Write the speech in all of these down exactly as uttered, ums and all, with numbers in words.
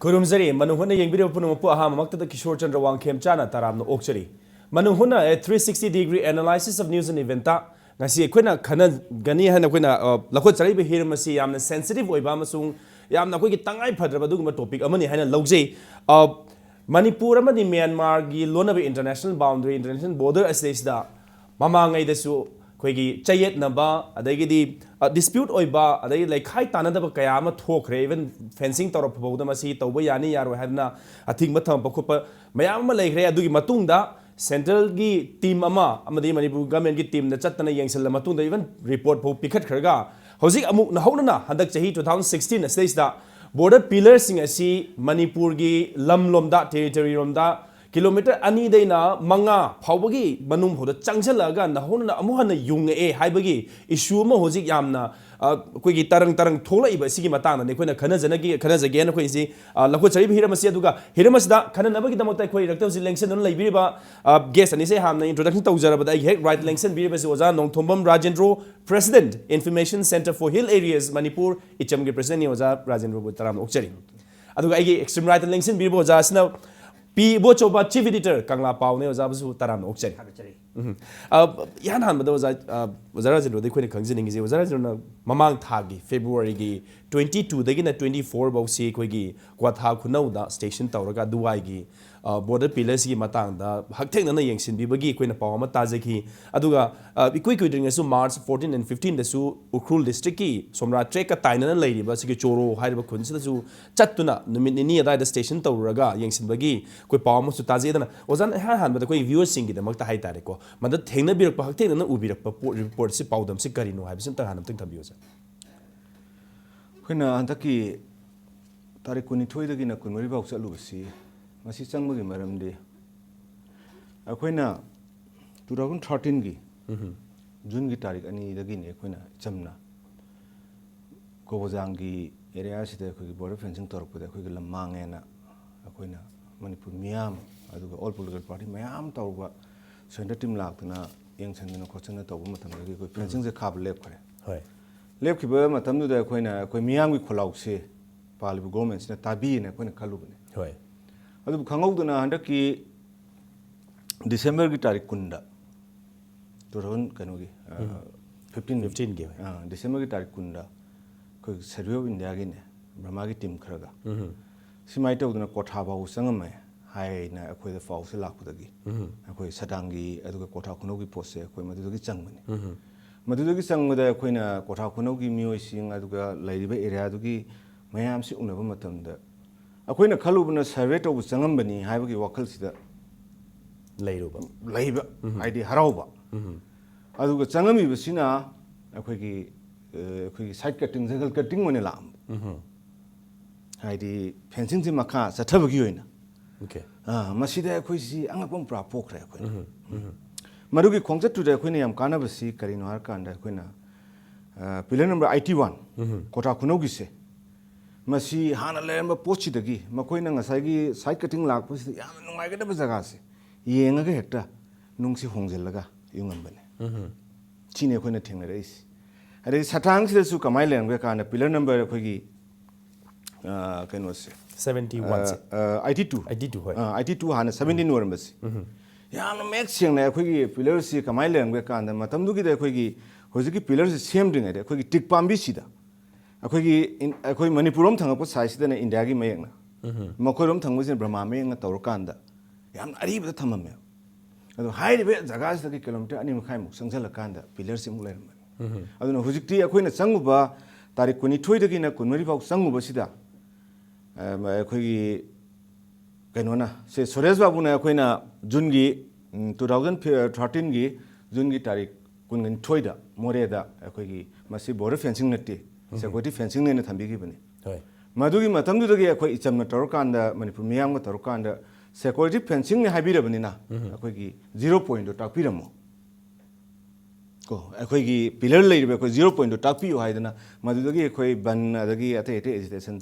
ꯈꯨꯔꯨꯝꯖꯔꯤ꯫ ꯃꯅꯨꯡ ꯍꯨꯠꯅ ꯌꯦꯡꯕꯤꯔꯤꯕ ꯄꯨꯝꯅꯃꯛꯄꯨ ꯑꯍꯥꯟꯕꯃꯛꯇꯗ ꯀꯤꯁꯣꯔ ꯆꯟꯗ꯭ꯔ ꯋꯥꯡꯈꯦꯝꯆꯥꯅ ꯇꯔꯥꯝꯅ ꯑꯣꯛꯆꯔꯤ꯫ ꯃꯅꯨꯡ ꯍꯨꯠꯅ a three sixty degree analysis of news and event ꯉꯁꯤ ꯑꯩꯈꯣꯏꯅ ꯈꯟꯅꯒꯅꯤ ꯍꯥꯏꯅ ꯑꯩꯈꯣꯏꯅ, ꯑ, ꯂꯧꯈꯠꯆꯔꯛꯏꯕ ꯍꯤꯔꯝ ꯑꯁꯤ ꯌꯥꯝꯅ sensitive ꯑꯣꯏꯕ ꯑꯃꯁꯨꯡ ꯌꯥꯝꯅ ꯑꯩꯈꯣꯏꯒꯤ ꯇꯉꯥꯏ ꯐꯗ꯭ꯔꯕ ꯑꯗꯨꯒꯨꯝꯕ topic ꯑꯃꯅꯤ ꯍꯥꯏꯅ ꯂꯧꯖꯩ꯫ ꯑ, ꯃꯅꯤꯄꯨꯔ ꯑꯃꯗꯤ ꯃ꯭ꯌꯥꯟꯃꯥꯔꯒꯤ ꯂꯣꯟꯅꯕ international boundary, international border ꯑꯁꯤꯗꯩꯁꯤꯗ ꯃꯃꯥꯡꯉꯩꯗꯁꯨ ꯑꯩꯈꯣꯏꯒꯤ ꯆꯌꯦꯠꯅꯕ, ꯑꯗꯒꯤꯗꯤ, ꯑ, dispute ꯑꯣꯏꯕ, ꯑꯗꯒꯤ ꯂꯩꯈꯥꯏ ꯇꯥꯟꯅꯗꯕ ꯀꯌꯥ ꯑꯃ ꯊꯣꯛꯈ꯭ꯔꯦ꯫ Even fencing ꯇꯧꯔꯛꯄ ꯐꯥꯎꯗ ꯃꯁꯤ ꯇꯧꯕ ꯌꯥꯅꯤ ꯌꯥꯔꯣꯏ ꯍꯥꯏꯗꯅ ꯑꯊꯤꯡꯕ ꯊꯝꯃꯛꯄ ꯈꯣꯠꯄ ꯃꯌꯥꯝ ꯑꯃ ꯂꯩꯈ꯭ꯔꯦ꯫ ꯑꯗꯨꯒꯤ ꯃꯇꯨꯡꯗ central ꯒꯤ team ꯑꯃ ꯑꯃꯗꯤ ꯃꯅꯤꯄꯨꯔ government ꯀꯤ team ꯗ ꯆꯠꯇꯅ ꯌꯦꯡꯁꯤꯜꯂ ꯃꯇꯨꯡꯗ even report ꯐꯥꯎ ꯄꯤꯈꯠꯈ꯭ꯔꯒ ꯍꯧꯖꯤꯛ ꯑꯃꯨꯛ ꯅꯧꯍꯧꯅꯅ ꯍꯟꯗꯛ ꯆꯍꯤ two thousand sixteen ꯑꯁꯤꯗꯩꯁꯤꯗ border pillar ꯁꯤꯡ ꯑꯁꯤ ꯃꯅꯤꯄꯨꯔꯒꯤ ꯂꯝꯂꯣꯝꯗ, territory ꯔꯣꯝꯗ kilometre ꯑꯅꯤꯗꯩꯅ ꯃꯉꯥ ꯐꯥꯎꯕꯒꯤ ꯃꯅꯨꯡ ꯐꯥꯎꯗ ꯆꯪꯁꯤꯜꯂꯛꯑꯒ ꯅꯧꯍꯧꯅꯅ ꯑꯃꯨꯛ ꯍꯟꯅ ꯌꯨꯡꯉꯛꯑꯦ ꯍꯥꯏꯕꯒꯤ issue ꯑꯃ ꯍꯧꯖꯤꯛ ꯌꯥꯝꯅ, ꯑ, ꯑꯩꯈꯣꯏꯒꯤ ꯇꯔꯪ ꯇꯔꯪ ꯊꯣꯛꯂꯛꯏꯕ ꯑꯁꯤꯒꯤ ꯃꯇꯥꯡꯗꯅꯤ ꯑꯩꯈꯣꯏꯅ ꯈꯟꯅꯖꯅꯒꯦ, ꯈꯟꯅꯖꯒꯦꯅ ꯑꯩꯈꯣꯏꯁꯤ, ꯑ, ꯂꯧꯈꯠꯆꯔꯤꯕ ꯍꯤꯔꯝ ꯑꯁꯤ꯫ ꯑꯗꯨꯒ ꯍꯤꯔꯝ ꯑꯁꯤꯗ ꯈꯟꯅꯅꯕꯒꯤꯗꯃꯛꯇ ꯑꯩꯈꯣꯏ ꯏꯔꯛꯇ ꯍꯧꯖꯤꯛ ꯂꯦꯡꯁꯤꯟꯗꯨꯅ ꯂꯩꯕꯤꯔꯤꯕ, ꯑ, guest ꯑꯅꯤꯁꯦ ꯍꯥꯟꯅ introduction ꯇꯧꯖꯔꯕꯗ ꯑꯩꯒꯤ ꯍꯦꯛ right ꯂꯦꯡꯁꯤꯟꯕꯤꯔꯤꯕꯁꯤ ꯑꯣꯖꯥ Nongthombam Rajendro, President, Information Centre for Hill Areas, Manipur, ꯏꯆꯝꯒꯤ president ꯅꯤ ꯑꯣꯖꯥ ꯔꯥꯖꯦꯟꯗ꯭ꯔꯣꯕꯨ ꯇꯔꯥꯝꯅ ꯑꯣꯛꯆꯔꯤ꯫ ꯑꯗꯨꯒ ꯑꯩꯒꯤ extreme right ꯇ ꯂꯦꯡꯁꯤꯟꯕꯤꯔꯤꯕ ꯑꯣꯖꯥ ꯑꯁꯤꯅ ꯄꯤ ꯏꯕꯣꯆꯧꯕ, chief editor, ꯀꯪꯂꯥ ꯄꯥꯎꯅꯦ꯫ ꯑꯣꯖꯥꯕꯨꯁꯨ ꯇꯔꯥꯝꯅ ꯑꯣꯛꯆꯔꯤ꯫ ꯊꯥꯒꯠꯆꯔꯤ꯫ ꯎꯝ꯫ ꯑ, ꯏꯍꯥꯟ ꯍꯥꯟꯕꯗ ꯑꯣꯖꯥ, ꯑ, ꯑꯣꯖꯥ ꯔꯥꯖꯦꯟꯗ꯭ꯔꯣꯗ ꯑꯩꯈꯣꯏꯅ ꯈꯪꯖꯅꯤꯡꯉꯤꯁꯦ, ꯑꯣꯖꯥ ꯔꯥꯖꯦꯟꯗ꯭ꯔꯣꯅ ꯃꯃꯥꯡ ꯊꯥꯒꯤ February ꯒꯤ twenty two ꯗꯒꯤꯅ twenty four ꯐꯥꯎꯁꯤ ꯑꯩꯈꯣꯏꯒꯤ ꯀ꯭ꯋꯥꯊꯥ ꯈꯨꯅꯧꯗ station ꯇꯧꯔꯒ ꯑꯗꯨꯋꯥꯏꯒꯤ, ꯑ, border pillar ꯁꯤꯒꯤ ꯃꯇꯥꯡꯗ ꯍꯛꯊꯦꯡꯅꯅ ꯌꯦꯡꯁꯤꯟꯕꯤꯕꯒꯤ ꯑꯩꯈꯣꯏꯅ ꯄꯥꯎ ꯑꯃ ꯇꯥꯖꯈꯤ꯫ ꯑꯗꯨꯒ, ꯑ, ꯏꯀꯨꯏ ꯀꯨꯏꯗ꯭ꯔꯤꯉꯩꯁꯨ March fourteen and fifteen ꯗꯁꯨ ꯎꯈ꯭ꯔꯨꯜ district ꯀꯤ ꯁꯣꯝꯔꯥ track ꯀ ꯇꯥꯏꯅꯅ ꯂꯩꯔꯤꯕ ꯁꯤꯒꯤ ꯆꯣꯔꯣ ꯍꯥꯏꯔꯤꯕ ꯈꯨꯟꯁꯤꯗꯁꯨ ꯆꯠꯇꯨꯅ ꯅꯨꯃꯤꯠ ꯅꯤꯅꯤ ꯑꯗꯨꯋꯥꯏꯗ station ꯇꯧꯔꯨꯔꯒ ꯌꯦꯡꯁꯤꯟꯕꯒꯤ ꯑꯩꯈꯣꯏ ꯄꯥꯎ ꯑꯃꯁꯨ ꯇꯥꯖꯩ꯫ ꯑꯗꯨꯅ ꯑꯣꯖꯥꯅ ꯏꯍꯥꯟ ꯍꯥꯟꯕꯗ ꯑꯩꯈꯣꯏ viewers ꯁꯤꯡꯒꯤꯗꯃꯛꯇ ꯍꯥꯏꯇꯥꯔꯦꯀꯣ, ꯃꯗ ꯊꯦꯡꯅꯕꯤꯔꯛꯄ, ꯍꯛꯊꯦꯡꯅꯅ ꯎꯕꯤꯔꯛꯄ ꯄꯣꯠ, report ꯁꯤ, ꯄꯥꯎꯗꯝꯁꯤ ꯀꯔꯤꯅꯣ ꯍꯥꯏꯕꯁꯤ ꯑꯝꯇꯪ ꯍꯥꯟꯅ ꯑꯝꯇꯪ ꯊꯝꯕꯤꯌꯨ, ꯑꯣꯖꯥ꯫ ꯑꯩꯈꯣꯏꯅ ꯍꯟꯗꯛꯀꯤ ꯇꯥꯔꯤꯛ ꯀꯨꯟꯅꯤꯊꯣꯏꯗꯒꯤꯅ ꯀꯨꯟꯃꯔꯤ ꯐꯥꯎ ꯆꯠꯂꯨꯕꯁꯤ, ꯃꯁꯤ ꯆꯪꯕꯒꯤ ꯃꯔꯝꯗꯤ ꯑꯩꯈꯣꯏꯅ two thousand thirteen ꯒꯤ ꯎꯝ꯫ June ꯒꯤ ꯇꯥꯔꯤꯛ ꯑꯅꯤꯗꯒꯤꯅꯤ ꯑꯩꯈꯣꯏꯅ ꯏꯆꯝꯅ ꯀꯣꯕꯣꯖꯥꯡꯒꯤ area ꯁꯤꯗ ꯑꯩꯈꯣꯏꯒꯤ border fencing ꯇꯧꯔꯛꯄꯗ ꯑꯩꯈꯣꯏꯒꯤ ꯂꯝ ꯃꯥꯡꯉꯦꯅ ꯑꯩꯈꯣꯏꯅ ꯃꯅꯤꯄꯨꯔ ꯃꯤꯌꯥꯝ, ꯑꯗꯨꯒ all political party ꯃꯌꯥꯝ ꯇꯧꯔꯒ centre team ꯂꯥꯛꯇꯅ ꯌꯦꯡꯁꯤꯟꯗꯅ ꯈꯣꯠꯆꯟꯗꯅ ꯇꯧꯕ ꯃꯇꯝꯗꯒꯤ ꯑꯩꯈꯣꯏ fencing ꯁꯦ ꯈꯥꯕ ꯂꯦꯞꯈ꯭ꯔꯦ꯫ ꯍꯣꯏ꯫ ꯂꯦꯞꯈꯤꯕ ꯃꯇꯝꯗꯨꯗ ꯑꯩꯈꯣꯏꯅ ꯑꯩꯈꯣꯏ ꯃꯤꯌꯥꯝꯒꯤ ꯈꯣꯜꯂꯥꯎꯁꯦ ꯄꯥꯜꯂꯤꯕ ꯒꯣꯔꯃꯦꯟꯁꯤꯅ ꯇꯥꯕꯤꯌꯦꯅ ꯑꯩꯈꯣꯏꯅ ꯈꯜꯂꯨꯕꯅꯦ꯫ ꯍꯣꯏ꯫ ꯑꯗꯨꯕꯨ ꯈꯪꯍꯧꯗꯅ ꯍꯟꯗꯛꯀꯤ ꯗꯤꯁꯦꯝꯕꯔꯒꯤ ꯇꯥꯔꯤꯛ ꯀꯨꯟꯗ, ꯇꯨ ꯊꯥꯎꯖꯟ ꯀꯩꯅꯣꯒꯤ ꯐꯤꯐꯇꯤꯟ ꯐꯤꯐꯇꯤꯟꯒꯤ, ꯍꯣꯏ꯫ ꯗꯤꯁꯦꯝꯕꯔꯒꯤ ꯇꯥꯔꯤꯛ ꯀꯨꯟꯗ ꯑꯩꯈꯣꯏ ꯁꯔꯚꯦ ꯑꯣꯐ ꯏꯟꯗꯤꯌꯥꯒꯤꯅꯦ, ꯕ꯭ꯔꯃꯥꯒꯤ ꯇꯤꯝ ꯈꯔꯒ ꯁꯨꯃꯥꯏꯅ ꯇꯧꯗꯅ ꯀ꯭ꯋꯥꯊꯥ ꯐꯥꯎ ꯆꯪꯉꯝꯃꯦ ꯍꯥꯏꯅ ꯑꯩꯈꯣꯏꯗ ꯄꯥꯎꯁꯦ ꯂꯥꯛꯄꯗꯒꯤ ꯑꯩꯈꯣꯏ ꯁꯇꯥꯡꯒꯤ ꯑꯗꯨꯒ ꯀ꯭ꯋꯥꯊꯥ ꯈꯨꯅꯧꯒꯤ ꯄꯣꯠꯁꯦ ꯑꯩꯈꯣꯏ ꯃꯗꯨꯗꯒꯤ ꯆꯪꯕꯅꯤ꯫ ꯃꯗꯨꯗꯒꯤ ꯆꯪꯕꯗ ꯑꯩꯈꯣꯏꯅ ꯀ꯭ꯋꯥꯊꯥ ꯈꯨꯅꯧꯒꯤ ꯃꯤꯑꯣꯏꯁꯤꯡ ꯑꯗꯨꯒ ꯂꯩꯔꯤꯕ ꯑꯦꯔꯤꯌꯥꯗꯨꯒꯤ ꯃꯌꯥꯝꯁꯤ ꯎꯅꯕ ꯃꯇꯝꯗ ꯑꯩꯈꯣꯏꯅ ꯈꯜꯂꯨꯕꯅ ꯁꯔꯚꯦ ꯇꯧꯕ ꯆꯪꯉꯝꯕꯅꯤ ꯍꯥꯏꯕꯒꯤ ꯋꯥꯈꯜꯁꯤꯗ ꯂꯩꯔꯨꯕ꯫ ꯂꯩꯕ, ꯍꯥꯏꯗꯤ ꯍꯔꯥꯎꯕ꯫ ꯑꯗꯨꯒ ꯆꯪꯉꯝꯃꯤꯕꯁꯤꯅ ꯑꯩꯈꯣꯏꯒꯤ, ꯑ, ꯑꯩꯈꯣꯏꯒꯤ ꯁꯥꯏꯠ ꯀꯠꯇꯤꯡ, ꯖꯪꯒꯜ ꯀꯠꯇꯤꯡ ꯑꯣꯏꯅ ꯂꯥꯛꯑꯝꯕ꯫ ꯍꯥꯏꯗꯤ ꯐꯦꯟꯁꯤꯡꯁꯤ ꯃꯈꯥ ꯆꯠꯊꯕꯒꯤ ꯑꯣꯏꯅ꯫ ꯑꯣꯀꯦ꯫ ꯑ, ꯃꯁꯤꯗ ꯑꯩꯈꯣꯏꯁꯤ ꯑꯉꯛꯄ ꯑꯃ ꯄꯨꯔꯥ ꯄꯣꯛꯈ꯭ꯔꯦ ꯑꯩꯈꯣꯏꯅ꯫ ꯃꯗꯨꯒꯤ ꯈꯣꯡꯆꯠꯇꯨꯗ ꯑꯩꯈꯣꯏꯅ ꯌꯥꯝ ꯀꯥꯟꯅꯕꯁꯤ ꯀꯔꯤꯅꯣ ꯍꯥꯏꯔꯀꯥꯟꯗ ꯑꯩꯈꯣꯏꯅ, ꯑ, ꯄꯤꯂꯔ ꯅꯝꯕꯔ ꯑꯥꯏꯇꯤ ꯋꯥꯟ, ꯀ꯭ꯋꯥꯊꯥ ꯈꯨꯅꯧꯒꯤꯁꯦ, ꯃꯁꯤ ꯍꯥꯟꯅ ꯂꯩꯔꯝꯕ ꯄꯣꯠꯁꯤꯗꯒꯤ ꯃꯈꯣꯏꯅ ꯉꯁꯥꯏꯒꯤ ꯁꯥꯏꯠ ꯀꯠꯇꯤꯡ ꯂꯥꯛꯄꯁꯤꯗ ꯌꯥꯝꯅ ꯅꯨꯡꯉꯥꯏꯒꯗꯕ ꯖꯒꯥꯁꯦ ꯌꯦꯡꯉꯒ ꯍꯦꯛꯇ ꯅꯨꯡꯁꯤ ꯍꯣꯡꯖꯤꯜꯂꯒ ꯌꯨꯡꯉꯝꯕꯅꯦ꯫ ꯁꯤꯅꯤ ꯑꯩꯈꯣꯏꯅ ꯊꯦꯡꯅꯔꯛꯏꯁꯦ꯫ ꯑꯗꯩ ꯁꯇꯥꯡꯁꯤꯗꯁꯨ ꯀꯃꯥꯏꯅ ꯂꯩꯔꯝꯒꯦ ꯀꯥꯟꯗ ꯄꯤꯂꯔ ꯅꯝꯕꯔ ꯑꯩꯈꯣꯏꯒꯤ, ꯑ, ꯀꯩꯅꯣꯁꯦ, ꯁꯚꯦꯟꯇꯤ ꯋꯥꯟꯁꯦ꯫ Eighty two. ꯑꯥꯏꯇꯤ ꯇꯨ, ꯍꯣꯏ꯫ ꯑꯥꯏꯇꯤ ꯇꯨ ꯍꯥꯟꯅ ꯁꯚꯦꯟꯇꯤꯟ ꯑꯣꯏꯔꯝꯕꯁꯦ꯫ ꯌꯥꯝꯅ ꯃꯌꯦꯛ ꯁꯦꯡꯅ ꯑꯩꯈꯣꯏꯒꯤ ꯄꯤꯂꯔꯁꯤ ꯀꯃꯥꯏꯅ ꯂꯩꯔꯝꯒꯦ ꯀꯥꯟꯗ ꯃꯇꯝꯗꯨꯒꯤꯗ ꯑꯩꯈꯣꯏꯒꯤ ꯍꯧꯖꯤꯛꯀꯤ ꯄꯤꯂꯔꯁꯤ ꯁꯦꯝꯗ꯭ꯔꯤꯉꯩꯗ ꯑꯩꯈꯣꯏꯒꯤ ꯇꯤꯛ ꯄꯥꯝꯕꯤꯁꯤꯗ ꯑꯩꯈꯣꯏꯒꯤ ꯏꯟ-, ꯑꯩꯈꯣꯏ ꯃꯅꯤꯄꯨꯔ ꯔꯣꯝ ꯊꯪꯉꯛꯄ ꯁꯥꯏꯠꯁꯤꯗꯅ ꯏꯟꯗꯤꯌꯥꯒꯤ ꯃꯌꯦꯛꯅ, ꯃꯈꯣꯏꯔꯣꯝ ꯊꯪꯕꯁꯤꯅ ꯕ꯭ꯔꯍꯃꯥ ꯃꯌꯦꯛꯅ ꯇꯧꯔꯀꯥꯟꯗ ꯌꯥꯝꯅ ꯑꯔꯤꯕꯗ ꯊꯝꯃꯝꯃꯦꯕ꯫ ꯑꯗꯣ ꯍꯥꯏꯔꯤꯕ ꯖꯒꯥꯁꯤꯗꯒꯤ ꯀꯤꯂꯣꯃꯤꯇꯔ ꯑꯅꯤ ꯃꯈꯥꯏꯃꯨꯛ ꯆꯪꯁꯤꯜꯂꯀꯥꯟꯗ ꯄꯤꯂꯔꯁꯤ ꯑꯃꯨꯛ ꯂꯩꯔꯝꯕꯅꯤ꯫ ꯑꯗꯨꯅ ꯍꯧꯖꯤꯛꯇꯤ ꯑꯩꯈꯣꯏꯅ ꯆꯪꯉꯨꯕ ꯇꯥꯔꯤꯛ ꯀꯨꯟꯅꯤꯊꯣꯏꯗꯒꯤꯅ ꯀꯨꯟꯃꯔꯤ ꯐꯥꯎ ꯆꯪꯉꯨꯕꯁꯤꯗ, ꯑ, ꯑꯩꯈꯣꯏꯒꯤ ꯀꯩꯅꯣꯅ, ꯁꯦ ꯁꯨꯔꯦꯁ ꯕꯥꯕꯨꯅ ꯑꯩꯈꯣꯏꯅ ꯖꯨꯟꯒꯤ, ꯎꯝ, ꯇꯨ ꯊꯥꯎꯖꯟ ꯊꯥꯔꯇꯤꯟꯒꯤ ꯖꯨꯟꯒꯤ ꯇꯥꯔꯤꯛ ꯀꯨꯟꯅꯤꯊꯣꯏꯗ ꯃꯣꯔꯦꯗ ꯑꯩꯈꯣꯏꯒꯤ ꯃꯁꯤ ꯕꯣꯔꯗꯔ ꯐꯦꯟꯁꯤꯡ ꯅꯠꯇꯦ, ꯁꯦꯀ꯭ꯌꯨꯔꯤꯇꯤ ꯐꯦꯟꯁꯤꯡꯅꯦꯅ ꯊꯝꯕꯤꯈꯤꯕꯅꯤ꯫ ꯍꯣꯏ꯫ ꯃꯗꯨꯒꯤ ꯃꯇꯝꯗꯨꯗꯒꯤ ꯑꯩꯈꯣꯏ ꯏꯆꯝꯅ ꯇꯧꯔꯀꯥꯟꯗ, ꯃꯅꯤꯄꯨꯔ ꯃꯤꯌꯥꯝꯒ ꯇꯧꯔꯀꯥꯟꯗ ꯁꯦꯀ꯭ꯌꯨꯔꯤꯇꯤ ꯐꯦꯟꯁꯤꯡꯅꯤ ꯍꯥꯏꯕꯤꯔꯕꯅꯤꯅ ꯑꯩꯈꯣꯏꯒꯤ ꯖꯤꯔꯣ ꯄꯣꯏꯟꯗꯣ ꯇꯥꯛꯄꯤꯔꯝꯃꯣ꯫ ꯀꯣ, ꯑꯩꯈꯣꯏꯒꯤ ꯄꯤꯂꯔ ꯂꯩꯔꯤꯕ ꯑꯩꯈꯣꯏ ꯖꯤꯔꯣ ꯄꯣꯏꯟꯗꯣ ꯇꯥꯛꯄꯤꯌꯨ ꯍꯥꯏꯗꯅ ꯃꯗꯨꯗꯒꯤ ꯑꯩꯈꯣꯏ ꯕꯟ ꯑꯗꯒꯤ ꯑꯇꯩ ꯑꯇꯩ ꯑꯦꯖꯤꯇꯦꯁꯟ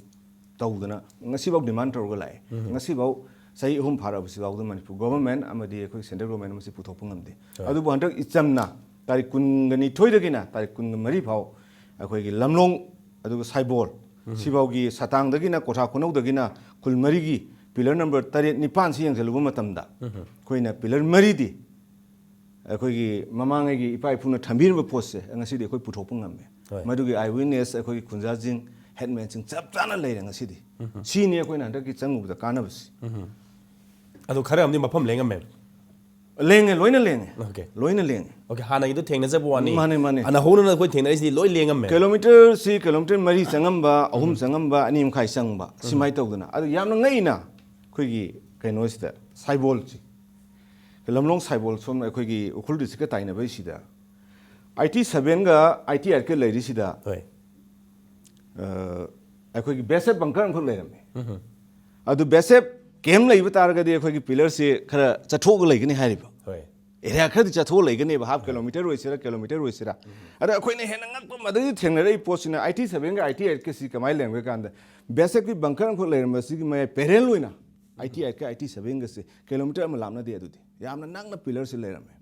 ꯇꯧꯗꯅ ꯉꯁꯤꯐꯥꯎ ꯗꯤꯃꯥꯟ ꯇꯧꯔꯒ ꯂꯥꯛꯑꯦ꯫ ꯉꯁꯤꯐꯥꯎ ꯆꯍꯤ ꯑꯍꯨꯝ ꯐꯥꯔꯛꯑꯕꯁꯤꯐꯥꯎꯗ ꯃꯅꯤꯄꯨꯔ ꯒꯣꯚꯔꯟꯃꯦꯟ ꯑꯃꯗꯤ ꯑꯩꯈꯣꯏ ꯁꯦꯟꯇ꯭ꯔꯦꯜ ꯒꯣꯚꯔꯟꯃꯦꯟ ꯃꯁꯤ ꯄꯨꯊꯣꯛꯄ ꯉꯝꯗꯦ꯫ ꯑꯗꯨꯕꯨ ꯍꯟꯗꯛ ꯏꯆꯝꯅ ꯇꯥꯔꯤꯛ ꯀꯨꯟꯒ ꯅꯤꯊꯣꯏꯗꯒꯤꯅ ꯇꯥꯔꯤꯛ ꯀꯨꯟꯒ ꯃꯔꯤ ꯐꯥꯎ ꯑꯩꯈꯣꯏꯒꯤ ꯂꯝꯂꯣꯡ ꯑꯗꯨꯒ ꯁꯥꯏꯕꯣꯜ ꯁꯤꯐꯥꯎꯒꯤ ꯁꯇꯥꯡꯗꯒꯤꯅ ꯀꯣꯊꯥ ꯈꯨꯅꯧꯗꯒꯤꯅ ꯈꯨꯜ ꯃꯔꯤꯒꯤ ꯄꯤꯂꯔ ꯅꯝꯕꯔ ꯇꯔꯦꯠ ꯅꯤꯄꯥꯟꯁꯤ ꯌꯦꯡꯁꯤꯜꯂꯨꯕ ꯃꯇꯝꯗ ꯑꯩꯈꯣꯏꯅ ꯄꯤꯂꯔ ꯃꯔꯤꯗꯤ ꯑꯩꯈꯣꯏꯒꯤ ꯃꯃꯥꯡꯉꯩꯒꯤ ꯏꯄꯥ ꯏꯄꯨꯅ ꯊꯝꯕꯤꯔꯝꯕ ꯄꯣꯠꯁꯦ ꯉꯁꯤꯗꯤ ꯑꯩꯈꯣꯏ ꯄꯨꯊꯣꯛꯄ ꯉꯝꯃꯦ꯫ ꯍꯣꯏ꯫ ꯃꯗꯨꯒꯤ ꯑꯥꯏ ꯋꯤꯠꯅꯦꯁ ꯑꯩꯈꯣꯏꯒꯤ ꯈꯨꯟꯖꯥꯁꯤꯡ, ꯍꯦꯠꯃꯦꯟꯁꯤꯡ ꯆꯞ ꯆꯥꯅ ꯂꯩꯔꯦ ꯉꯁꯤꯗꯤ꯫ ꯁꯤꯅꯤ ꯑꯩꯈꯣꯏꯅ ꯍꯟꯗꯛꯀꯤ ꯆꯪꯉꯨꯕꯗ ꯀꯥꯟꯅꯕꯁꯤ꯫ ꯑꯗꯣ ꯈꯔ ꯑꯃꯗꯤ ꯃꯐꯝ ꯂꯦꯡꯉꯝꯃꯦ꯫ ꯂꯦꯡꯉꯦ, ꯂꯣꯏꯅ ꯂꯦꯡꯉꯦ꯫ Okay꯫ ꯂꯣꯏꯅ ꯂꯦꯡꯉꯦ꯫ Okay, ꯍꯥꯟꯅꯒꯤꯗꯣ ꯊꯦꯡꯅꯖꯕ ꯋꯥꯅꯤ꯫ ꯃꯥꯅꯦ, ꯃꯥꯅꯦ꯫ ꯑꯅꯧꯕꯅ ꯑꯩꯈꯣꯏ ꯊꯦꯡꯅꯔꯤꯁꯤꯗꯤ ꯂꯣꯏ ꯂꯦꯡꯉꯝꯃꯦ꯫ ꯀꯤꯂꯣꯃꯤꯇꯔꯁꯤ ꯀꯤꯂꯣꯃꯤꯇꯔ ꯃꯔꯤ ꯆꯪꯉꯝꯕ, ꯑꯍꯨꯝ ꯆꯪꯉꯝꯕ, ꯑꯅꯤ ꯃꯈꯥꯏ ꯆꯪꯕ, ꯁꯤꯃꯥꯏꯅ ꯇꯧꯗꯅ꯫ ꯑꯗꯣ ꯌꯥꯝꯅ ꯉꯛꯏꯅ ꯑꯩꯈꯣꯏꯒꯤ ꯀꯩꯅꯣꯁꯤꯗ, ꯁꯥꯏꯕꯣꯜꯁꯤ, ꯂꯝꯂꯣꯡ ꯁꯥꯏꯕꯣꯜ ꯁꯣꯝ ꯑꯩꯈꯣꯏꯒꯤ ꯎꯈ꯭ꯔꯨꯜ ꯗꯤꯁꯇ꯭ꯔꯤꯛꯀ ꯇꯥꯏꯅꯕꯩꯁꯤꯗ ꯑꯥꯏ ꯇꯤ ꯁꯚꯦꯟꯒ ꯑꯥꯏ ꯇꯤ ꯑꯩꯠꯀ ꯂꯩꯔꯤꯁꯤꯗ ꯍꯣꯏ꯫ ꯑ, ꯑꯩꯈꯣꯏꯒꯤ ꯕꯤ ꯑꯦꯁ ꯑꯦꯐ ꯕꯪꯀꯔ ꯑꯃꯈꯛ ꯂꯩꯔꯝꯃꯦ꯫ ꯑꯗꯨ ꯕꯤ ꯑꯦꯁ ꯑꯦꯐ ꯀꯦꯝ ꯂꯩꯕ ꯇꯥꯔꯒꯗꯤ ꯑꯩꯈꯣꯏꯒꯤ ꯄꯤꯂꯔꯁꯤ ꯈꯔ ꯆꯠꯊꯣꯛꯑꯒ ꯂꯩꯒꯅꯤ ꯍꯥꯏꯔꯤꯕ꯫ ꯍꯣꯏ꯫ ꯑꯦꯔꯤꯌꯥ ꯈꯔꯗꯤ ꯆꯠꯊꯣꯛꯑ ꯂꯩꯒꯅꯦꯕ, ꯍꯥꯐ ꯀꯤꯂꯣꯃꯤꯇꯔ ꯑꯣꯏꯁꯤꯔꯥ, ꯀꯤꯂꯣꯃꯤꯇꯔ ꯑꯣꯏꯁꯤꯔꯥ꯫ ꯑꯗ ꯑꯩꯈꯣꯏꯅ ꯍꯦꯟꯅ ꯉꯛꯄ ꯃꯗꯨꯗꯤ ꯊꯦꯡꯅꯔꯛꯏ ꯄꯣꯠꯁꯤꯅ ꯑꯥꯏ ꯇꯤ ꯁꯚꯦꯟꯒ ꯑꯥꯏ ꯇꯤ ꯑꯩꯠꯀꯁꯤ ꯀꯃꯥꯏꯅ ꯂꯩꯔꯝꯒꯦ ꯀꯥꯟꯗ ꯕꯤ ꯑꯦꯁ ꯑꯦꯐꯀꯤ ꯕꯪꯀꯔ ꯑꯃꯈꯛ ꯂꯩꯔꯝꯕꯁꯤꯒꯤ ꯃꯌꯥꯏ ꯄꯦꯔꯦꯜ ꯑꯣꯏꯅ ꯑꯥꯏ ꯇꯤ ꯑꯩꯠꯀ ꯑꯥꯏ ꯇꯤ ꯁꯚꯦꯟꯒꯁꯦ ꯀꯤꯂꯣꯃꯤꯇꯔ ꯑꯃ ꯂꯥꯞꯅꯗꯦ꯫ ꯑꯗꯨꯗꯤ ꯌꯥꯝꯅ ꯅꯛꯅ ꯄꯤꯂꯔꯁꯤ ꯂꯩꯔꯝꯃꯦ꯫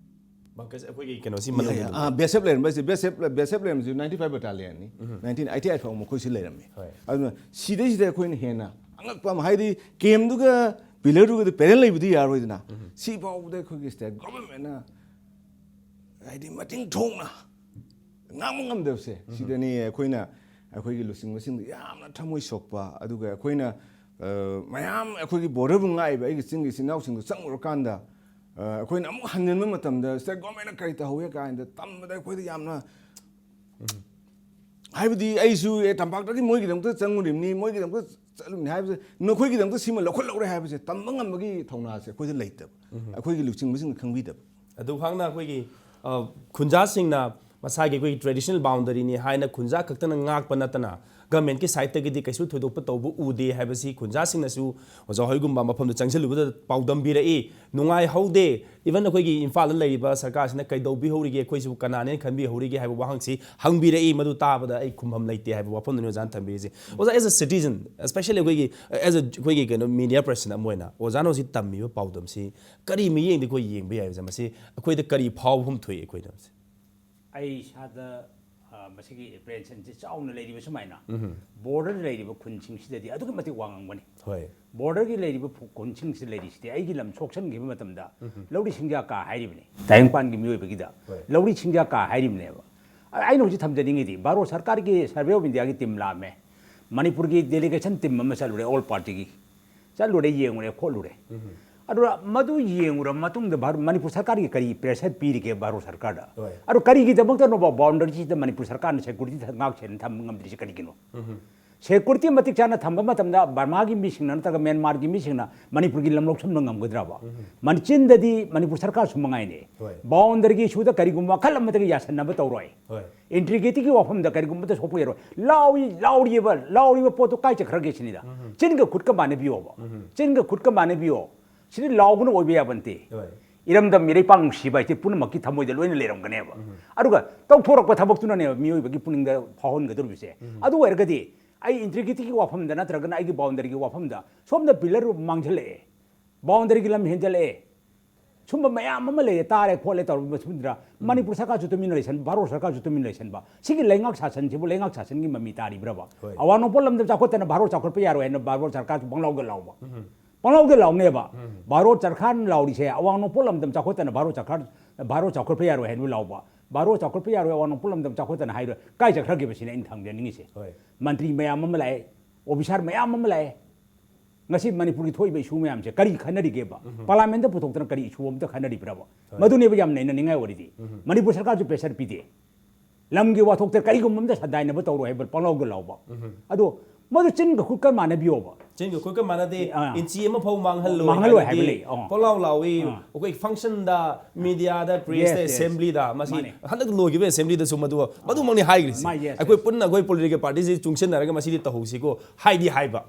ꯕꯪꯀꯔꯁꯦ ꯑꯩꯈꯣꯏꯒꯤ ꯀꯩꯅꯣꯁꯤ ꯃꯅꯨꯡꯗ꯫ ꯕꯤ ꯑꯦꯁ ꯑꯦꯐ ꯂꯩꯔꯝꯕꯁꯦ, B S F, B S F ꯂꯩꯔꯝꯕꯁꯤ ꯅꯥꯏꯟꯇꯤ ꯐꯥꯏꯚ ꯕꯇꯥꯂꯤꯌꯟꯅꯤ꯫ ꯅꯥꯏꯟꯇꯤꯟ ꯑꯥꯏꯠꯇꯤ ꯑꯩꯠ ꯐꯥꯎ ꯃꯈꯣꯏꯁꯤ ꯂꯩꯔꯝꯃꯦ꯫ ꯍꯣꯏ꯫ ꯑꯗꯨꯅ ꯁꯤꯗꯩꯁꯤꯗ ꯑꯩꯈꯣꯏꯅ ꯍꯦꯟꯅ ꯑꯉꯛꯄ ꯑꯃ, ꯍꯥꯏꯗꯤ ꯀꯦꯝꯗꯨꯒ ꯄꯤꯂꯔꯗꯨꯒꯗꯤ ꯄꯦꯔꯦꯜ ꯂꯩꯕꯗꯤ ꯌꯥꯔꯣꯏꯗꯅ꯫ ꯁꯤ ꯐꯥꯎꯕꯗ ꯑꯩꯈꯣꯏꯒꯤ ꯁ꯭ꯇꯦꯠ ꯒꯣꯚꯔꯟꯃꯦꯟꯠꯅ ꯍꯥꯏꯗꯤ ꯃꯇꯤꯡ ꯊꯣꯛꯅ ꯉꯥꯡꯕ ꯉꯝꯗꯕꯁꯦ, ꯁꯤꯗꯅꯤ ꯑꯩꯈꯣꯏꯅ ꯑꯩꯈꯣꯏꯒꯤ ꯂꯨꯆꯤꯡꯕꯁꯤꯡꯗ ꯌꯥꯝꯅ ꯊꯃꯣꯏ ꯁꯣꯛꯄ꯫ ꯑꯗꯨꯒ ꯑꯩꯈꯣꯏꯅ, ꯑ, ꯃꯌꯥꯝ ꯑꯩꯈꯣꯏꯒꯤ ꯕꯣꯔꯗꯔꯕꯨ ꯉꯥꯛꯏꯕ ꯑꯩꯒꯤ ꯆꯤꯡꯒꯤ ꯏꯆꯤꯟ ꯏꯅꯥꯎꯁꯤꯡꯗꯣ ꯆꯪꯉꯨꯔꯀꯥꯟꯗ, ꯑ, ꯑꯩꯈꯣꯏꯅ ꯑꯃꯨꯛ ꯍꯟꯖꯤꯟꯕ ꯃꯇꯝꯗ ꯁ꯭ꯇꯦꯠ ꯒꯣꯚꯔꯟꯃꯦꯟꯠꯅ ꯀꯔꯤ ꯇꯧꯍꯧꯒꯦ ꯀꯥꯏꯅ ꯇꯝꯕꯗ ꯑꯩꯈꯣꯏꯗ ꯌꯥꯝꯅ, ꯍꯥꯏꯕꯗꯤ ꯑꯩꯁꯨ, ꯑꯦ, ꯇꯝꯄꯥꯛꯇꯒꯤ ꯃꯣꯏꯒꯤꯗꯃꯛꯇ ꯆꯪꯉꯨꯔꯤꯕꯅꯤ, ꯃꯣꯏꯒꯤꯗꯃꯛꯇ ꯆꯠꯂꯤꯕꯅꯤ ꯍꯥꯏꯕꯁꯦ, ꯅꯈꯣꯏꯒꯤꯗꯃꯛꯇ ꯁꯤꯃ ꯂꯧꯈꯠꯍꯧꯔꯦ ꯍꯥꯏꯕꯁꯦ ꯇꯝꯕ ꯉꯝꯕꯒꯤ ꯊꯧꯅꯥꯁꯦ ꯑꯩꯈꯣꯏꯗ ꯂꯩꯇꯕ, ꯑꯩꯈꯣꯏꯒꯤ ꯂꯨꯆꯤꯡꯕꯁꯤꯡꯅ ꯈꯪꯕꯤꯗꯕ꯫ ꯑꯗꯨ ꯍꯥꯛꯅ ꯑꯩꯈꯣꯏꯒꯤ, ꯑ, ꯈꯨꯟꯖꯥꯁꯤꯡꯅ ꯃꯁꯥꯒꯤ ꯑꯩꯈꯣꯏꯒꯤ ꯇ꯭ꯔꯦꯗꯤꯁꯅꯦꯜ ꯕꯥꯎꯟꯗꯔꯤꯅꯤ ꯍꯥꯏꯅ ꯈꯨꯟꯖꯥ ꯈꯛꯇꯅ ꯉꯥꯛꯄ ꯅꯠꯇꯅ, ꯒꯃꯦꯟꯠꯀꯤ ꯁꯥꯏꯠꯇꯒꯤꯗꯤ ꯀꯩꯁꯨ ꯊꯣꯏꯗꯣꯛꯄ ꯇꯧꯕ ꯎꯗꯦ ꯍꯥꯏꯕꯁꯤ ꯈꯨꯟꯖꯥꯁꯤꯡꯅꯁꯨ ꯑꯣꯖꯥ ꯍꯣꯏꯒꯨꯝꯕ ꯃꯐꯝꯗ ꯆꯪꯁꯤꯜꯂꯨꯕꯗ ꯄꯥꯎꯗꯝꯕꯤꯔꯛꯏ꯫ ꯅꯨꯡꯉꯥꯏꯍꯧꯗꯦ꯫ ꯏꯚꯟ ꯑꯩꯈꯣꯏꯒꯤ ꯏꯝꯐꯥꯜꯗ ꯂꯩꯔꯤꯕ ꯁꯔꯀꯥꯔꯁꯤꯅ ꯀꯩꯗꯧꯕꯤꯍꯧꯔꯤꯒꯦ, ꯑꯩꯈꯣꯏꯁꯤꯕꯨ ꯀꯅꯥꯅꯦꯅ ꯈꯟꯕꯤꯍꯧꯔꯤꯒꯦ ꯍꯥꯏꯕ ꯋꯥꯍꯪꯁꯤ ꯍꯪꯕꯤꯔꯛꯏ꯫ ꯃꯗꯨ ꯇꯥꯕꯗ ꯑꯩ ꯈꯨꯝꯐꯝ ꯂꯩꯇꯦ ꯍꯥꯏꯕ ꯋꯥꯐꯝꯗꯨꯅꯤ ꯑꯣꯖꯥꯅ ꯊꯝꯕꯤꯔꯤꯁꯤ꯫ ꯑꯣꯖꯥ, as a citizen, especially ꯑꯩꯈꯣꯏꯒꯤ, as a, ꯑꯩꯈꯣꯏꯒꯤ ꯀꯩꯅꯣ, ꯃꯤꯗꯤꯌꯥ ꯄꯔꯁꯟ ꯑꯃ ꯑꯣꯏꯅ ꯑꯣꯖꯥꯅ ꯍꯧꯖꯤꯛ ꯇꯝꯃꯤꯕ ꯄꯥꯎꯗꯝꯁꯤ ꯀꯔꯤ ꯃꯤꯠꯌꯦꯡꯗ ꯑꯩꯈꯣꯏ ꯌꯦꯡꯕ ꯌꯥꯏ ꯑꯣꯖꯥ? ꯃꯁꯤ ꯑꯩꯈꯣꯏꯗ ꯀꯔꯤ ꯐꯥꯎꯕ ꯑꯃ ꯊꯣꯛꯏ ꯑꯩꯈꯣꯏꯗ? ꯑꯩ ꯏꯁꯥꯗ, ꯑ, ꯃꯁꯤꯒꯤ ꯑꯦꯄ꯭ꯔꯤꯍꯦꯟꯁꯟꯁꯤ ꯆꯥꯎꯅ ꯂꯩꯔꯤꯕ ꯁꯨꯃꯥꯏꯅ, ꯕꯣꯔꯗꯔ ꯂꯩꯔꯤꯕ ꯈꯨꯟꯁꯤꯡꯁꯤꯗꯗꯤ ꯑꯗꯨꯛꯀꯤ ꯃꯇꯤꯛ ꯋꯥꯡꯉꯝꯒꯅꯤ꯫ ꯍꯣꯏ꯫ ꯕꯣꯔꯗꯔꯒꯤ ꯂꯩꯔꯤꯕ ꯈꯨ- ꯈꯨꯟꯁꯤꯡꯁꯤꯗ ꯂꯩꯔꯤꯁꯤꯗꯤ ꯑꯩꯒꯤ ꯂꯝ ꯁꯣꯛꯆꯟꯈꯤꯕ ꯃꯇꯝꯗ ꯂꯧꯔꯤ ꯁꯤꯡꯌꯥ ꯀꯥ ꯍꯥꯏꯔꯤꯕꯅꯤ, ꯇꯥꯏꯕꯪꯄꯥꯟꯒꯤ ꯃꯤꯑꯣꯏꯕꯒꯤꯗ ꯍꯣꯏ꯫ ꯂꯧꯔꯤ ꯁꯤꯡꯌꯥ ꯀꯥ ꯍꯥꯏꯔꯤꯕꯅꯦꯕ꯫ ꯑ- ꯑꯩꯅ ꯍꯧꯖꯤꯛ ꯊꯝꯖꯅꯤꯡꯉꯤꯗꯤ, ꯚꯥꯔꯠ ꯁꯔꯀꯥꯔꯒꯤ ꯁꯔꯚꯦ ꯑꯣꯐ ꯏꯟꯗꯤꯌꯥꯒꯤ ꯇꯤꯝ ꯂꯥꯛꯑꯝꯃꯦ, ꯃꯅꯤꯄꯨꯔꯒꯤ ꯗꯦꯂꯤꯒꯦꯁꯟ ꯇꯤꯝ ꯑꯃ ꯆꯠꯂꯨꯔꯦ, ꯑꯣꯜ ꯄꯥꯔꯇꯤꯒꯤ꯫ ꯆꯠꯂꯨꯔꯦ, ꯌꯦꯡꯉꯨꯔꯦ, ꯈꯣꯠꯂꯨꯔꯦ꯫ ꯑꯗꯨꯅ ꯃꯗꯨ ꯌꯦꯡꯉꯨꯔ ꯃꯇꯨꯡꯗ ꯚꯥꯔ- ꯃꯅꯤꯄꯨꯔ ꯁꯔꯀꯥꯔꯒꯤ ꯀꯔꯤ ꯄ꯭ꯔꯦꯁꯔ ꯄꯤꯔꯤꯒꯦ ꯚꯥꯔꯠ ꯁꯔꯀꯥꯔꯗ? ꯍꯣꯏ꯫ ꯑꯗꯨ ꯀꯔꯤꯒꯤꯗꯃꯛꯇꯅꯣꯕ ꯕꯥꯎꯟꯗꯔꯤꯁꯤꯗ ꯃꯅꯤꯄꯨꯔ ꯁꯔꯀꯥꯔꯅ ꯁꯦꯀ꯭ꯌꯨꯔꯤꯇꯤ ꯉꯥꯛ ꯁꯦꯟ ꯊꯝꯕ ꯉꯝꯗ꯭ꯔꯤꯁꯤ ꯀꯔꯤꯒꯤꯅꯣ? ꯁꯦꯀ꯭ꯌꯨꯔꯤꯇꯤ ꯃꯇꯤꯛ ꯆꯥꯅ ꯊꯝꯕ ꯃꯇꯝꯗ ꯕꯔꯃꯥꯒꯤ ꯃꯤꯁꯤꯡꯅ ꯅꯠꯇ꯭ꯔꯒ ꯃ꯭ꯌꯥꯟꯃꯥꯔꯒꯤ ꯃꯤꯁꯤꯡꯅ ꯃꯅꯤꯄꯨꯔꯒꯤ ꯂꯝ ꯂꯧꯁꯤꯟꯕ ꯉꯝꯒꯗ꯭ꯔꯕ? ꯃꯅꯤ- ꯆꯤꯟꯗꯗꯤ ꯃꯅꯤꯄꯨꯔ ꯁꯔꯀꯥꯔꯁꯨ ꯃꯉꯥꯏꯅꯦ꯫ ꯍꯣꯏ꯫ ꯕꯥꯎꯟꯗꯔꯤꯒꯤ ꯏꯁꯨꯗ ꯀꯔꯤꯒꯨꯝꯕ ꯃꯈꯜ ꯑꯃꯠꯇꯒꯤ ꯌꯥꯁꯟꯅꯕ ꯇꯧꯔꯣꯏ꯫ ꯍꯣꯏ꯫ ꯏꯟꯇꯤꯒ꯭ꯔꯤꯇꯤꯒꯤ ꯋꯥꯐꯝꯗ ꯀꯔꯤꯒꯨꯝꯕꯗ ꯁꯣꯛꯄ ꯌꯥꯔꯣꯏ꯫ ꯂꯥꯎꯏ, ꯂꯥꯎꯔꯤꯕ, ꯂꯥꯎꯔꯤꯕ ꯄꯣꯠꯇꯣ ꯀꯥꯏ ꯆꯠꯈ꯭ꯔꯒꯦ ꯁꯤꯅꯤꯗ꯫ ꯆꯤꯟꯒ ꯈꯨꯠꯀ ꯃꯥꯟꯅꯕꯤꯌꯣꯕ꯫ ꯆꯤꯟꯒ ꯈꯨꯠꯀ ꯃꯥꯟꯅꯕꯤꯌꯣ꯫ ꯁꯤꯗꯤ ꯂꯥꯎꯕꯅ ꯑꯣꯏꯕ ꯌꯥꯕ ꯅꯠꯇꯦ꯫ ꯍꯣꯏ꯫ ꯏꯔꯝꯗꯝ ꯏꯔꯩꯄꯥꯛ ꯅꯨꯡꯁꯤꯕ ꯍꯥꯏꯁꯦ ꯄꯨꯝꯅꯃꯛꯀꯤ ꯊꯃꯣꯏꯗ ꯂꯣꯏꯅ ꯂꯩꯔꯝꯒꯅꯦꯕ꯫ ꯑꯗꯨꯒ ꯇꯧꯊꯣꯔꯛꯄ ꯊꯕꯛꯇꯨꯅꯅꯦꯕ ꯃꯤꯑꯣꯏꯕꯒꯤ ꯄꯨꯛꯅꯤꯡꯗ ꯐꯥꯎꯍꯟꯒꯗꯧꯔꯤꯕꯁꯦ꯫ ꯑꯗꯨ ꯑꯣꯏꯔꯒꯗꯤ ꯑꯩ ꯏꯟꯇꯤꯒ꯭ꯔꯤꯇꯤꯒꯤ ꯋꯥꯐꯝꯗ ꯅꯠꯇ꯭ꯔꯒꯅ ꯑꯩꯒꯤ ꯕꯥꯎꯟꯗꯔꯤꯒꯤ ꯋꯥꯐꯝꯗ ꯁꯣꯝꯗ ꯄꯤꯂꯔ ꯃꯥꯡꯁꯤꯜꯂꯛꯑꯦ, ꯕꯥꯎꯟꯗꯔꯤꯒꯤ ꯂꯝ ꯍꯦꯟꯖꯜꯂꯛꯑꯦ, ꯁꯨꯝꯕ ꯃꯌꯥꯝ ꯑꯃ ꯂꯩꯔꯦ, ꯇꯥꯔꯦ ꯈꯣꯠꯂꯦ ꯇꯧꯔꯕ ꯃꯇꯨꯡꯗ ꯃꯅꯤꯄꯨꯔ ꯁꯔꯀꯥꯔꯁꯨ ꯇꯨꯃꯤꯟꯅ ꯂꯩꯁꯟꯕ, ꯚꯥꯔꯠ ꯁꯔꯀꯥꯔꯁꯨ ꯇꯨꯃꯤꯟꯅ ꯂꯩꯁꯟꯕ, ꯁꯤꯒꯤ ꯂꯩꯉꯥꯛ ꯁꯥꯁꯟꯁꯤꯕꯨ ꯂꯩꯉꯥꯛ ꯁꯥꯁꯟꯒꯤ ꯃꯃꯤ ꯇꯥꯔꯤꯕ꯭ꯔꯕ? ꯍꯣꯏ꯫ ꯑꯋꯥꯡ ꯅꯣꯡꯄꯣꯛ ꯂꯝꯗꯝ ꯆꯥꯎꯈꯠꯇꯅ ꯚꯥꯔꯠ ꯆꯥꯎꯈꯠꯄ ꯌꯥꯔꯣꯏ ꯍꯥꯏꯅ ꯚꯥꯔꯠ ꯁꯔꯀꯥꯔꯁꯨ ꯄꯪꯂꯥꯎꯗ ꯂꯥꯎꯕ꯫ ꯄꯪꯂꯥꯎꯗ ꯂꯥꯎꯅꯦꯕ꯫ ꯚꯥꯔꯠ ꯁꯔꯀꯥꯔꯅ ꯂꯥꯎꯔꯤꯁꯦ ꯑꯋꯥꯡ ꯅꯣꯡꯄꯣꯛ ꯂꯝꯗꯝ ꯆꯥꯎꯈꯠꯇꯅ ꯚꯥꯔꯠ ꯁꯔꯀꯥꯔ, ꯚꯥꯔꯠ ꯆꯥꯎꯈꯠꯄ ꯌꯥꯔꯣꯏ ꯍꯥꯏꯅ ꯂꯥꯎꯕ꯫ ꯚꯥꯔꯠ ꯆꯥꯎꯈꯠꯄ ꯌꯥꯔꯣꯏ, ꯑꯋꯥꯡ ꯅꯣꯡꯄꯣꯛ ꯂꯝꯗꯝ ꯆꯥꯎꯈꯠꯇꯅ ꯍꯥꯏꯔꯣꯏ꯫ ꯀꯥꯏ ꯆꯠꯈ꯭ꯔꯒꯦꯕ ꯁꯤꯅ ꯑꯩꯅ ꯊꯝꯖꯅꯤꯡꯉꯤꯁꯦ꯫ ꯍꯣꯏ꯫ ꯃꯟꯇ꯭ꯔꯤ ꯃꯌꯥꯝ ꯑꯃ ꯂꯥꯛꯑꯦ, ꯑꯣꯐꯤꯁꯥꯔ ꯃꯌꯥꯝ ꯑꯃ ꯂꯥꯛꯑꯦ꯫ ꯉꯁꯤ ꯃꯅꯤꯄꯨꯔꯒꯤ ꯊꯣꯛꯏꯕ ꯏꯁꯨ ꯃꯌꯥꯝꯁꯦ ꯀꯔꯤ ꯈꯟꯅꯔꯤꯒꯦꯕ? ꯄꯥꯔꯂꯥꯃꯦꯟꯗ ꯄꯨꯊꯣꯛꯇꯅ ꯀꯔꯤ ꯏꯁꯨ ꯑꯝꯇ ꯈꯟꯅꯔꯤꯕ꯭ꯔꯕ? ꯃꯗꯨꯅꯦꯕ ꯌꯥꯝ ꯅꯩꯅꯅꯤꯡꯉꯥꯏ ꯑꯣꯏꯔꯤꯗꯤ꯫ ꯃꯅꯤꯄꯨꯔ ꯁꯔꯀꯥꯔꯁꯨ ꯄ꯭ꯔꯦꯁꯔ ꯄꯤꯗꯦ꯫ ꯂꯝꯒꯤ ꯋꯥꯊꯣꯛꯇ ꯀꯔꯤꯒꯨꯝꯕ ꯑꯝꯇ ꯁꯟꯗꯥꯏꯅꯕ ꯇꯧꯔꯣꯏ ꯍꯥꯏꯕ ꯄꯪꯂꯥꯎꯗ ꯂꯥꯎꯕ꯫ ꯑꯗꯣ ꯃꯗꯨ ꯆꯤꯟꯒ ꯈꯨꯠꯀ ꯃꯥꯟꯅꯕꯤꯌꯣꯕ꯫ ꯆꯤꯟꯒ ꯈꯨꯠꯀ ꯃꯥꯟꯅꯗꯦ꯫ ꯑꯥ꯫ ꯏꯟꯆꯤ ꯑꯃ ꯐꯥꯎ ꯃꯥꯡꯍꯜꯂꯣꯏ ꯃꯥꯡꯍꯜꯂꯣꯏ ꯍꯥꯏꯕꯗꯤ ꯍꯥꯏꯕ ꯂꯩ꯫ ꯑꯥ꯫ ꯄꯪꯂꯥꯎ ꯂꯥꯎꯏ꯫ ꯑꯥ꯫ ꯑꯩꯈꯣꯏ ꯐꯪꯁꯟꯗ, ꯃꯤꯗꯤꯌꯥꯗ, Yes, ꯄ꯭ꯔꯦꯁꯇ, yes. ꯑꯦꯁꯦꯝꯕ꯭ꯂꯤꯗ ꯃꯁꯤ ꯃꯥꯅꯦ꯫ ꯍꯟꯗꯛ ꯂꯣꯏꯈꯤꯕ ꯑꯦꯁꯦꯝꯕ꯭ꯂꯤꯗꯁꯨ ꯃꯗꯨ ꯃꯗꯨꯃꯛꯅꯤ ꯍꯥꯏꯈ꯭ꯔꯤꯁꯤ꯫ ꯃꯥ, yes, ꯑꯩꯈꯣꯏ yes. ꯄꯨꯟꯅ ꯑꯩꯈꯣꯏ ꯄꯣꯂꯤꯇꯤꯀꯦꯜ ꯄꯥꯔꯇꯤꯁꯤ ꯆꯨꯡꯁꯤꯟꯅꯔꯒ ꯃꯁꯤꯗꯤ ꯇꯧꯍꯧꯁꯤꯀꯣ ꯍꯥꯏꯗꯤ ꯍꯥꯏꯕ꯫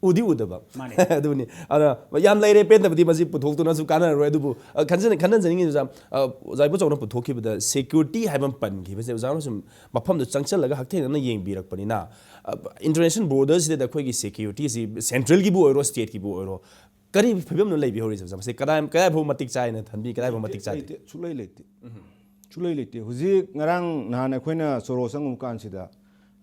ꯎꯗꯤ ꯎꯗꯕ꯫ ꯃꯥꯅꯦ꯫ ꯑꯗꯨꯅꯤ꯫ ꯑꯗ ꯌꯥꯝ ꯂꯩꯔꯦ ꯄꯦꯟꯗꯕꯗꯤ ꯃꯁꯤ ꯄꯨꯊꯣꯛꯇꯨꯅꯁꯨ ꯀꯥꯟꯅꯔꯔꯣꯏ꯫ ꯑꯗꯨꯕꯨ, ꯑ, ꯈꯟꯖ-, ꯈꯟꯅꯖꯅꯤꯡꯉꯤꯁꯦ, ꯑ, ꯑꯣꯖꯥ ꯏꯕꯣꯆꯧꯅ ꯄꯨꯊꯣꯛꯈꯤꯕꯗ ꯁꯦꯀ꯭ꯌꯨꯔꯤꯇꯤ ꯍꯥꯏꯕ ꯑꯃ ꯄꯟꯈꯤꯕꯁꯦ ꯑꯣꯖꯥꯅ ꯁꯨꯝ ꯃꯐꯝꯗꯣ ꯆꯪꯁꯤꯜꯂꯒ ꯍꯛꯊꯦꯡꯅꯅ ꯌꯦꯡꯕꯤꯔꯛꯄꯅꯤꯅ, ꯑ, ꯏꯟꯇꯔꯅꯦꯁꯅꯦꯜ ꯕꯣꯔꯗꯔꯁꯤꯗ ꯑꯩꯈꯣꯏꯒꯤ ꯁꯦꯀ꯭ꯌꯨꯔꯤꯇꯤꯁꯤ ꯁꯦꯟꯇ꯭ꯔꯦꯜꯒꯤꯕꯨ ꯑꯣꯏꯔꯣ, ꯁ꯭ꯇꯦꯠꯀꯤꯕꯨ ꯑꯣꯏꯔꯣ, ꯀꯔꯤ ꯐꯤꯕꯝꯅꯣ ꯂꯩꯕꯤꯍꯧꯔꯤꯁꯦ ꯑꯣꯖꯥ? ꯃꯁꯤ ꯀꯗꯥꯏ, ꯀꯗꯥꯏꯐꯥꯎ ꯃꯇꯤꯛ ꯆꯥꯏꯅ ꯈꯟꯕꯤ, ꯀꯗꯥꯏꯐꯥꯎ ꯃꯇꯤꯛ ꯆꯥꯏ? ꯂꯩꯇꯦ, ꯁꯨꯡꯂꯩ ꯂꯩꯇꯦ꯫ ꯁꯨꯡꯂꯩ ꯂꯩꯇꯦ꯫ ꯍꯧꯖꯤꯛ ꯉꯔꯥꯡ ꯅꯍꯥꯟ ꯑꯩꯈꯣꯏꯅ ꯁꯣꯔꯣ ꯆꯪꯉꯨꯕ ꯀꯥꯟꯁꯤꯗ,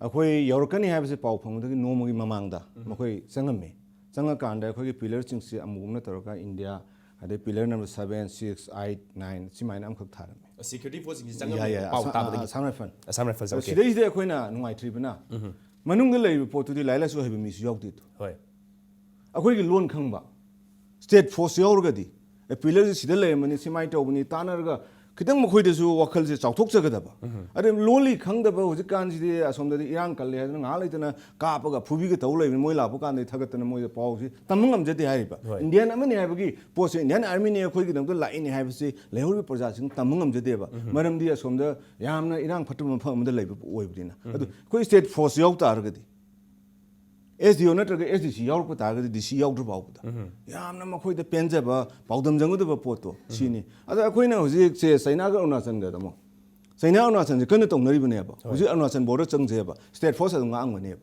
ꯑꯩꯈꯣꯏ ꯌꯧꯔꯛꯀꯅꯤ ꯍꯥꯏꯕꯁꯦ ꯄꯥꯎ ꯐꯪꯕꯗꯒꯤ ꯅꯣꯡꯃꯒꯤ ꯃꯃꯥꯡꯗ ꯃꯈꯣꯏ ꯆꯪꯉꯝꯃꯤ꯫ ꯆꯪꯉꯀꯥꯟꯗ ꯑꯩꯈꯣꯏꯒꯤ ꯄꯤꯂꯔꯁꯤꯡꯁꯦ ꯑꯃꯨꯛ ꯑꯃꯅ ꯇꯧꯔꯒ ꯏꯟꯗꯤꯌꯥ, ꯑꯗꯩ pillar number seven, six, eight, nine, ꯁꯤꯃꯥꯏꯅ ꯑꯃꯈꯛ ꯊꯥꯔꯝꯃꯤ꯫ ꯁꯦꯀ꯭ꯌꯨꯔꯤꯇꯤ ꯐꯣꯔꯁꯁꯤꯡꯁꯤ ꯌꯥꯏ, ꯆꯪꯉꯝꯃꯤ ꯌꯥꯏ, ꯄꯥꯎ ꯑꯁꯥꯝ, ꯇꯥꯕꯗꯒꯤ꯫ ꯑꯁꯥꯝ ꯔꯥꯏꯐꯜ꯫ ꯑꯁꯥꯝ ꯔꯥꯏꯐꯜꯁꯦ, ꯑꯗꯣ okay꯫ ꯁꯤꯗꯩꯁꯤꯗ ꯑꯩꯈꯣꯏꯅ ꯅꯨꯡꯉꯥꯏꯇ꯭ꯔꯤꯕꯅ, ꯃꯅꯨꯡꯗ ꯂꯩꯔꯤꯕ ꯄꯣꯠꯇꯨꯗꯤ ꯂꯥꯏꯔꯤꯛ ꯂꯥꯏꯁꯨ ꯍꯩꯕ ꯃꯤꯁꯨ ꯌꯥꯎꯗꯦ꯫ ꯍꯣꯏ꯫ ꯑꯩꯈꯣꯏꯒꯤ ꯂꯣꯟ ꯈꯪꯕ, ꯁ꯭ꯇꯦꯠ ꯐꯣꯔꯁ ꯌꯥꯎꯔꯒꯗꯤ, ꯑꯦ, ꯄꯤꯂꯔꯁꯤ ꯁꯤꯗ ꯂꯩꯔꯝꯃꯅꯤ, ꯁꯤꯃꯥꯏꯅ ꯇꯧꯕꯅꯤ, ꯇꯥꯟꯅꯔꯒ ꯈꯤꯇꯪ ꯃꯈꯣꯏꯗꯁꯨ ꯋꯥꯈꯜꯁꯦ ꯆꯥꯎꯊꯣꯛꯆꯒꯗꯕ꯫ ꯑꯗꯩ ꯂꯣꯟꯂꯤ ꯈꯪꯗꯕ ꯍꯧꯖꯤꯛꯀꯥꯟꯁꯤꯗꯤ ꯑꯁꯣꯝꯗꯗꯤ ꯏꯔꯥꯡ ꯀꯜꯂꯦ ꯍꯥꯏꯗꯅ ꯉꯥꯏꯍꯥꯛ ꯂꯩꯇꯅ ꯀꯥꯞꯄꯒ ꯐꯨꯕꯤꯒ ꯇꯧ ꯂꯩꯕꯅꯤ꯫ ꯃꯣꯏ ꯂꯥꯛꯄ ꯀꯥꯟꯗ ꯊꯥꯒꯠꯇꯅ ꯃꯣꯏꯗ ꯄꯥꯎꯁꯤ ꯇꯝꯕ ꯉꯝꯖꯗꯦ ꯍꯥꯏꯔꯤꯕ꯫ ꯍꯣꯏ꯫ ꯏꯟꯗꯤꯌꯥꯟ ꯑꯃꯅꯤ ꯍꯥꯏꯕꯒꯤ ꯄꯣꯠꯁꯦ, ꯏꯟꯗꯤꯌꯥꯟ ꯑꯥꯔꯃꯤꯅꯤ ꯑꯩꯈꯣꯏꯒꯤꯗꯃꯛꯇ ꯂꯥꯛꯏꯅꯤ ꯍꯥꯏꯕꯁꯤ ꯂꯩꯍꯧꯔꯤꯕ ꯄ꯭ꯔꯖꯥꯁꯤꯡ ꯇꯝꯕ ꯉꯝꯖꯗꯦꯕ꯫ ꯃꯔꯝꯗꯤ ꯑꯁꯣꯝꯗ ꯌꯥꯝꯅ ꯏꯔꯥꯡ ꯐꯠꯇꯕ ꯃꯐꯝ ꯑꯃꯗ ꯂꯩꯕ ꯑꯣꯏꯕꯅꯤꯅ꯫ ꯑꯗꯨ ꯑꯩꯈꯣꯏ ꯁ꯭ꯇꯦꯠ ꯐꯣꯔꯁ ꯌꯥꯎ ꯇꯥꯔꯒꯗꯤ, ꯑꯦꯁ ꯗꯤ ꯑꯣ ꯅꯠꯇ꯭ꯔꯒ ꯑꯦꯁ ꯗꯤ ꯁꯤ ꯌꯥꯎꯔꯛꯄ ꯇꯥꯔꯒꯗꯤ, ꯗꯤ ꯁꯤ ꯌꯥꯎꯗ꯭ꯔ ꯐꯥꯎꯕꯗ ꯌꯥꯝꯅ ꯃꯈꯣꯏꯗ ꯄꯦꯟꯖꯕ, ꯄꯥꯎꯗꯝꯖꯒꯗꯕ ꯄꯣꯠꯇꯣ ꯁꯤꯅꯤ꯫ ꯑꯗ ꯑꯩꯈꯣꯏꯅ ꯍꯧꯖꯤꯛꯁꯦ ꯆꯩꯅꯥꯒ ꯑꯔꯨꯅꯥꯆꯜꯒ ꯑꯃꯨꯛ, ꯆꯩꯅꯥ ꯑꯔꯨꯅꯥꯆꯜꯁꯦ ꯀꯟꯅ ꯇꯧꯅꯔꯤꯕꯅꯦꯕ꯫ ꯍꯧꯖꯤꯛ ꯑꯔꯨꯅꯥꯆꯜ ꯕꯣꯔꯗꯔ ꯆꯪꯁꯦꯕ, ꯁ꯭ꯇꯦꯠ ꯐꯣꯔꯁ ꯑꯗꯨꯝ ꯉꯥꯡꯉꯝꯒꯅꯦꯕ꯫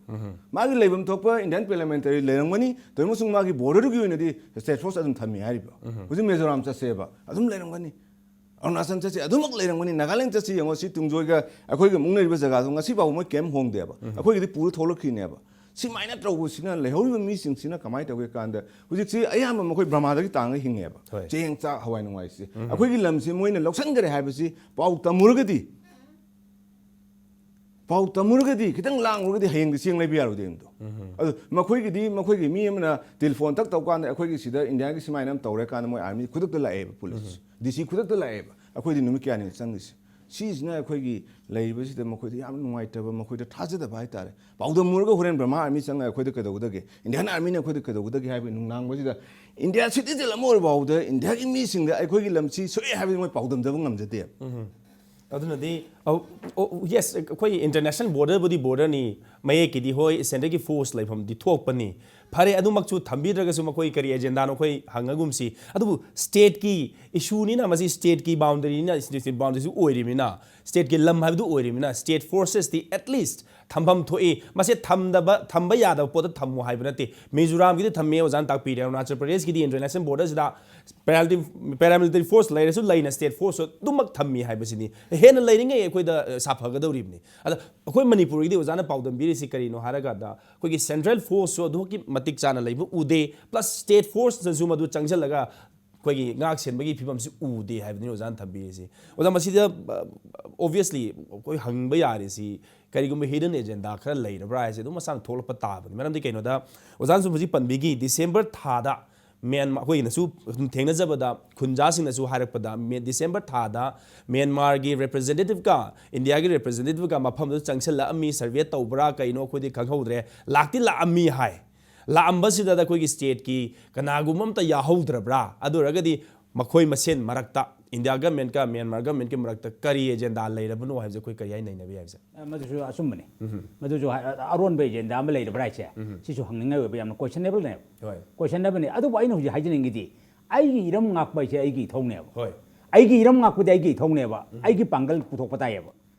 ꯃꯥꯒꯤ ꯂꯩꯐꯝ ꯊꯣꯛꯄ ꯏꯟꯗꯤꯌꯥꯟ ꯄꯥꯔꯂꯤꯌꯥꯃꯦꯟꯇꯔꯤ ꯂꯩꯔꯝꯒꯅꯤ, ꯇꯧꯏ ꯑꯃꯁꯨꯡ ꯃꯥꯒꯤ ꯕꯣꯔꯗꯔꯗꯨꯒꯤ ꯑꯣꯏꯅꯗꯤ ꯁ꯭ꯇꯦꯠ ꯐꯣꯔꯁ ꯑꯗꯨꯝ ꯊꯝꯃꯤ ꯍꯥꯏꯔꯤꯕ꯫ ꯍꯧꯖꯤꯛ ꯃꯤꯖꯣꯔꯥꯝ ꯆꯠꯁꯦꯕ, ꯑꯗꯨꯝ ꯂꯩꯔꯝꯒꯅꯤ꯫ ꯑꯔꯨꯅꯥꯆꯜ ꯆꯠꯁꯤ, ꯑꯗꯨꯃꯛ ꯂꯩꯔꯝꯒꯅꯤ꯫ ꯅꯥꯒꯥꯂꯦꯟ ꯆꯠꯁꯤ, ꯌꯦꯡꯉꯣ, ꯁꯤ ꯇꯨꯡꯖꯣꯏꯒ ꯑꯩꯈꯣꯏꯒ ꯃꯨꯛꯅꯔꯤꯕ ꯖꯒꯥꯗꯣ ꯉꯁꯤ ꯐꯥꯎꯕ ꯃꯣꯏ ꯀꯩꯝ ꯍꯣꯡꯗꯦꯕ꯫ ꯑꯩꯈꯣꯏꯒꯤꯗꯤ ꯄꯨꯔ ꯊꯣꯛꯂꯛꯈꯤꯅꯦꯕ꯫ ꯁꯤꯃꯥꯏꯅ ꯇꯧꯕꯁꯤꯅ ꯂꯩꯍꯧꯔꯤꯕ ꯃꯤꯁꯤꯡꯁꯤꯅ ꯀꯃꯥꯏꯅ ꯇꯧꯒꯦ ꯀꯥꯟꯗ, ꯍꯧꯖꯤꯛꯁꯤ ꯑꯌꯥꯝꯕ ꯃꯈꯣꯏ ꯕ꯭ꯔꯃꯥꯗꯒꯤ ꯇꯥꯡꯉ ꯍꯤꯡꯉꯦꯕ꯫ ꯍꯣꯏ꯫ ꯆꯦꯡ, ꯆꯥꯛ, ꯍꯋꯥꯏ ꯅꯨꯡꯋꯥꯏꯁꯦ꯫ ꯑꯩꯈꯣꯏꯒꯤ ꯂꯝꯁꯤ ꯃꯣꯏꯅ ꯂꯧꯁꯟꯈ꯭ꯔꯦ ꯍꯥꯏꯕꯁꯤ ꯄꯥꯎ ꯇꯝꯃꯨꯔꯒꯗꯤ, ꯄꯥꯎ ꯇꯝꯃꯨꯔꯒꯗꯤ, ꯈꯤꯇꯪ ꯂꯥꯡꯉꯨꯔꯒꯗꯤ ꯍꯌꯦꯡꯗꯤ ꯆꯦꯡ ꯂꯩꯕ ꯌꯥꯔꯣꯏꯗꯣꯏꯅꯤꯗꯣ꯫ ꯑꯗꯨ ꯃꯈꯣꯏꯒꯤꯗꯤ, ꯃꯈꯣꯏꯒꯤ ꯃꯤ ꯑꯃꯅ ꯇꯦꯂꯤꯐꯣꯟ ꯇꯛ ꯇꯧ ꯀꯥꯟꯗ, ꯑꯩꯈꯣꯏꯒꯤ ꯁꯤꯗ ꯏꯟꯗꯤꯌꯥꯒꯤ ꯁꯨꯃꯥꯏꯅ ꯑꯃ ꯇꯧꯔꯦ ꯀꯥꯟꯗ, ꯃꯣꯏ ꯑꯥꯔꯃꯤ ꯈꯨꯗꯛꯇ ꯂꯥꯛꯑꯦꯕ, ꯄꯨꯂꯤꯁ, ꯗꯤ ꯁꯤ ꯈꯨꯗꯛꯇ ꯂꯥꯛꯑꯦꯕ꯫ ꯑꯩꯈꯣꯏꯗꯤ ꯅꯨꯃꯤꯠ ꯀꯌꯥꯅꯤ ꯆꯪꯉꯤꯁꯦ꯫ ꯁꯤꯁꯤꯅ ꯑꯩꯈꯣꯏꯒꯤ ꯂꯩꯔꯤꯕꯁꯤꯗ ꯃꯈꯣꯏꯗ ꯌꯥꯝꯅ ꯅꯨꯡꯉꯥꯏꯇꯕ, ꯃꯈꯣꯏꯗ ꯊꯥꯖꯗꯕ ꯍꯥꯏꯇꯥꯔꯦ꯫ ꯄꯥꯎꯗꯝꯃꯨꯔꯒ ꯍꯣꯔꯦꯟ ꯕ꯭ꯔꯃꯥ ꯑꯥꯔꯃꯤ ꯆꯪꯉꯒ ꯑꯩꯈꯣꯏꯗ ꯀꯩꯗꯧꯒꯗꯒꯦ, ꯏꯟꯗꯤꯌꯥꯟ ꯑꯥꯔꯃꯤꯅ ꯑꯩꯈꯣꯏꯗ ꯀꯩꯗꯧꯒꯗꯒꯦ ꯍꯥꯏꯕꯒꯤ ꯅꯨꯡꯅꯥꯡꯕꯁꯤꯗ, ꯏꯟꯗꯤꯌꯥ ꯁꯤꯇꯤꯖꯦꯟ ꯑꯃ ꯑꯣꯏꯔ ꯐꯥꯎꯕꯗ ꯏꯟꯗꯤꯌꯥꯒꯤ ꯃꯤꯁꯤꯡꯗ ꯑꯩꯈꯣꯏꯒꯤ ꯂꯝꯁꯤ ꯁꯣꯛꯑꯦ ꯍꯥꯏꯕꯗꯤ ꯃꯣꯏ ꯄꯥꯎꯗꯝꯖꯕ ꯉꯝꯖꯗꯦꯕ꯫ ꯑꯗꯨꯅꯗꯤ ꯑꯧ, ꯑꯣ, ꯌꯦꯁ, ꯑꯩꯈꯣꯏ ꯏꯟꯇꯔꯅꯦꯁꯅꯦꯜ ꯕꯣꯔꯗꯔꯕꯨꯗꯤ ꯕꯣꯔꯗꯔꯅꯤ, ꯃꯌꯦꯛꯀꯤꯗꯤ ꯍꯣꯏ, ꯁꯦꯟꯇꯔꯒꯤ ꯐꯣꯔꯁ ꯂꯩꯐꯝꯗꯤ ꯊꯣꯛꯄꯅꯤ꯫ ꯐꯔꯦ, ꯑꯗꯨꯃꯛꯁꯨ ꯊꯝꯕꯤꯗ꯭ꯔꯒꯁꯨ ꯃꯈꯣꯏ ꯀꯔꯤ ꯑꯦꯖꯦꯟꯗꯥꯅꯣ ꯑꯩꯈꯣꯏ ꯍꯪꯉꯒꯨꯝꯁꯤ꯫ ꯑꯗꯨꯕꯨ ꯁ꯭ꯇꯦꯠꯀꯤ ꯏꯁꯨꯅꯤꯅ, ꯃꯁꯤ ꯁ꯭ꯇꯦꯠꯀꯤ ꯕꯥꯎꯟꯗꯔꯤꯅꯤꯅ, ꯁ꯭ꯇꯦꯠ ꯕꯥꯎꯟꯗꯔꯤꯁꯨ ꯑꯣꯏꯔꯤꯕꯅꯤꯅ, ꯁ꯭ꯇꯦꯠꯀꯤ ꯂꯝ ꯍꯥꯏꯕꯗꯨ ꯑꯣꯏꯔꯤꯕꯅꯤꯅ, ꯁ꯭ꯇꯦꯠ ꯐꯣꯔꯁꯦꯁꯇꯤ ꯑꯦꯠꯂꯤꯁ ꯊꯝꯐꯝ ꯊꯣꯛꯏ꯫ ꯃꯁꯤ ꯊꯝꯗꯕ, ꯊꯝꯕ ꯌꯥꯗꯕ ꯄꯣꯠꯇ ꯊꯝꯃꯨ ꯍꯥꯏꯕ ꯅꯠꯇꯦ꯫ ꯃꯤꯖꯣꯔꯥꯝꯒꯤꯗꯤ ꯊꯝꯃꯦ, ꯑꯣꯖꯥꯅ ꯇꯥꯛꯄꯤꯔꯦ꯫ ꯑꯔꯨꯅꯥꯆꯜ ꯄ꯭ꯔꯗꯦꯁꯀꯤꯗꯤ ꯏꯟꯇꯔꯅꯦꯁꯅꯦꯜ ꯕꯣꯔꯗꯔꯁꯤꯗ ꯄꯦꯔꯥꯃꯤꯂꯤꯇꯔꯤ ꯐꯣꯔꯁ ꯂꯩꯔꯁꯨ ꯂꯩꯅ ꯁ꯭ꯇꯦꯠ ꯐꯣꯔꯁꯁꯨ ꯑꯗꯨꯃꯛ ꯊꯝꯃꯤ ꯍꯥꯏꯕꯁꯤꯅꯤ꯫ ꯍꯦꯟꯅ ꯂꯩꯔꯤꯉꯩ ꯑꯩꯈꯣꯏꯗ, ꯑ, ꯁꯥꯐꯒꯗꯧꯔꯤꯕꯅꯤ꯫ ꯑꯗ ꯑꯩꯈꯣꯏ ꯃꯅꯤꯄꯨꯔꯒꯤꯗꯤ ꯑꯣꯖꯥꯅ ꯄꯥꯎꯗꯝꯕꯤꯔꯤꯁꯤ ꯀꯔꯤꯅꯣ ꯍꯥꯏꯔꯀꯥꯟꯗ, ꯑꯩꯈꯣꯏꯒꯤ ꯁꯦꯟꯇ꯭ꯔꯦꯜ ꯐꯣꯔꯁꯁꯨ ꯑꯗꯨꯛꯀꯤ ꯃꯇꯤꯛ ꯆꯥꯅ ꯂꯩꯕ ꯎꯗꯦ, ꯄ꯭ꯂꯁ ꯁ꯭ꯇꯦꯠ ꯐꯣꯔꯁꯅꯁꯨ ꯃꯗꯨ ꯆꯪꯁꯤꯜꯂꯒ ꯑꯩꯈꯣꯏꯒꯤ ꯉꯥꯛ ꯁꯦꯟꯕꯒꯤ ꯐꯤꯕꯝꯁꯤ ꯎꯗꯦ ꯍꯥꯏꯕꯗꯨꯅꯤ ꯑꯣꯖꯥꯅ ꯊꯝꯕꯤꯔꯤꯁꯤ꯫ ꯑꯣꯖꯥ, ꯃꯁꯤꯗ, ꯑ, ꯑꯣꯕꯤꯌꯁꯂꯤ ꯑꯩꯈꯣꯏ ꯍꯪꯕ ꯌꯥꯔꯤꯁꯤ ꯀꯔꯤꯒꯨꯝꯕ ꯍꯤꯗꯟ ꯑꯦꯖꯦꯟꯗꯥ ꯈꯔ ꯂꯩꯔꯕ꯭ꯔꯥ ꯍꯥꯏꯁꯦ ꯑꯗꯨꯝ ꯃꯁꯥꯅ ꯊꯣꯛꯂꯛꯄ ꯇꯥꯕꯅꯤ꯫ ꯃꯔꯝꯗꯤ ꯀꯩꯅꯣꯗ, ꯑꯣꯖꯥꯅꯁꯨ ꯍꯧꯖꯤꯛ ꯄꯟꯕꯤꯈꯤ, ꯗꯤꯁꯦꯝꯕꯔ ꯊꯥꯗ ꯃ꯭ꯌꯥꯟꯃꯥ, ꯑꯩꯈꯣꯏꯅꯁꯨ ꯑꯗꯨꯝ ꯊꯦꯡꯅꯖꯕꯗ, ꯈꯨꯟꯖꯥꯁꯤꯡꯅꯁꯨ ꯍꯥꯏꯔꯛꯄꯗ, ꯃꯦ-, ꯗꯤꯁꯦꯝꯕꯔ ꯊꯥꯗ ꯃ꯭ꯌꯥꯟꯃꯥꯔꯒꯤ ꯔꯦꯄ꯭ꯔꯖꯦꯟꯇꯦꯇꯤꯞꯀ ꯏꯟꯗꯤꯌꯥꯒꯤ ꯔꯦꯄ꯭ꯔꯖꯦꯟꯇꯦꯇꯤꯞꯀ ꯃꯐꯝꯗꯨꯗ ꯆꯪꯁꯤꯜꯂꯛꯑꯝꯃꯤ, ꯁꯔꯚꯦ ꯇꯧꯕ꯭ꯔꯥ ꯀꯩꯅꯣ ꯑꯩꯈꯣꯏꯗꯤ ꯈꯪꯍꯧꯗ꯭ꯔꯦ, ꯂꯥꯛꯇꯤ ꯂꯥꯛꯑꯝꯃꯤ ꯍꯥꯏ꯫ ꯂꯥꯛꯑꯝꯕꯁꯤꯗ ꯑꯩꯈꯣꯏꯒꯤ ꯁ꯭ꯇꯦꯠꯀꯤ ꯀꯅꯥꯒꯨꯝꯕ ꯑꯝꯇ ꯌꯥꯍꯧꯗ꯭ꯔꯕ꯭ꯔꯥ? ꯑꯗꯨ ꯑꯣꯏꯔꯒꯗꯤ ꯃꯈꯣꯏ ꯃꯁꯦꯟ ꯃꯔꯛꯇ, ꯏꯟꯗꯤꯌꯥ ꯒꯃꯦꯟꯠꯀ ꯃ꯭ꯌꯥꯟꯃꯥꯔ ꯒꯃꯦꯟꯠꯀꯤ ꯃꯔꯛꯇ ꯀꯔꯤ ꯑꯦꯖꯦꯟꯗꯥ ꯂꯩꯔꯕꯅꯣ ꯍꯥꯏꯕꯁꯦ ꯑꯩꯈꯣꯏ ꯀꯔꯤ ꯍꯥꯏꯅ ꯅꯩꯅꯕ ꯌꯥꯏ ꯍꯥꯏꯕꯁꯦ? ꯑ, ꯃꯗꯨꯁꯨ ꯑꯆꯨꯝꯕꯅꯤ꯫ ꯎꯝ꯫ ꯃꯗꯨꯁꯨ ꯍꯥꯏ-, ꯑꯔꯣꯟꯕ ꯑꯦꯖꯦꯟꯗꯥ ꯑꯃ ꯂꯩꯔꯕ꯭ꯔꯥ ꯍꯥꯏꯁꯦ? ꯎꯝ꯫ ꯁꯤꯁꯨ ꯍꯪꯅꯤꯡꯉꯥꯏ ꯑꯣꯏꯕ ꯌꯥꯝꯅ questionableꯅꯦꯕ꯫ ꯍꯣꯏ꯫ Questionableꯅꯦꯕ꯫ ꯑꯗꯨꯕꯨ ꯑꯩꯅ ꯍꯧꯖꯤꯛ ꯍꯥꯏꯖꯅꯤꯡꯉꯤꯗꯤ, ꯑꯩꯒꯤ ꯏꯔꯝ ꯉꯥꯛꯄ ꯍꯥꯏꯁꯦ ꯑꯩꯒꯤ ꯏꯊꯧꯅꯦꯕ꯫ ꯍꯣꯏ꯫ ꯑꯩꯒꯤ ꯏꯔꯝ ꯉꯥꯛꯄꯗꯤ ꯑꯩꯒꯤ ꯏꯊꯧꯅꯦꯕ꯫ ꯎꯝ꯫ ꯑꯩꯒꯤ ꯄꯥꯡꯒꯜ ꯄꯨꯊꯣꯛꯄ ꯇꯥꯏꯌꯦꯕ꯫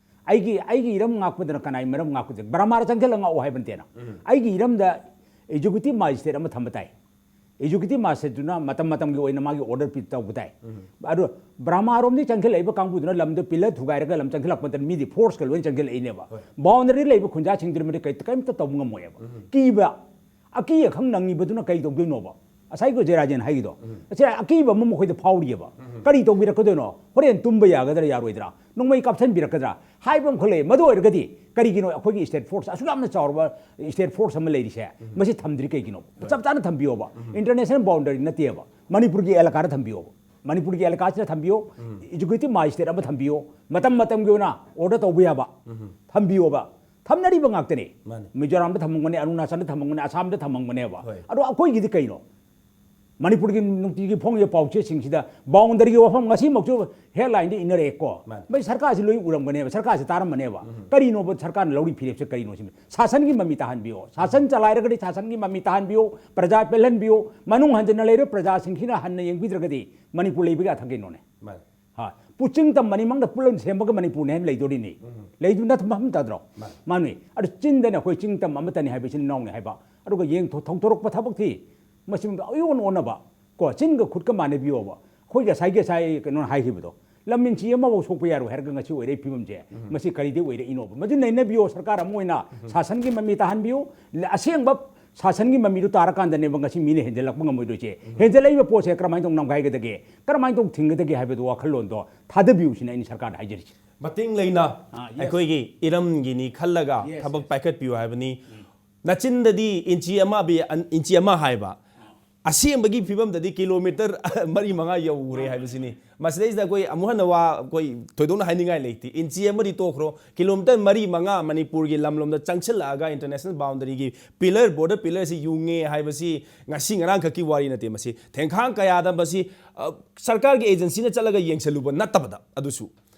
ꯑꯩꯒꯤ, ꯑꯩꯒꯤ ꯏꯔꯝ ꯉꯥꯛꯄꯗꯅ ꯀꯅꯥꯒꯤ ꯃꯔꯝ ꯉꯥꯛꯄꯗ? ꯕꯔꯃꯥꯗ ꯆꯪꯁꯤꯜꯂꯒ ꯉꯥꯛꯑꯣ ꯍꯥꯏꯕ ꯅꯠꯇꯦꯅ꯫ ꯎꯝ꯫ ꯑꯩꯒꯤ ꯏꯔꯝꯗ executive magistrate ꯑꯃ ꯊꯝꯕ ꯇꯥꯏ꯫ Executive magistrateꯗꯨꯅ ꯃꯇꯝ ꯃꯇꯝꯒꯤ ꯑꯣꯏꯅ ꯃꯥꯒꯤ order ꯄꯤ-, ꯇꯧꯕ ꯇꯥꯏ꯫ ꯎꯝ꯫ ꯑꯗꯣ ꯕꯔꯃꯥꯔꯣꯝꯗꯒꯤ ꯆꯪꯁꯤꯜꯂꯛꯏꯕ ꯀꯥꯡꯕꯨꯗꯨꯅ ꯂꯝꯗꯣ pillar ꯊꯨꯒꯥꯏꯔꯒ ꯂꯝ ꯆꯪꯁꯤꯜꯂꯛꯄ ꯃꯇꯝꯗ ꯃꯤꯗꯤ forceꯀ ꯂꯣꯏꯅ ꯆꯪꯁꯤꯜꯂꯛꯏꯅꯦꯕ꯫ ꯍꯣꯏ꯫ Boundaryꯗ ꯂꯩꯕ ꯈꯨꯟꯖꯥꯁꯤꯡꯗꯨꯅ ꯃꯗꯤ ꯀꯩ-, ꯀꯔꯤꯝꯇ ꯇꯧꯕ ꯉꯝꯃꯣꯏꯕ꯫ ꯎꯝ꯫ ꯀꯤꯕ, ꯑꯀꯤ ꯑꯈꯪ ꯅꯪꯉꯤꯕꯗꯨꯅ ꯀꯩ ꯇꯧꯗꯣꯏꯅꯣꯕ? ꯉꯁꯥꯏꯒꯤ ꯖꯦꯔꯥꯖꯦꯟ ꯍꯥꯏꯒꯤꯗꯣ, ꯎꯝ꯫ ꯑꯁꯤ ꯑꯀꯤꯕ ꯑꯃ ꯃꯈꯣꯏꯗ ꯐꯥꯎꯔꯤꯑꯕ꯫ ꯎꯝ꯫ ꯀꯔꯤ ꯇꯧꯕꯤꯔꯛꯀꯗꯣꯏꯅꯣ? ꯍꯣꯔꯦꯟ ꯇꯨꯝꯕ ꯌꯥꯒꯗ꯭ꯔꯥ ꯌꯥꯔꯣꯏꯗ꯭ꯔꯥ? ꯅꯣꯡꯃꯩ ꯀꯥꯞꯁꯤꯟꯕꯤꯔꯛꯀꯗ꯭ꯔꯥ ꯍꯥꯏꯕ ꯑꯃꯈꯛ ꯂꯩ꯫ ꯃꯗꯨ ꯑꯣꯏꯔꯒꯗꯤ ꯀꯔꯤꯒꯤꯅꯣ ꯑꯩꯈꯣꯏꯒꯤ state force ꯑꯁꯨꯛ ꯌꯥꯝꯅ ꯆꯥꯎꯔꯕ state force ꯑꯃ ꯂꯩꯔꯤꯁꯦ, ꯎꯝ꯫ ꯃꯁꯤ ꯊꯝꯗ꯭ꯔꯤ ꯀꯩꯒꯤꯅꯣ? ꯍꯣꯏ꯫ ꯆꯞ ꯆꯥꯅ ꯊꯝꯕꯤꯌꯣꯕ꯫ ꯎꯝ꯫ International boundary ꯅꯠꯇꯦꯕ, ꯃꯅꯤꯄꯨꯔꯒꯤ ꯑꯦꯂꯥꯀꯥꯗ ꯊꯝꯕꯤꯌꯣꯕ꯫ ꯃꯅꯤꯄꯨꯔꯒꯤ ꯑꯦꯂꯥꯀꯥꯁꯤꯗ ꯊꯝꯕꯤꯌꯣ꯫ ꯎꯝ꯫ Executive magistrate ꯑꯃ ꯊꯝꯕꯤꯌꯣ꯫ ꯃꯇꯝ ꯃꯇꯝꯒꯤ ꯑꯣꯏꯅ order ꯇꯧꯕ ꯌꯥꯕ ꯎꯝ꯫ ꯊꯝꯕꯤꯌꯣꯕ꯫ ꯊꯝꯅꯔꯤꯕ ꯉꯥꯛꯇꯅꯤ꯫ ꯃꯥꯅꯤ꯫ ꯃꯤꯖꯣꯔꯥꯝꯗ ꯊꯝꯃꯝꯒꯅꯤ, ꯑꯔꯨꯅꯥꯆꯜꯗ ꯊꯝꯃꯝꯒꯅꯤ, ꯑꯁꯥꯝꯗ ꯊꯝꯃꯝꯒꯅꯦꯕ꯫ ꯍꯣꯏ꯫ ꯑꯗꯣ ꯑꯩꯈꯣꯏꯒꯤꯗꯤ ꯀꯩꯅꯣ? ꯃꯅꯤꯄꯨꯔꯒꯤ ꯅꯨꯡꯇꯤꯒꯤ ꯐꯣꯡꯉꯤꯕ ꯄꯥꯎꯆꯦꯁꯤꯡꯁꯤꯗ ꯕꯥꯎꯟꯗꯔꯤꯒꯤ ꯋꯥꯐꯝ ꯉꯁꯤꯃꯛꯁꯨ ꯍꯦꯗꯂꯥꯏꯟꯗ ꯏꯟꯅꯔꯛꯑꯦꯀꯣ꯫ ꯃꯥꯅꯤ꯫ ꯃꯁꯤ ꯁꯔꯀꯥꯔꯁꯤ ꯂꯣꯏ ꯎꯔꯝꯒꯅꯦꯕ, ꯁꯔꯀꯥꯔꯁꯤ ꯇꯥꯔꯝꯃꯅꯦꯕ꯫ ꯀꯔꯤꯅꯣꯕ ꯁꯔꯀꯥꯔꯅ ꯂꯧꯔꯤ ꯐꯤꯔꯦꯞꯁꯦ ꯀꯔꯤꯅꯣ ꯁꯤꯅꯤ? ꯁꯥꯁꯟꯒꯤ ꯃꯃꯤ ꯇꯥꯍꯟꯕꯤꯌꯣ, ꯁꯥꯁꯟ ꯆꯂꯥꯏꯔꯒꯗꯤ ꯁꯥꯁꯟꯒꯤ ꯃꯃꯤ ꯇꯥꯍꯟꯕꯤꯌꯣ, ꯄ꯭ꯔꯖꯥ ꯄꯦꯜꯍꯟꯕꯤꯌꯣ꯫ ꯃꯅꯨꯡ ꯍꯟꯖꯟꯅ ꯂꯩꯔꯤꯕ ꯄ꯭ꯔꯖꯥꯁꯤꯡꯁꯤꯅ ꯍꯟꯅ ꯌꯦꯡꯕꯤꯗ꯭ꯔꯒꯗꯤ ꯃꯅꯤꯄꯨꯔ ꯂꯩꯕꯒꯤ ꯑꯊꯛ ꯀꯩꯅꯣꯅꯦ꯫ ꯃꯥꯅꯤ꯫ ꯍꯥ, ꯄꯨꯆꯤꯡ ꯇꯝ ꯑꯅꯤꯃꯛꯅ ꯄꯨꯂꯞ ꯁꯦꯝꯃꯒ ꯃꯅꯤꯄꯨꯔꯅꯦ ꯍꯥꯏꯅ ꯂꯩꯗꯣꯔꯤꯅꯤ꯫ ꯂꯩꯗꯨ ꯅꯠꯇ ꯃꯐꯝ ꯇꯥꯗ꯭ꯔꯣ? ꯃꯥꯅꯤ꯫ ꯃꯥꯅꯤ꯫ ꯑꯗꯨ ꯆꯤꯟꯗꯅ ꯑꯩꯈꯣꯏ ꯆꯤꯡ ꯇꯝ ꯑꯃꯠꯇꯅꯤ ꯍꯥꯏꯕ ꯏꯆꯤꯟ ꯏꯅꯥꯎꯅꯤ ꯍꯥꯏꯕ, ꯑꯗꯨꯒ ꯌꯦꯡ ꯊꯣ-, ꯊꯧꯊꯣꯔꯛꯄ ꯊꯕꯛꯇꯤ ꯃꯁꯤ ꯑꯌꯣꯟ ꯑꯣꯟꯅꯕ ꯀꯣ, ꯆꯤꯟꯒ ꯈꯨꯠꯀ ꯃꯥꯟꯅꯕꯤꯌꯣꯕ꯫ ꯑꯩꯈꯣꯏ ꯉꯁꯥꯏ ꯉꯁꯥꯏ ꯀꯩꯅꯣꯅ ꯍꯥꯏꯈꯤꯕꯗꯣ, ꯂꯝ ꯏꯟꯆꯤ ꯑꯃꯐꯥꯎ ꯁꯣꯛꯄ ꯌꯥꯔꯣꯏ ꯍꯥꯏꯔꯒ ꯉꯁꯤ ꯑꯣꯏꯔꯛꯏ ꯐꯤꯕꯝꯁꯦ, ꯃꯁꯤ ꯀꯔꯤꯗꯩ ꯑꯣꯏꯔꯛꯏꯅꯣꯕ? ꯃꯗꯨ ꯅꯩꯅꯕꯤꯌꯣ, ꯁꯔꯀꯥꯔ ꯑꯃ ꯑꯣꯏꯅ ꯁꯥꯁꯟꯒꯤ ꯃꯃꯤ ꯇꯥꯍꯟꯕꯤꯌꯨ꯫ ꯂ-, ꯑꯁꯦꯡꯕ ꯁꯥꯁꯟꯒꯤ ꯃꯃꯤꯗꯨ ꯇꯥꯔꯀꯥꯟꯗꯅꯦꯕ ꯉꯁꯤ ꯃꯤꯅ ꯍꯦꯟꯖꯜꯂꯛꯄ ꯉꯝꯃꯣꯏꯗꯣꯏꯁꯦ꯫ ꯍꯦꯟꯖꯜꯂꯛꯏꯕ ꯄꯣꯠꯁꯦ ꯀꯔꯝꯍꯥꯏꯅ ꯇꯧꯅ ꯅꯝꯈꯥꯏꯒꯗꯒꯦ, ꯀꯔꯝꯍꯥꯏꯅ ꯇꯧꯅ ꯊꯤꯡꯒꯗꯒꯦ ꯍꯥꯏꯕꯗꯨ ꯋꯥꯈꯜꯂꯣꯟꯗꯣ ꯊꯥꯗꯕꯤꯌꯨ ꯁꯤꯅ ꯑꯩꯅ ꯁꯔꯀꯥꯔꯗ ꯍꯥꯏꯖꯔꯤꯁꯦ꯫ ꯃꯇꯤꯡ ꯂꯩꯅ ꯑꯥ, yes. ꯑꯩꯈꯣꯏꯒꯤ ꯏꯔꯝꯒꯤꯅꯤ ꯈꯜꯂꯒ Yes, ꯊꯕꯛ yes. ꯄꯥꯏꯈꯠꯄꯤꯌꯨ ꯍꯥꯏꯕꯅꯤ꯫ ꯅꯆꯤꯟꯗꯗꯤ ꯏꯟꯆꯤ ꯑꯃ ꯕꯤ-, ꯑꯟ-, ꯏꯟꯆꯤ ꯑꯃ ꯍꯥꯏꯕ, ꯑꯁꯦꯡꯕꯒꯤ ꯐꯤꯕꯝꯗꯗꯤ ꯀꯤꯂꯣꯃꯤꯇꯔ ꯃꯔꯤ ꯃꯉꯥ ꯌꯧꯔꯦ ꯍꯥꯏꯕꯁꯤꯅꯤ꯫ ꯃꯁꯤꯗꯩꯁꯤꯗ ꯑꯩꯈꯣꯏ ꯑꯃꯨꯛ ꯍꯟꯅ ꯋꯥ ꯑꯩꯈꯣꯏ ꯊꯣꯏꯗꯣꯛꯅ ꯍꯥꯏꯅꯤꯡꯉꯥꯏ ꯂꯩꯇꯦ꯫ ꯏꯟꯆꯤ ꯑꯃꯗꯤ ꯇꯣꯛꯈ꯭ꯔꯣ, ꯀꯤꯂꯣꯃꯤꯇꯔ ꯃꯔꯤ ꯃꯉꯥ ꯃꯅꯤꯄꯨꯔꯒꯤ ꯂꯝꯂꯣꯝꯗ ꯆꯪꯁꯤꯜꯂꯛꯑꯒ ꯏꯟꯇꯔꯅꯦꯁꯅꯦꯜ ꯕꯥꯎꯟꯗꯔꯤꯒꯤ ꯄꯤꯂꯔ, ꯕꯣꯔꯗꯔ ꯄꯤꯂꯔꯁꯤ ꯌꯨꯡꯉꯦ ꯍꯥꯏꯕꯁꯤ ꯉꯁꯤ ꯉꯔꯥꯡꯈꯛꯀꯤ ꯋꯥꯔꯤ ꯅꯠꯇꯦ꯫ ꯃꯁꯤ ꯊꯦꯡꯈꯥꯡ ꯀꯌꯥꯗ ꯃꯁꯤ, ꯑ, ꯁꯔꯀꯥꯔꯒꯤ ꯑꯦꯖꯦꯟꯁꯤꯅ ꯆꯠꯂꯒ ꯌꯦꯡꯁꯜꯂꯨꯕ ꯅꯠꯇꯕꯗ, ꯑꯗꯨꯁꯨ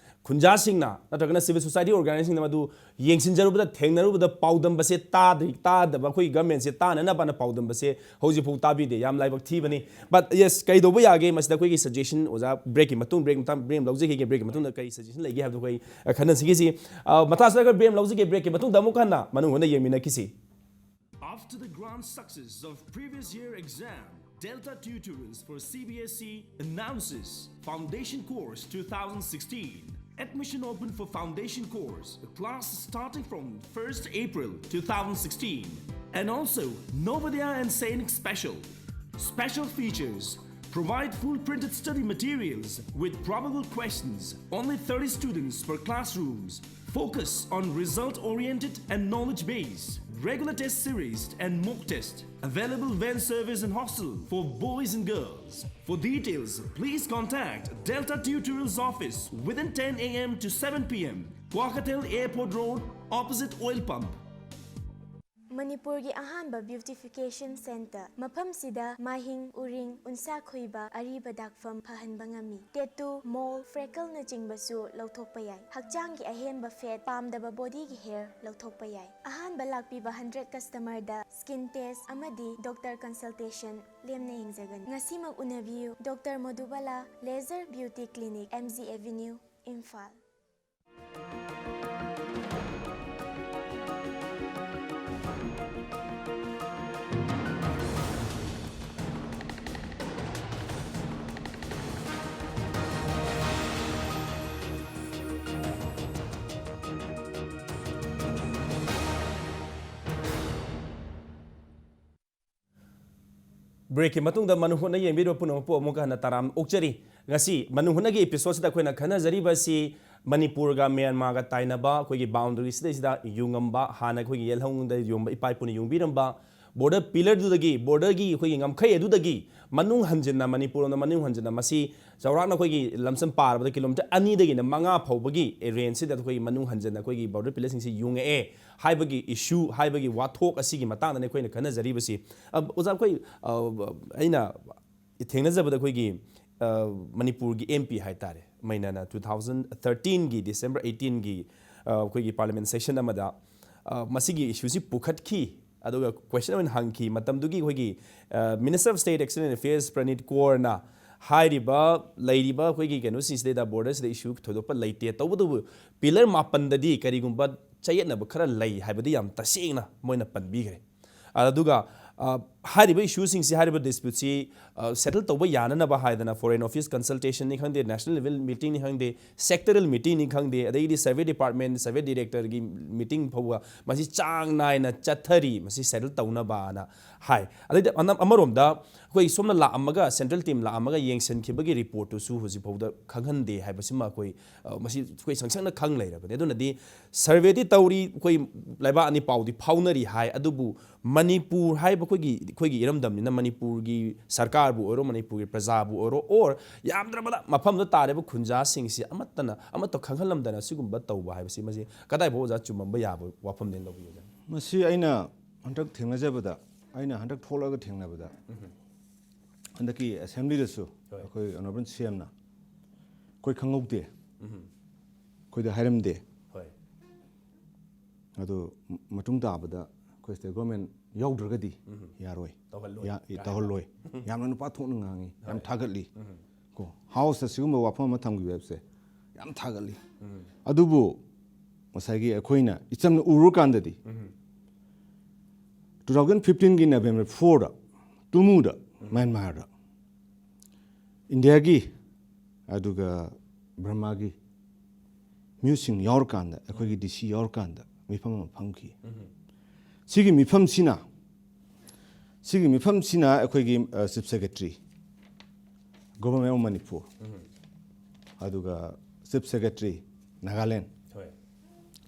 ꯈꯨꯟꯖꯥꯁꯤꯡꯅ ꯅꯠꯇ꯭ꯔꯒꯅ ꯁꯤꯚꯤꯜ ꯁꯣꯁꯥꯏꯇꯤ ꯑꯣꯔꯒꯅꯥꯏꯖꯦꯁꯟꯁꯤꯡꯅ ꯃꯗꯨ ꯌꯦꯡꯁꯤꯟꯖꯔꯨꯕꯗ ꯊꯦꯡꯅꯔꯨꯕꯗ ꯄꯥꯎꯗꯝꯕꯁꯦ ꯇꯥꯗ꯭ꯔꯤ, ꯇꯥꯗꯕ ꯑꯩꯈꯣꯏ ꯒꯃꯦꯟꯁꯦ ꯇꯥꯅꯅꯕꯅ ꯄꯥꯎꯗꯝꯕꯁꯦ ꯍꯧꯖꯤꯛꯐꯥꯎ ꯇꯥꯕꯤꯗꯦ꯫ ꯌꯥꯝ ꯂꯥꯏꯕꯛ ꯊꯤꯕꯅꯤ꯫ But yes, ꯀꯩꯗꯧꯕ ꯌꯥꯒꯦ? ꯃꯁꯤꯗ ꯑꯩꯈꯣꯏꯒꯤ ꯁꯖꯦꯁꯟ, ꯑꯣꯖꯥ, ꯕ꯭ꯔꯦꯛꯀꯤ ꯃꯇꯨꯡ, ꯕ꯭ꯔꯦꯛ ꯃꯇꯥꯡ, ꯕ꯭ꯔꯦꯛ ꯑꯃ ꯂꯧꯖꯈꯤꯒꯦ, ꯕ꯭ꯔꯦꯛꯀꯤ ꯃꯇꯨꯡꯗ ꯀꯔꯤ ꯁꯖꯦꯁꯟ ꯂꯩꯒꯦ ꯍꯥꯏꯕꯗꯣ ꯑꯩꯈꯣꯏ, ꯑ, ꯈꯟꯅꯁꯤꯒꯤꯁꯤ꯫ ꯑ, ꯃꯇꯥꯡꯁꯤꯗ ꯑꯩꯈꯣꯏ ꯕ꯭ꯔꯦꯛ ꯑꯃ ꯂꯧꯖꯒꯦ, ꯕ꯭ꯔꯦꯛꯀꯤ ꯃꯇꯨꯡꯗ ꯑꯃꯨꯛ ꯍꯟꯅ ꯃꯅꯨꯡ ꯍꯟꯅ ꯌꯦꯡꯃꯤꯟꯅꯈꯤꯁꯤ꯫ After the grand success of previous year exam, Delta Tutorials for C B S E announces Foundation Course two thousand sixteen. Admission open for Foundation Course, class starting from first April two thousand sixteen. And also, Navodaya and Sainik Special. Special features: provide full printed study materials with probable questions, only thirty students per classrooms. Focus on result oriented and knowledge based. Regular test series and mock test. Available van service and hostel for boys and girls. For details, please contact Delta Tutorials office within ten a m to seven p m. Kwarkatel Airport Road, opposite oil pump. ꯃꯅꯤꯄꯨꯔꯒꯤ ꯑꯍꯥꯟꯕ beautification centre꯫ ꯃꯐꯝꯁꯤꯗ ꯃꯥꯏꯍꯤꯡ, ꯎꯔꯤꯡ, ꯎꯟꯁꯥ ꯈꯨꯏꯕ, ꯑꯔꯤꯕ ꯗꯥꯛꯐꯝ ꯐꯍꯟꯕ ꯉꯝꯃꯤ꯫ Tattoo, mole, freckleꯅꯆꯤꯡꯕꯁꯨ ꯂꯧꯊꯣꯛꯄ ꯌꯥꯏ꯫ ꯍꯛꯆꯥꯡꯒꯤ ꯑꯍꯦꯟꯕ fat, ꯄꯥꯝꯗꯕ bodyꯒꯤ hair ꯂꯧꯊꯣꯛꯄ ꯌꯥꯏ꯫ ꯑꯍꯥꯟꯕ ꯂꯥꯛꯄꯤꯕ hundred customerꯗ skin test ꯑꯃꯗꯤ doctor consultation ꯂꯦꯝꯅ ꯌꯦꯡꯖꯒꯅꯤ꯫ ꯉꯁꯤꯃꯛ ꯎꯅꯕꯤꯌꯨ꯫ Doctor ꯃꯣꯗꯨꯕꯥꯂꯥ Laser Beauty Clinic, M G Avenue, Imphal. Breakꯀꯤ ꯃꯇꯨꯡꯗ ꯃꯅꯨ ꯍꯨꯠꯅ ꯌꯦꯡꯕꯤꯔꯤꯕ ꯄꯨꯝꯅꯃꯛꯄꯨ ꯑꯃꯨꯛꯀ ꯍꯟꯅ ꯇꯔꯥꯝ ꯑꯣꯛꯆꯔꯤ꯫ ꯉꯁꯤ ꯃꯅꯨ ꯍꯨꯠꯅꯒꯤ episodeꯁꯤꯗ ꯑꯩꯈꯣꯏꯅ ꯈꯟꯅꯖꯔꯤꯕ ꯑꯁꯤ ꯃꯅꯤꯄꯨꯔꯒ ꯃ꯭ꯌꯥꯟꯃꯥꯔꯒ ꯇꯥꯏꯅꯕ ꯑꯩꯈꯣꯏꯒꯤ boundaryꯁꯤꯗꯩꯁꯤꯗ ꯌꯨ ꯉꯝꯕ, ꯍꯥꯟꯅ ꯑꯩꯈꯣꯏꯒꯤ ꯌꯦꯜꯍꯧꯗ ꯌꯣꯟꯕ ꯏꯄꯥ ꯏꯄꯨꯅ ꯌꯨꯡꯕꯤꯔꯝꯕ border pillarꯗꯨꯗꯒꯤ, borderꯒꯤ ꯑꯩꯈꯣꯏꯒꯤ ꯉꯝꯈꯩ ꯑꯗꯨꯗꯒꯤ ꯃꯅꯨꯡ ꯍꯟꯖꯤꯟꯅ, ꯃꯅꯤꯄꯨꯔ ꯂꯣꯝꯗ ꯃꯅꯨꯡ ꯍꯟꯖꯤꯟꯅ ꯃꯁꯤ ꯆꯥꯎꯔꯥꯛꯅ ꯑꯩꯈꯣꯏꯒꯤ ꯂꯝꯁꯝ ꯄꯥꯔꯕꯗ kilometre ꯑꯅꯤꯗꯒꯤꯅ ꯃꯉꯥ ꯐꯥꯎꯕꯒꯤ rangeꯁꯤꯗ ꯑꯩꯈꯣꯏꯒꯤ ꯃꯅꯨꯡ ꯍꯟꯖꯤꯟꯅ ꯑꯩꯈꯣꯏꯒꯤ border pillarꯁꯤꯡꯁꯤ ꯌꯨꯡꯉꯛꯑꯦ ꯍꯥꯏꯕꯒꯤ issue, ꯍꯥꯏꯕꯒꯤ ꯋꯥꯊꯣꯛ ꯑꯁꯤꯒꯤ ꯃꯇꯥꯡꯗꯅꯤ ꯑꯩꯈꯣꯏꯅ ꯈꯟꯅꯖꯔꯤꯕꯁꯤ꯫ ꯑ, ꯑꯣꯖꯥ, ꯑꯩꯈꯣꯏ, ꯑ, ꯑꯩꯅ ꯊꯦꯡꯅꯖꯕꯗ ꯑꯩꯈꯣꯏꯒꯤ, ꯑ, ꯃꯅꯤꯄꯨꯔꯒꯤ M P ꯍꯥꯏꯇꯥꯔꯦ, ꯃꯩꯅꯥꯅ two thousand thirteenꯒꯤ December eighteenꯒꯤ, ꯑ, ꯑꯩꯈꯣꯏꯒꯤ parliament session ꯑꯃꯗ, ꯑ, ꯃꯁꯤꯒꯤ issueꯁꯤ ꯄꯨꯈꯠꯈꯤ꯫ ꯑꯗꯨꯒ question ꯑꯣꯏꯅ ꯍꯪꯈꯤ꯫ ꯃꯇꯝꯗꯨꯒꯤ ꯑꯩꯈꯣꯏꯒꯤ, ꯑ, Minister of State External Affairs ꯄ꯭ꯔꯅꯤꯠ ꯀꯣꯔꯅ ꯍꯥꯏꯔꯤꯕ, ꯂꯩꯔꯤꯕ ꯑꯩꯈꯣꯏꯒꯤ ꯀꯩꯅꯣꯁꯤꯡꯁꯤꯗꯩꯗ, borderꯁꯤꯗ issue ꯊꯣꯏꯗꯣꯛꯄ ꯂꯩꯇꯦ, ꯇꯧꯕꯇꯕꯨ pillar ꯃꯥꯄꯟꯗꯗꯤ ꯀꯔꯤꯒꯨꯝꯕ ꯆꯌꯦꯠꯅꯕ ꯈꯔ ꯂꯩ ꯍꯥꯏꯕꯗꯤ ꯌꯥꯝ ꯇꯁꯦꯡꯅ ꯃꯣꯏꯅ ꯄꯟꯕꯤꯈ꯭ꯔꯦ꯫ ꯑꯗꯨꯒ, ꯑ, ꯍꯥꯏꯔꯤꯕ issueꯁꯤꯡꯁꯤ, ꯍꯥꯏꯔꯤꯕ disputeꯁꯤ, ꯑ, settle ꯇꯧꯕ ꯌꯥꯅꯅꯕ ꯍꯥꯏꯗꯅ foreign office consultationꯅꯤ ꯈꯪꯗꯦ, national level meetingꯅꯤ ꯈꯪꯗꯦ, sectoral meetingꯅꯤ ꯈꯪꯗꯦ, ꯑꯗꯒꯤꯗꯤ survey department, survey directorꯒꯤ meeting ꯐꯥꯎꯕ ꯃꯁꯤ ꯆꯥꯡ ꯅꯥꯏꯅ ꯆꯠꯊꯔꯤ, ꯃꯁꯤ settle ꯇꯧꯅꯕꯅ ꯍꯥꯏ꯫ ꯑꯗꯩꯗꯤ ꯑꯅ-, ꯑꯃꯔꯣꯝꯗ ꯑꯩꯈꯣꯏ ꯁꯣꯝꯅ ꯂꯥꯛꯑꯝꯃꯒ, central team ꯂꯥꯛꯑꯝꯃꯒ ꯌꯦꯡꯁꯤꯟꯈꯤꯕꯒꯤ reportꯇꯨꯁꯨ ꯍꯧꯖꯤꯛ ꯐꯥꯎꯗ ꯈꯪꯍꯟꯗꯦ ꯍꯥꯏꯕꯁꯤꯃ ꯑꯩꯈꯣꯏ, ꯑ, ꯃꯁꯤ ꯑꯩꯈꯣꯏ ꯁꯪꯁꯪꯅ ꯈꯪ ꯂꯩꯔꯕꯅꯤ꯫ ꯑꯗꯨꯅꯗꯤ surveyꯗꯤ ꯇꯧꯔꯤ, ꯑꯩꯈꯣꯏ ꯂꯩꯕꯥꯛ ꯑꯅꯤ ꯄꯥꯎꯗꯤ ꯐꯥꯎꯅꯔꯤ ꯍꯥꯏ, ꯑꯗꯨꯕꯨ ꯃꯅꯤꯄꯨꯔ ꯍꯥꯏꯕ ꯑꯩꯈꯣꯏꯒꯤ, ꯑꯩꯈꯣꯏꯒꯤ ꯏꯔꯝꯗꯝꯅꯤꯅ ꯃꯅꯤꯄꯨꯔꯒꯤ ꯁꯔꯀꯥꯔꯕꯨ ꯑꯣꯏꯔꯣ, ꯃꯅꯤꯄꯨꯔꯒꯤ ꯄ꯭ꯔꯖꯥꯕꯨ ꯑꯣꯏꯔꯣ, or ꯌꯥꯝꯗ꯭ꯔꯕꯗ ꯃꯐꯝꯗ ꯇꯥꯔꯤꯕ ꯈꯨꯟꯖꯥꯁꯤꯡꯁꯤ ꯑꯃꯠꯇꯅ, ꯑꯃꯠꯇ ꯈꯪꯍꯜꯂꯝꯗꯅ ꯁꯤꯒꯨꯝꯕ ꯇꯧꯕ ꯍꯥꯏꯕꯁꯤ, ꯃꯁꯤ ꯀꯗꯥꯏꯐꯥꯎ ꯑꯣꯖꯥ ꯆꯨꯝꯃꯝꯕ ꯌꯥꯕ ꯋꯥꯐꯝꯅꯦꯅ ꯂꯧꯕꯤ, ꯑꯣꯖꯥ? ꯃꯁꯤ ꯑꯩꯅ ꯍꯟꯗꯛ ꯊꯦꯡꯅꯖꯕꯗ, ꯑꯩꯅ ꯍꯟꯗꯛ ꯊꯣꯛꯂꯛꯑꯒ ꯊꯦꯡꯅꯕꯗ, ꯍꯟꯗꯛꯀꯤ ꯑꯦꯁꯦꯝꯕ꯭ꯂꯤꯗꯁꯨ ꯍꯣꯏ꯫ ꯑꯩꯈꯣꯏ ꯑꯣꯅꯔꯦꯕꯜ ꯁꯤ ꯑꯦꯝꯅ ꯑꯩꯈꯣꯏ ꯈꯪꯍꯧꯗꯦ, ꯑꯩꯈꯣꯏꯗ ꯍꯥꯏꯔꯝꯗꯦ꯫ ꯍꯣꯏ꯫ ꯑꯗꯣ ꯃꯇꯨꯡ ꯇꯥꯕꯗ ꯑꯩꯈꯣꯏ ꯁ꯭ꯇꯦꯠ ꯒꯣꯔꯃꯦꯟ ꯌꯥꯎꯗ꯭ꯔꯒꯗꯤ ꯌꯥꯔꯣꯏ꯫ ꯇꯧꯍꯜꯂꯣꯏ ꯌꯥ- ꯀꯥꯏꯅ꯫ ꯇꯧꯍꯜꯂꯣꯏ꯫ ꯌꯥꯝꯅ ꯅꯨꯄꯥ ꯊꯣꯛꯅ ꯉꯥꯡꯉꯤ, ꯌꯥꯝ ꯊꯥꯒꯠꯂꯤ꯫ ꯀꯣ, ꯍꯥꯎꯁꯇ ꯁꯤꯒꯨꯝꯕ ꯋꯥꯐꯝ ꯑꯃ ꯊꯝꯈꯤꯕ ꯍꯥꯏꯕꯁꯦ ꯌꯥꯝ ꯊꯥꯒꯠꯂꯤ꯫ ꯑꯗꯨꯕꯨ ꯉꯁꯥꯏꯒꯤ ꯑꯩꯈꯣꯏꯅ ꯏꯆꯝꯅ ꯎꯔꯨꯔꯀꯥꯟꯗꯗꯤ, two thousand fifteenꯒꯤ November fourꯗ ꯇꯨꯃꯨꯗ, ꯃ꯭ꯌꯥꯟꯃꯥꯔꯗ ꯏꯟꯗꯤꯌꯥꯒꯤ ꯑꯗꯨꯒ ꯕꯔꯃꯥꯒꯤ ꯃꯤꯑꯣꯏꯁꯤꯡ ꯌꯥꯎꯔꯀꯥꯟꯗ, ꯑꯩꯈꯣꯏꯒꯤ ꯗꯤ ꯁꯤ ꯌꯥꯎꯔꯀꯥꯟꯗ ꯃꯤꯐꯝ ꯑꯃ ꯐꯝꯈꯤ꯫ ꯁꯤꯒꯤ ꯃꯤꯐꯝꯁꯤꯅ ꯁꯤꯒꯤ ꯃꯤꯐꯝꯁꯤꯅ ꯑꯩꯈꯣꯏꯒꯤ chief secretary, government of Manipur, ꯑꯗꯨꯒ ꯆꯤꯐ ꯁꯦꯀ꯭ꯔꯦꯇꯔꯤ ꯅꯥꯒꯥꯂꯦꯟ, ꯍꯣꯏ꯫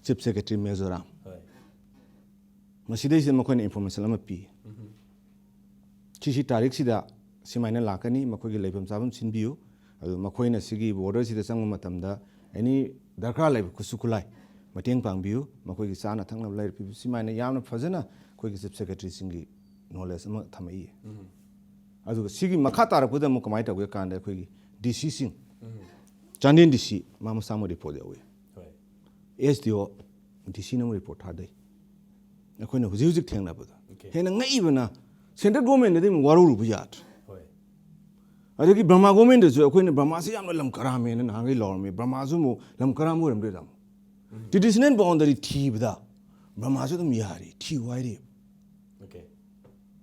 ꯆꯤꯐ ꯁꯦꯀ꯭ꯔꯦꯇꯔꯤ ꯃꯤꯖꯣꯔꯥꯝ, ꯍꯣꯏ꯫ ꯃꯁꯤꯗꯩꯁꯤꯗ ꯃꯈꯣꯏꯅ ꯏꯟꯐꯣꯔꯃꯦꯁꯟ ꯑꯃ ꯄꯤ꯫ ꯁꯤꯁꯤ ꯇꯥꯔꯤꯛꯁꯤꯗ ꯁꯨꯃꯥꯏꯅ ꯂꯥꯛꯀꯅꯤ, ꯃꯈꯣꯏꯒꯤ ꯂꯩꯐꯝ ꯆꯥꯐꯝ ꯁꯤꯟꯕꯤꯌꯨ꯫ ꯑꯗꯨ ꯃꯈꯣꯏꯅ ꯁꯤꯒꯤ ꯕꯣꯔꯗꯔꯁꯤꯗ ꯆꯪꯕ ꯃꯇꯝꯗ ꯑꯦꯅꯤ ꯗꯔꯀꯥꯔ ꯂꯩꯕ ꯈꯨꯠꯁꯨ ꯈꯨꯠꯂꯥꯏ ꯃꯇꯦꯡ ꯄꯥꯡꯕꯤꯌꯨ, ꯃꯈꯣꯏꯒꯤ ꯆꯥꯅ ꯊꯛꯅꯕ ꯂꯩꯔ ꯄꯤꯕꯤꯌꯨ꯫ ꯁꯨꯃꯥꯏꯅ ꯌꯥꯝꯅ ꯐꯖꯅ ꯑꯩꯈꯣꯏꯒꯤ ꯆꯤꯐ ꯁꯦꯀ꯭ꯔꯦꯇꯔꯤꯁꯤꯡꯒꯤ ꯅꯣꯂꯦꯖ ꯑꯃ ꯊꯝꯃꯛꯏ꯫ ꯑꯗꯨꯒ ꯁꯤꯒꯤ ꯃꯈꯥ ꯇꯥꯔꯛꯄꯗ ꯑꯃꯨꯛ ꯀꯃꯥꯏꯅ ꯇꯧꯒꯦ ꯀꯥꯟꯗ ꯑꯩꯈꯣꯏꯒꯤ ꯗꯤ ꯁꯤꯁꯤꯡ, ꯆꯥꯟꯗꯦꯜ ꯗꯤ ꯁꯤ ꯃꯥ ꯃꯁꯥꯃꯛ ꯔꯤꯄꯣꯔꯠ ꯌꯥꯎꯏ, ꯍꯣꯏ꯫ ꯑꯦꯁ ꯗꯤ ꯑꯣ, ꯗꯤ ꯁꯤꯅ ꯑꯃꯨꯛ ꯔꯤꯄꯣꯔꯠ ꯊꯥꯗꯩ꯫ ꯑꯩꯈꯣꯏꯅ ꯍꯧꯖꯤꯛ ꯍꯧꯖꯤꯛ ꯊꯦꯡꯅꯕꯗ Okay. ꯍꯦꯟꯅ ꯉꯛꯏꯕꯅ ꯁꯦꯟꯇ꯭ꯔꯦꯜ ꯒꯣꯔꯃꯦꯟꯗꯗꯤ ꯑꯃꯨꯛ ꯋꯥꯔꯧꯔꯨꯕ ꯌꯥꯗ꯭ꯔꯦ꯫ ꯍꯣꯏ꯫ ꯑꯗꯒꯤ ꯕ꯭ꯔꯍꯃꯥ ꯒꯣꯔꯃꯦꯟꯗꯁꯨ ꯑꯩꯈꯣꯏꯅ ꯕ꯭ꯔꯍꯃꯥꯁꯤ ꯌꯥꯝꯅ ꯂꯝ ꯀꯔꯥꯝꯃꯦꯅ ꯅꯍꯥꯟꯈꯩ ꯂꯥꯎꯔꯝꯃꯤ, ꯕ꯭ꯔꯍꯃꯥꯁꯨ ꯑꯃꯨꯛ ꯂꯝ ꯀꯔꯥꯝꯕ ꯑꯣꯏꯔꯝꯗꯣꯏꯗ ꯑꯃꯨꯛ ꯇ꯭ꯔꯦꯗꯤꯁꯅꯦꯜ ꯕꯥꯎꯟꯗꯔꯤ ꯊꯤꯕꯗ ꯕ꯭ꯔꯍꯃꯥꯁꯨ ꯑꯗꯨꯝ ꯌꯥꯔꯤ, ꯊꯤꯌꯨ ꯍꯥꯏꯔꯤ꯫ Okay.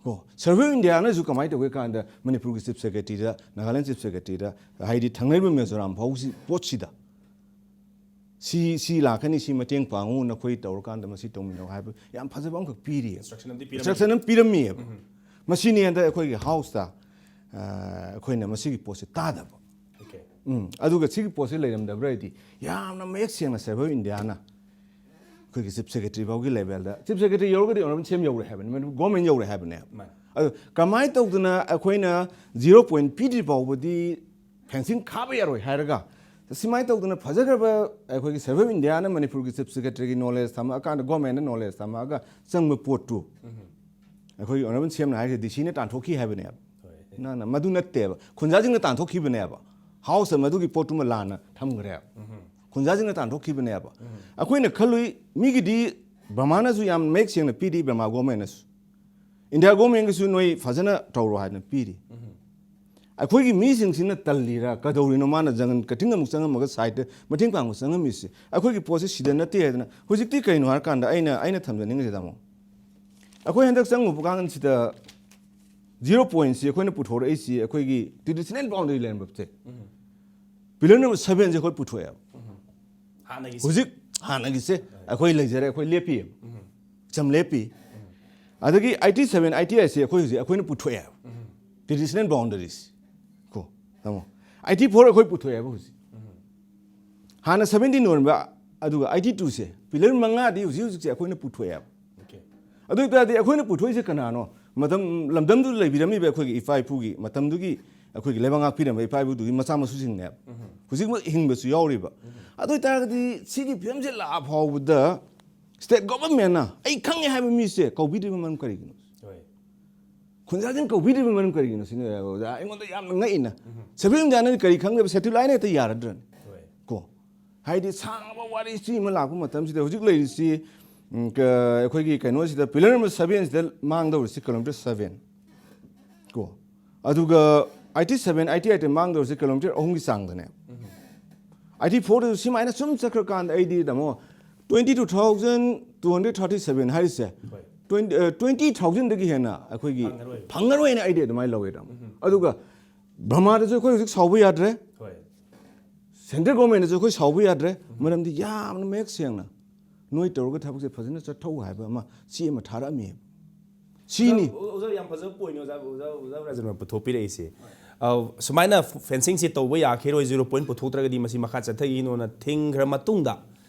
ꯀꯣ, ꯁꯔꯚꯦ ꯑꯣꯐ ꯏꯟꯗꯤꯌꯥꯅꯁꯨ ꯀꯃꯥꯏꯅ ꯇꯧꯒꯦ ꯀꯥꯟꯗ ꯃꯅꯤꯄꯨꯔꯒꯤ ꯆꯤꯐ ꯁꯦꯀ꯭ꯔꯦꯇꯔꯤꯗ, ꯅꯥꯒꯥꯂꯦꯟ ꯆꯤꯐ ꯁꯦꯀ꯭ꯔꯦꯇꯔꯤꯗ, ꯍꯥꯏꯗꯤ ꯊꯥꯡꯃꯩꯕꯟ ꯃꯤꯖꯣꯔꯥꯝ ꯐꯥꯎꯁꯤ ꯄꯣꯠꯁꯤꯗ ꯁꯤ, ꯁꯤ ꯂꯥꯛꯀꯅꯤ, ꯁꯤ ꯃꯇꯦꯡ ꯄꯥꯡꯉꯨ, ꯅꯈꯣꯏ ꯇꯧꯔꯀꯥꯟꯗ ꯃꯁꯤ ꯇꯧꯃꯤꯟꯅꯧ ꯍꯥꯏꯕ ꯌꯥꯝ ꯐꯖꯕ ꯑꯃꯈꯛ ꯄꯤꯔꯤꯑꯕ꯫ Instruction ꯑꯃꯗꯤ ꯄꯤꯔꯝꯃꯤ꯫ Instruction ꯑꯃ ꯄꯤꯔꯝꯃꯤꯑꯕ꯫ ꯃꯁꯤꯅꯤ ꯍꯟꯗꯛ ꯑꯩꯈꯣꯏꯒꯤ ꯍꯥꯎꯁꯇ, ꯑ, ꯑꯩꯈꯣꯏꯅ ꯃꯁꯤꯒꯤ ꯄꯣꯠꯁꯦ ꯇꯥꯗꯕ꯫ Okay. ꯎꯝ, ꯑꯗꯨꯒ ꯁꯤꯒꯤ ꯄꯣꯠꯁꯦ ꯂꯩꯔꯝꯗꯕ꯭ꯔꯥ ꯍꯥꯏꯗꯤ ꯌꯥꯝꯅ ꯃꯌꯦꯛ ꯁꯦꯡꯅ ꯁꯔꯚꯦ ꯑꯣꯐ ꯏꯟꯗꯤꯌꯥꯅ ꯑꯩꯈꯣꯏꯒꯤ ꯆꯤꯐ ꯁꯦꯀ꯭ꯔꯦꯇꯔꯤ ꯐꯥꯎꯒꯤ ꯂꯦꯚꯦꯜꯗ, ꯆꯤꯐ ꯁꯦꯀ꯭ꯔꯦꯇꯔꯤ ꯌꯧꯔꯒꯗꯤ ꯑꯣꯅꯔꯦꯕꯜ ꯁꯤ ꯑꯦꯝ ꯌꯧꯔꯦ ꯍꯥꯏꯕꯅꯤ, ꯃꯅꯤꯄꯨꯔ ꯒꯣꯔꯃꯦꯟ ꯌꯧꯔꯦ ꯍꯥꯏꯕꯅꯦꯕ꯫ ꯃꯥꯅꯤ꯫ ꯑꯗꯣ ꯀꯃꯥꯏꯅ ꯇꯧꯗꯅ ꯑꯩꯈꯣꯏꯅ ꯖꯤꯔꯣ ꯄꯣꯏꯟꯠ ꯄꯤꯗ꯭ꯔꯤ ꯐꯥꯎꯕꯗꯤ ꯐꯦꯟꯁꯤꯡ ꯈꯥꯕ ꯌꯥꯔꯣꯏ ꯍꯥꯏꯔꯒ ꯁꯨꯃꯥꯏꯅ ꯇꯧꯗꯅ ꯐꯖꯈ꯭ꯔꯕ ꯑꯩꯈꯣꯏꯒꯤ ꯁꯔꯚꯦ ꯑꯣꯐ ꯏꯟꯗꯤꯌꯥꯅ ꯃꯅꯤꯄꯨꯔꯒꯤ ꯆꯤꯐ ꯁꯦꯀ꯭ꯔꯦꯇꯔꯤꯒꯤ ꯅꯣꯂꯦꯖ ꯊꯝꯃꯛꯑꯀꯥꯟꯗ, ꯒꯣꯔꯃꯦꯟꯅ ꯅꯣꯂꯦꯖ ꯊꯝꯃꯛꯑꯒ ꯆꯪꯕ ꯄꯣꯠꯇꯨ, ꯑꯩꯈꯣꯏꯒꯤ ꯑꯣꯅꯔꯦꯕꯜ ꯁꯤ ꯑꯦꯝꯅ ꯍꯥꯏꯔꯤꯁꯦ ꯗꯤ ꯁꯤꯅ ꯇꯥꯟꯊꯣꯛꯈꯤ ꯍꯥꯏꯕꯅꯦꯕ꯫ ꯅꯪꯅ ꯃꯗꯨ ꯅꯠꯇꯦꯕ, ꯈꯨꯟꯖꯥꯁꯤꯡꯅ ꯇꯥꯟꯊꯣꯛꯈꯤꯕꯅꯦꯕ꯫ ꯍꯥꯎꯁꯇ ꯃꯗꯨꯒꯤ ꯄꯣꯠꯇꯨꯃ ꯂꯥꯟꯅ ꯊꯝꯈ꯭ꯔꯦꯕ꯫ ꯈꯨꯟꯖꯥꯁꯤꯡꯅ ꯇꯥꯟꯊꯣꯛꯈꯤꯕꯅꯦꯕ꯫ ꯑꯩꯈꯣꯏꯅ ꯈꯜꯂꯨꯏ, ꯃꯤꯒꯤꯗꯤ ꯕ꯭ꯔꯃꯥꯅꯁꯨ ꯌꯥꯝ ꯃꯌꯦꯛ ꯁꯦꯡꯅ ꯄꯤꯔꯤ, ꯕ꯭ꯔꯃꯥ ꯒꯣꯔꯃꯦꯟꯅꯁꯨ, ꯏꯟꯗꯤꯌꯥ ꯒꯣꯔꯃꯦꯟꯒꯤꯁꯨ ꯅꯣꯏ ꯐꯖꯅ ꯇꯧꯔꯣ ꯍꯥꯏꯅ ꯄꯤꯔꯤ꯫ ꯑꯩꯈꯣꯏꯒꯤ ꯃꯤꯁꯤꯡꯁꯤꯅ ꯇꯜꯂꯤꯔꯥ, ꯀꯩꯗꯧꯔꯤꯅꯣ, ꯃꯥꯅ ꯖꯪꯒꯜ ꯀꯇꯤꯡ ꯑꯃꯨꯛ ꯆꯪꯉꯝꯃꯒ ꯁꯥꯏꯠꯇ ꯃꯇꯦꯡ ꯄꯥꯡꯕ ꯆꯪꯉꯝꯃꯤꯁꯦ? ꯑꯩꯈꯣꯏꯒꯤ ꯄꯣꯠꯁꯦ ꯁꯤꯗ ꯅꯠꯇꯦ ꯍꯥꯏꯗꯅ꯫ ꯍꯧꯖꯤꯛꯇꯤ ꯀꯩꯅꯣ ꯍꯥꯏꯔꯀꯥꯟꯗ ꯑꯩꯅ, ꯑꯩꯅ ꯊꯝꯖꯅꯤꯡꯉꯤꯁꯦ, ꯇꯥꯃꯣ, ꯑꯩꯈꯣꯏ ꯍꯟꯗꯛ ꯆꯪꯉꯨꯕ ꯀꯥꯟꯁꯤꯗ ꯖꯤꯔꯣ ꯄꯣꯏꯟꯁꯤ ꯑꯩꯈꯣꯏꯅ ꯄꯨꯊꯣꯔꯛꯏꯁꯤ ꯑꯩꯈꯣꯏꯒꯤ ꯇ꯭ꯔꯦꯗꯤꯁꯅꯦꯜ ꯕꯥꯎꯟꯗꯔꯤ ꯂꯩꯔꯝꯕꯁꯦ, ꯄꯤꯂꯔ ꯅꯝꯕꯔ ꯁꯚꯦꯟꯁꯦ ꯑꯩꯈꯣꯏ ꯄꯨꯊꯣꯛꯑꯦꯕ꯫ ꯍꯥꯟꯅꯒꯤ ꯍꯧꯖꯤꯛ ꯍꯥꯟꯅꯒꯤꯁꯦ ꯑꯩꯈꯣꯏ ꯂꯩꯖꯔꯦ, ꯑꯩꯈꯣꯏ ꯂꯦꯞꯄꯤꯑꯕ, ꯆꯝ ꯂꯦꯞꯄꯤ꯫ ꯑꯗꯒꯤ ꯑꯥꯏꯇꯤ ꯁꯚꯦꯟ, ꯑꯥꯏꯇꯤ ꯑꯥꯏꯠꯁꯦ ꯑꯩꯈꯣꯏ ꯍꯧꯖꯤꯛ ꯑꯩꯈꯣꯏꯅ ꯄꯨꯊꯣꯛꯑꯦꯕ, ꯇ꯭ꯔꯦꯗꯤꯁꯅꯦꯜ ꯕꯥꯎꯟꯗꯔꯤꯁ ꯀꯣ, ꯇꯥꯃꯣ꯫ ꯑꯥꯏꯇꯤ ꯐꯣꯔ ꯑꯩꯈꯣꯏ ꯄꯨꯊꯣꯛꯑꯦꯕ ꯍꯧꯖꯤꯛ꯫ ꯍꯥꯟꯅ ꯁꯚꯦꯟꯇꯤꯟ ꯑꯣꯏꯔꯝꯕ, ꯑꯗꯨꯒ ꯑꯥꯏꯇꯤ ꯇꯨꯁꯦ, ꯄꯤꯂꯔ ꯃꯉꯥꯗꯤ ꯍꯧꯖꯤꯛ ꯍꯧꯖꯤꯛꯁꯦ ꯑꯩꯈꯣꯏꯅ ꯄꯨꯊꯣꯛꯑꯦꯕ꯫ ꯑꯗꯨ ꯑꯣꯏꯇꯥꯔꯗꯤ ꯑꯩꯈꯣꯏꯅ ꯄꯨꯊꯣꯛꯏꯁꯦ ꯀꯅꯥꯅꯣ? ꯃꯇꯝ, ꯂꯝꯗꯝꯗꯨꯗ ꯂꯩꯕꯤꯔꯝꯃꯤꯕ ꯑꯩꯈꯣꯏꯒꯤ ꯏꯄꯥ ꯏꯄꯨꯒꯤ ꯃꯇꯝꯗꯨꯒꯤ, ꯑꯩꯈꯣꯏꯒꯤ ꯂꯩꯕꯥꯛ ꯉꯥꯛꯄꯤꯔꯝꯕ ꯏꯄꯥ ꯏꯄꯨꯗꯨꯒꯤ ꯃꯆꯥ ꯃꯁꯨꯁꯤꯡꯅꯦꯕ꯫ ꯍꯧꯖꯤꯛꯃꯛ ꯍꯤꯡꯕꯁꯨ ꯌꯥꯎꯔꯤꯕ꯫ ꯑꯗꯨ ꯑꯣꯏꯇꯥꯔꯒꯗꯤ ꯁꯤꯒꯤ ꯐꯤꯕꯝꯁꯦ ꯂꯥꯛꯑ ꯐꯥꯎꯕꯗ ꯁ꯭ꯇꯦꯠ ꯒꯣꯚꯔꯟꯃꯦꯟꯅ ꯑꯩ ꯈꯪꯉꯦ ꯍꯥꯏꯕ ꯃꯤꯁꯦ ꯀꯧꯕꯤꯗ꯭ꯔꯤꯕ ꯃꯔꯝ ꯀꯔꯤꯒꯤꯅꯣ? ꯍꯣꯏ꯫ ꯈꯨꯟꯖꯥꯁꯤꯡ ꯀꯧꯕꯤꯗ꯭ꯔꯤꯕ ꯃꯔꯝ ꯀꯔꯤꯒꯤꯅꯣ ꯁꯤꯅꯤ ꯑꯣꯖꯥ, ꯑꯩꯉꯣꯟꯗ ꯌꯥꯝꯅ ꯉꯛꯏꯅ꯫ ꯁꯦꯟꯇ꯭ꯔꯦꯜ ꯏꯟꯗꯤꯌꯥꯅꯗꯤ ꯀꯔꯤ ꯈꯪꯗꯕ, ꯁꯦꯟꯇ꯭ꯔꯦꯜ ꯂꯥꯏꯅ ꯍꯦꯛꯇ ꯌꯥꯔꯗ꯭ꯔꯅꯤ? ꯍꯣꯏ꯫ ꯀꯣ, ꯍꯥꯏꯗꯤ ꯁꯥꯡꯉꯕ ꯋꯥꯔꯤ ꯁꯤ ꯑꯃ ꯂꯥꯛꯄ ꯃꯇꯝꯁꯤꯗ ꯍꯧꯖꯤꯛ ꯂꯩꯔꯤꯁꯤ, ꯎꯝ, ꯀ-, ꯑꯩꯈꯣꯏꯒꯤ ꯀꯩꯅꯣꯁꯤꯗ, ꯄꯤꯂꯔ ꯅꯝꯕꯔ ꯁꯚꯦꯟꯁꯤꯗ ꯃꯥꯡꯗꯧꯔꯤꯁꯤ ꯀꯤꯂꯣꯃꯤꯇꯔ ꯁꯚꯦꯟ ꯀꯣ, ꯑꯗꯨꯒ ꯑꯥꯏꯇꯤ ꯁꯚꯦꯟ, ꯑꯥꯏꯇꯤ ꯑꯥꯏꯠꯇ ꯃꯥꯡꯗꯧꯔꯤꯁꯤ ꯀꯤꯂꯣꯃꯤꯇꯔ ꯑꯍꯨꯝꯒꯤ ꯆꯥꯡꯗꯅꯦ꯫ ꯑꯥꯏꯇꯤ ꯐꯣꯔꯗꯁꯨ ꯁꯨꯃꯥꯏꯅ ꯁꯨꯝ ꯆꯠꯈ꯭ꯔꯀꯥꯟꯗ ꯑꯩꯗꯤ, ꯇꯥꯃꯣ, twenty two thousand two hundred thirty seven ꯍꯥꯏꯔꯤꯁꯦ, ꯍꯣꯏ꯫ ꯇ꯭ꯋꯦꯟꯇꯤ, ꯑ, ꯇ꯭ꯋꯦꯟꯇꯤ ꯊꯥꯎꯖꯟꯗꯒꯤ ꯍꯦꯟꯅ ꯑꯩꯈꯣꯏꯒꯤ ꯐꯪꯉꯔꯣꯏ꯫ ꯐꯪꯉꯔꯣꯏꯅ ꯑꯩꯗꯤ ꯑꯗꯨꯃꯥꯏꯅ ꯂꯧꯋꯦ, ꯇꯥꯃꯣ꯫ ꯑꯗꯨꯒ ꯕ꯭ꯔꯃꯥꯗꯁꯨ ꯑꯩꯈꯣꯏ ꯍꯧꯖꯤꯛ ꯁꯥꯎꯕ ꯌꯥꯗ꯭ꯔꯦ, ꯍꯣꯏ꯫ ꯁꯦꯟꯇ꯭ꯔꯦꯜ ꯒꯣꯔꯃꯦꯟꯗꯁꯨ ꯑꯩꯈꯣꯏ ꯁꯥꯎꯕ ꯌꯥꯗ꯭ꯔꯦ꯫ ꯃꯔꯝꯗꯤ ꯌꯥꯝꯅ ꯃꯌꯦꯛ ꯁꯦꯡꯅ ꯅꯣꯏ ꯇꯧꯔꯒ ꯊꯕꯛꯁꯦ ꯐꯖꯅ ꯆꯠꯊꯧ ꯍꯥꯏꯕ ꯑꯃ ꯆꯦ ꯑꯃ ꯊꯥꯔꯛꯑꯝꯃꯦꯕ꯫ ꯁꯤꯅꯤ꯫ ꯑꯣꯖꯥ, ꯑꯣꯖꯥ, ꯌꯥꯝ ꯐꯖꯕ ꯄꯣꯏꯟꯅꯤ ꯑꯣꯖꯥ, ꯑꯣꯖꯥ, ꯑꯣꯖꯥ ꯔꯥꯖꯟꯅ ꯄꯨꯊꯣꯛꯄꯤꯔꯛꯏꯁꯦ꯫ ꯑ, ꯁꯨꯃꯥꯏꯅ ꯐꯦꯟꯁꯤꯡꯁꯦ ꯇꯧꯕ ꯌꯥꯈꯤꯔꯣꯏ, ꯖꯤꯔꯣ ꯄꯣꯏꯟ ꯄꯨꯊꯣꯛꯇ꯭ꯔꯒꯗꯤ ꯃꯁꯤ ꯃꯈꯥ ꯆꯠꯊꯈꯤꯅꯣꯅ ꯊꯤꯡꯈ꯭ꯔ ꯃꯇꯨꯡꯗ,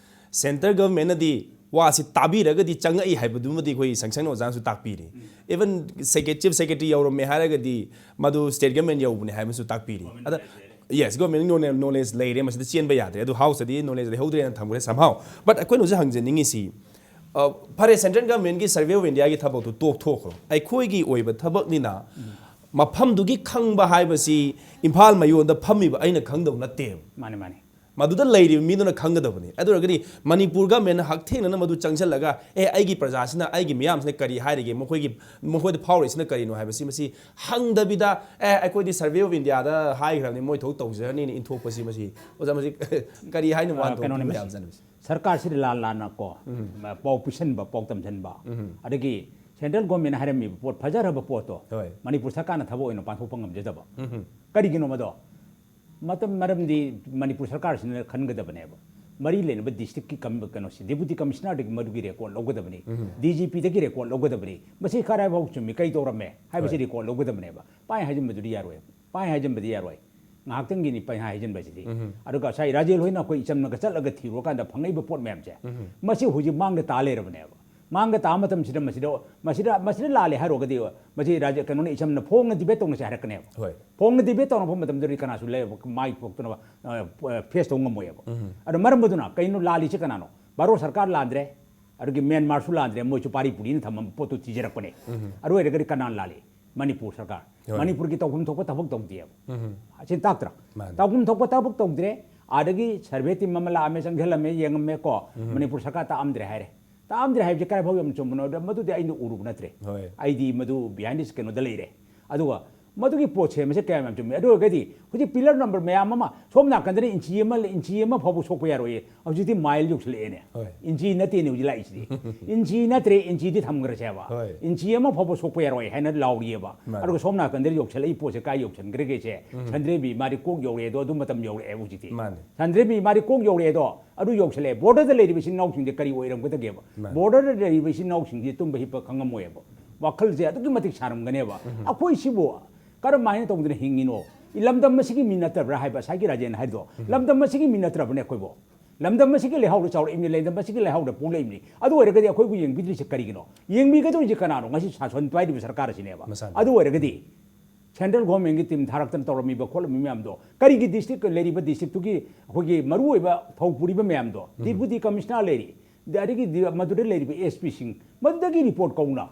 ꯁꯦꯟꯇ꯭ꯔꯦꯜ ꯒꯚꯔꯟꯃꯦꯟꯅꯗꯤ ꯋꯥꯁꯤ ꯇꯥꯕꯤꯔꯒꯗꯤ ꯆꯪꯉꯛꯏ ꯍꯥꯏꯕꯗꯨꯃꯗꯤ ꯑꯩꯈꯣꯏ ꯁꯪꯁꯟ ꯑꯣꯖꯥꯅꯁꯨ ꯇꯥꯛꯄꯤꯔꯤ꯫ ꯏꯚꯟ ꯁꯦꯀ꯭ꯔꯦ-, ꯆꯤꯐ ꯁꯦꯀ꯭ꯔꯦꯇꯔꯤ ꯌꯧꯔꯝꯃꯦ ꯍꯥꯏꯔꯒꯗꯤ ꯃꯗꯨ ꯁ꯭ꯇꯦꯠ ꯒꯚꯔꯟꯃꯦꯟ ꯌꯧꯕꯅꯦ ꯍꯥꯏꯕꯁꯨ ꯇꯥꯛꯄꯤꯔꯤ꯫ ꯑꯗ Yes, government ꯅꯣꯂꯦꯖ ꯂꯩꯔꯦ, ꯃꯁꯤꯗ ꯆꯦꯟꯕ ꯌꯥꯗ꯭ꯔꯦ, ꯑꯗꯨ ꯍꯥꯎꯁꯇꯗꯤ ꯅꯣꯂꯦꯖ ꯂꯩꯍꯧꯗ꯭ꯔꯦꯅ ꯊꯝꯈ꯭ꯔꯦ somehow. But ꯑꯩꯈꯣꯏꯅ ꯍꯧꯖꯤꯛ ꯍꯪꯖꯅꯤꯡꯉꯤꯁꯤ, ꯑ, ꯐꯔꯦ, ꯁꯦꯟꯇ꯭ꯔꯦꯜ ꯒꯚꯔꯟꯃꯦꯟꯠꯀꯤ ꯁꯔꯚꯦ ꯑꯣꯐ ꯏꯟꯗꯤꯌꯥꯒꯤ ꯊꯕꯛꯇꯨ ꯇꯣꯛꯊꯣꯛꯈ꯭ꯔꯣ, ꯑꯩꯈꯣꯏꯒꯤ ꯑꯣꯏꯕ ꯊꯕꯛꯅꯤꯅ ꯃꯐꯝꯗꯨꯒꯤ ꯈꯪꯕ ꯍꯥꯏꯕꯁꯤ ꯏꯝꯐꯥꯜ ꯃꯌꯣꯟꯗ ꯐꯝꯃꯤꯕ ꯑꯩꯅ ꯈꯪꯗꯧ ꯅꯠꯇꯦꯕ꯫ ꯃꯥꯅꯦ, ꯃꯥꯅꯦ꯫ ꯃꯗꯨꯗ ꯂꯩꯔꯤꯕ ꯃꯤꯗꯨꯅ ꯈꯪꯒꯗꯕꯅꯤ꯫ ꯑꯗꯨ ꯑꯣꯏꯔꯒꯗꯤ ꯃꯅꯤꯄꯨꯔ ꯒꯚꯔꯟꯃꯦꯟꯠꯅ ꯍꯛꯊꯦꯡꯅꯅ ꯃꯗꯨ ꯆꯪꯁꯤꯜꯂꯒ, ꯑꯦ, ꯑꯩꯒꯤ ꯄ꯭ꯔꯖꯥꯁꯤꯅ, ꯑꯩꯒꯤ ꯃꯤꯌꯥꯝꯁꯤꯅ ꯀꯔꯤ ꯍꯥꯏꯔꯤꯒꯦ, ꯃꯈꯣꯏꯒꯤ, ꯃꯈꯣꯏꯗ ꯐꯥꯎꯔꯤꯁꯤꯅ ꯀꯔꯤꯅꯣ ꯍꯥꯏꯕꯁꯤ, ꯃꯁꯤ ꯍꯪꯗꯕꯤꯗ, ꯑꯦ, ꯑꯩꯈꯣꯏꯗꯤ ꯁꯔꯚꯦ ꯑꯣꯐ ꯏꯟꯗꯤꯌꯥꯗ ꯍꯥꯏꯈ꯭ꯔꯕꯅꯤ, ꯃꯣꯏ ꯊꯕꯛ ꯇꯧꯖꯔꯅꯤꯅ ꯏꯟꯊꯣꯛꯄꯁꯤ, ꯃꯁꯤ, ꯑꯣꯖꯥ, ꯃꯁꯤ ꯀꯔꯤ ꯍꯥꯏꯅ ꯑ, ꯋꯥꯍꯟꯊꯣꯛꯄ ꯀꯩꯅꯣꯅꯤ, ꯃꯁꯤ ꯌꯥꯕꯖꯥꯠꯅꯣ, ꯃꯁꯤ? ꯁꯔꯀꯥꯔꯁꯤꯗ ꯂꯥꯟ ꯂꯥꯟꯅ ꯀꯣ, ꯄꯥꯎ ꯄꯤꯁꯟꯕ, ꯄꯥꯎ ꯇꯝꯁꯤꯟꯕ, ꯑꯗꯒꯤ ꯁꯦꯟꯇ꯭ꯔꯦꯜ ꯒꯣꯔꯃꯦꯟꯅ ꯍꯥꯏꯔꯝꯃꯤꯕ ꯄꯣꯠ, ꯐꯖꯔꯕ ꯄꯣꯠꯇꯣ ꯍꯣꯏ꯫ ꯃꯅꯤꯄꯨꯔ ꯁꯔꯀꯥꯔꯅ ꯊꯕꯛ ꯑꯣꯏꯅ ꯄꯥꯡꯊꯣꯛꯄ ꯉꯝꯖꯗꯕ꯫ ꯀꯔꯤꯒꯤꯅꯣ ꯃꯗꯣ? ꯃꯇꯝ, ꯃꯔꯝꯗꯤ ꯃꯅꯤꯄꯨꯔ ꯁꯔꯀꯥꯔꯁꯤꯅ ꯈꯟꯒꯗꯕꯅꯦꯕ, ꯃꯔꯤ ꯂꯩꯅꯕ ꯗꯤꯁꯇ꯭ꯔꯤꯛꯀꯤ ꯀꯝ-, ꯀꯩꯅꯣꯁꯤ, ꯗꯤꯄꯨꯇꯤ ꯀꯃꯤꯁꯅꯔꯗꯒꯤ ꯃꯗꯨꯒꯤ ꯔꯦꯀꯣꯔꯠ ꯂꯧꯒꯗꯕꯅꯤ, ꯗꯤ ꯖꯤ ꯄꯤꯗꯒꯤ ꯔꯦꯀꯣꯔꯠ ꯂꯧꯒꯗꯕꯅꯤ, ꯃꯁꯤ ꯀꯗꯥꯏꯐꯥꯎ ꯆꯨꯝꯃꯤ, ꯀꯩ ꯇꯧꯔꯝꯃꯦ ꯍꯥꯏꯕꯁꯤ ꯍꯣꯏ꯫ ꯔꯦꯀꯣꯔꯠ ꯂꯧꯒꯗꯕꯅꯦꯕ꯫ ꯄꯥꯏ ꯍꯥꯏꯖꯟꯕꯗꯨꯗꯤ ꯌꯥꯔꯣꯏ, ꯄꯥꯏ ꯍꯥꯏꯖꯟꯕꯗꯤ ꯌꯥꯔꯣꯏ꯫ ꯉꯥꯏꯍꯥꯛꯇꯪꯒꯤꯅꯤ ꯄꯥꯏ ꯍꯥꯏꯖꯟꯕꯁꯤꯗꯤ꯫ ꯑꯗꯨꯒ ꯉꯁꯥꯏ ꯔꯥꯖꯦꯜ ꯍꯣꯏꯅ ꯑꯩꯈꯣꯏ ꯏꯆꯝꯅꯒ ꯆꯠꯂꯒ ꯊꯤꯔꯨꯔꯀꯥꯟꯗ ꯐꯪꯉꯛꯏꯕ ꯄꯣꯠ ꯃꯌꯥꯝꯁꯦ, ꯃꯁꯤ ꯍꯧꯖꯤꯛ ꯃꯥꯡꯗ ꯇꯥ ꯂꯩꯔꯕꯅꯦꯕ꯫ ꯃꯥꯡꯗ ꯇꯥꯕ ꯃꯇꯝꯁꯤꯗ ꯃꯁꯤꯗ, ꯃꯁꯤꯗ, ꯃꯁꯤꯗ ꯂꯥꯜꯂꯦ ꯍꯥꯏꯔꯨꯔꯒꯗꯤ, ꯃꯁꯤ ꯔꯥꯖ-, ꯀꯩꯅꯣꯅ, ꯏꯆꯝꯅ ꯐꯣꯡꯅ ꯗꯤꯕꯦꯠ ꯇꯧꯅꯁꯦ ꯍꯥꯏꯔꯛꯀꯅꯦꯕ꯫ ꯍꯣꯏ꯫ ꯐꯣꯡꯅ ꯗꯤꯕꯦꯠ ꯇꯧꯅꯕ ꯃꯇꯝꯗꯗꯤ ꯀꯅꯥꯁꯨ ꯂꯩ-, ꯃꯥꯏ ꯄꯣꯛꯇꯅꯕ, ꯑ, ꯐꯦꯁ ꯇꯧꯕ ꯉꯝꯃꯣꯏꯕ꯫ ꯑꯗꯣ ꯃꯔꯝ ꯑꯗꯨꯅ ꯀꯩꯅꯣ ꯂꯥꯜꯂꯤꯁꯦ ꯀꯅꯥꯅꯣ? ꯚꯥꯔꯠ ꯁꯔꯀꯥꯔ ꯂꯥꯟꯗ꯭ꯔꯦ, ꯑꯗꯨꯒꯤ ꯃ꯭ꯌꯥꯟꯃꯥꯔꯁꯨ ꯂꯥꯟꯗ꯭ꯔꯦ, ꯃꯣꯏꯁꯨ ꯄꯥꯔꯤ ꯄꯨꯔꯤꯅ ꯊꯝꯕ ꯄꯣꯠꯇꯨ ꯊꯤꯖꯔꯛꯄꯅꯦ꯫ ꯑꯗꯨ ꯑꯣꯏꯔꯒꯗꯤ ꯀꯅꯥꯅ ꯂꯥꯜꯂꯤ? ꯃꯅꯤꯄꯨꯔ ꯁꯔꯀꯥꯔ꯫ ꯍꯣꯏ꯫ ꯃꯅꯤꯄꯨꯔꯒꯤ ꯇꯧꯐꯝ ꯊꯣꯛꯄ ꯊꯕꯛ ꯇꯧꯗꯦꯕ꯫ ꯑꯁꯤ ꯇꯥꯛꯇ꯭ꯔꯥ? ꯃꯥꯅꯦ꯫ ꯇꯧꯐꯝ ꯊꯣꯛꯄ ꯊꯕꯛ ꯇꯧꯗ꯭ꯔꯦ꯫ ꯑꯗꯒꯤ ꯁꯔꯚꯦ ꯇꯤꯝ ꯑꯃ ꯂꯥꯛꯑꯝꯃꯦ, ꯆꯪꯁꯤꯜꯂꯝꯃꯦ, ꯌꯦꯡꯉꯝꯃꯦ ꯀꯣ, ꯃꯅꯤꯄꯨꯔ ꯁꯔꯀꯥꯔ ꯇꯥꯛꯑꯝꯗ꯭ꯔꯦ ꯍꯥꯏꯔꯦ꯫ ꯇꯥꯛꯑꯝꯗ꯭ꯔꯦ ꯍꯥꯏꯕꯁꯦ ꯀꯔꯥꯏ ꯐꯥꯎ ꯌꯥꯝ ꯆꯨꯝꯕꯅꯣ? ꯑꯗ ꯃꯗꯨꯗꯤ ꯑꯩꯅ ꯎꯔꯨꯕ ꯅꯠꯇ꯭ꯔꯦ꯫ ꯍꯣꯏ꯫ ꯑꯩꯗꯤ ꯃꯗꯨ ꯕꯤꯍꯥꯏꯟ ꯗꯤꯁ ꯀꯩꯅꯣꯗ ꯂꯩꯔꯦ꯫ ꯑꯗꯨꯒ ꯃꯗꯨꯒꯤ ꯄꯣꯠꯁꯦ ꯃꯁꯤ ꯀꯌꯥꯝ ꯌꯥꯝ ꯆꯨꯝꯃꯤ꯫ ꯑꯗꯨ ꯑꯣꯏꯔꯒꯗꯤ ꯍꯧꯖꯤꯛ ꯄꯤꯂꯔ ꯅꯝꯕꯔ ꯃꯌꯥꯝ ꯑꯃ ꯁꯣꯝ ꯅꯥꯀꯟꯗꯅ ꯏꯟꯆꯤ ꯑꯃ, ꯏꯟꯆꯤ ꯑꯃ ꯐꯥꯎꯕ ꯁꯣꯛꯄ ꯌꯥꯔꯣꯏꯌꯦ꯫ ꯍꯧꯖꯤꯛꯇꯤ ꯃꯥꯏꯜ ꯌꯧꯁꯤꯜꯂꯛꯑꯦꯅꯦ꯫ ꯍꯣꯏ꯫ ꯏꯟꯆꯤ ꯅꯠꯇꯦꯅꯦ ꯍꯧꯖꯤꯛ ꯂꯥꯛꯏꯁꯤꯗꯤ꯫ ꯏꯟꯆꯤ ꯅꯠꯇ꯭ꯔꯦ, ꯏꯟꯆꯤꯗꯤ ꯊꯝꯈ꯭ꯔꯁꯦꯕ꯫ ꯍꯣꯏ꯫ ꯏꯟꯆꯤ ꯑꯃ ꯐꯥꯎꯕ ꯁꯣꯛꯄ ꯌꯥꯔꯣꯏ ꯍꯥꯏꯅ ꯂꯥꯎꯔꯤꯑꯕ꯫ ꯃꯥꯅꯦ꯫ ꯑꯗꯨꯒ ꯁꯣꯝ ꯅꯥꯀꯟꯗ ꯌꯧꯁꯤꯜꯂꯛꯏ ꯄꯣꯠꯁꯦ ꯀꯥꯏ ꯌꯧꯁꯤꯟꯈ꯭ꯔꯒꯦꯁꯦ? ꯁꯟꯗ꯭ꯔꯦꯝꯕꯤ ꯃꯥꯗꯤ ꯀꯣꯛ ꯌꯧꯔꯛꯑꯦ ꯑꯗꯣ, ꯑꯗꯨ ꯃꯇꯝ ꯌꯧꯔꯛꯑꯦ ꯍꯧꯖꯤꯛꯇꯤ꯫ ꯃꯥꯅꯦ꯫ ꯁꯟꯗ꯭ꯔꯦꯝꯕꯤ ꯃꯥꯗꯤ ꯀꯣꯛ ꯌꯧꯔꯛꯑꯦ ꯑꯗꯣ, ꯑꯗꯨ ꯌꯧꯁꯤꯜꯂꯛꯑꯦ꯫ ꯕꯣꯔꯗꯔꯗ ꯂꯩꯔꯤꯕ ꯏꯆꯤꯟ ꯏꯅꯥꯎꯁꯤꯡꯁꯦ ꯀꯔꯤ ꯑꯣꯏꯔꯝꯒꯗꯒꯦꯕ? ꯃꯥꯅꯦ꯫ ꯕꯣꯔꯗꯔꯗ ꯂꯩꯔꯤꯕ ꯏꯆꯤꯟ ꯏꯅꯥꯎꯁꯤꯡꯁꯦ ꯇꯨꯝꯕ ꯍꯤꯞꯄ ꯈꯪꯉꯝꯃꯣꯏꯕ꯫ ꯋꯥꯈꯜꯁꯦ ꯑꯗꯨꯛꯀꯤ ꯃꯇꯤꯛ ꯁꯥꯔꯝꯒꯅꯦꯕ꯫ ꯑꯩꯈꯣꯏ ꯁꯤꯕꯨ ꯀꯔꯝꯍꯥꯏꯅ ꯇꯧꯗꯅ ꯍꯤꯡꯉꯤꯅꯣ? ꯂꯝꯗꯝ ꯑꯁꯤꯒꯤ ꯃꯤ ꯅꯠꯇꯕ꯭ꯔꯥ ꯍꯥꯏꯕ ꯉꯁꯥꯏꯒꯤ ꯔꯥꯖꯦꯟ ꯍꯥꯏꯗꯣ? ꯂꯝꯗꯝ ꯑꯁꯤꯒꯤ ꯃꯤ ꯅꯠꯇ꯭ꯔꯕꯅꯦ ꯑꯩꯈꯣꯏꯕꯨ? ꯂꯝꯗꯝ ꯑꯁꯤꯒꯤ ꯂꯩꯍꯥꯎꯗ ꯆꯥꯎꯔꯛꯏꯕꯅꯤ, ꯂꯝꯗꯝ ꯑꯁꯤꯒꯤ ꯂꯩꯍꯥꯎꯗ ꯄꯣꯛꯂꯛꯏꯕꯅꯤ꯫ ꯑꯗꯨ ꯑꯣꯏꯔꯒꯗꯤ ꯑꯩꯈꯣꯏꯕꯨ ꯌꯦꯡꯕꯤꯗ꯭ꯔꯤꯁꯦ ꯀꯔꯤꯒꯤꯅꯣ? ꯌꯦꯡꯕꯤꯒꯗꯧꯔꯤꯁꯦ ꯀꯅꯥꯅꯣ? ꯉꯁꯤ ꯁꯥꯁꯟ ꯄꯥꯏꯔꯤꯕ ꯁꯔꯀꯥꯔ ꯑꯁꯤꯅꯦꯕ꯫ ꯃꯁꯥꯅꯤ꯫ ꯑꯗꯨ ꯑꯣꯏꯔꯒꯗꯤ ꯁꯦꯟꯇ꯭ꯔꯦꯜ ꯒꯣꯔꯃꯦꯟꯒꯤ ꯇꯤꯝ ꯊꯥꯔꯛꯇꯅ ꯇꯧꯔꯝꯃꯤꯕ ꯈꯣꯠꯂꯝꯃꯤꯕ ꯃꯌꯥꯝꯗꯣ, ꯀꯔꯤꯒꯤ ꯗꯤꯁꯇ꯭ꯔꯤꯛ ꯂꯩꯔꯤꯕ ꯗꯤꯁꯇ꯭ꯔꯤꯛꯇꯨꯒꯤ ꯑꯩꯈꯣꯏꯒꯤ ꯃꯔꯨꯑꯣꯏꯕ ꯊꯧ ꯄꯨꯔꯤꯕ ꯃꯌꯥꯝꯗꯣ, ꯗꯤꯄꯨꯇꯤ ꯀꯃꯤꯁꯅꯔ ꯂꯩꯔꯤ, ꯑꯗꯒꯤ ꯗꯤ-, ꯃꯗꯨꯗ ꯂꯩꯔꯤꯕ ꯑꯦꯁ ꯄꯤꯁꯤꯡ, ꯃꯗꯨꯗꯒꯤ ꯔꯤꯄꯣꯔꯠ ꯀꯧꯅ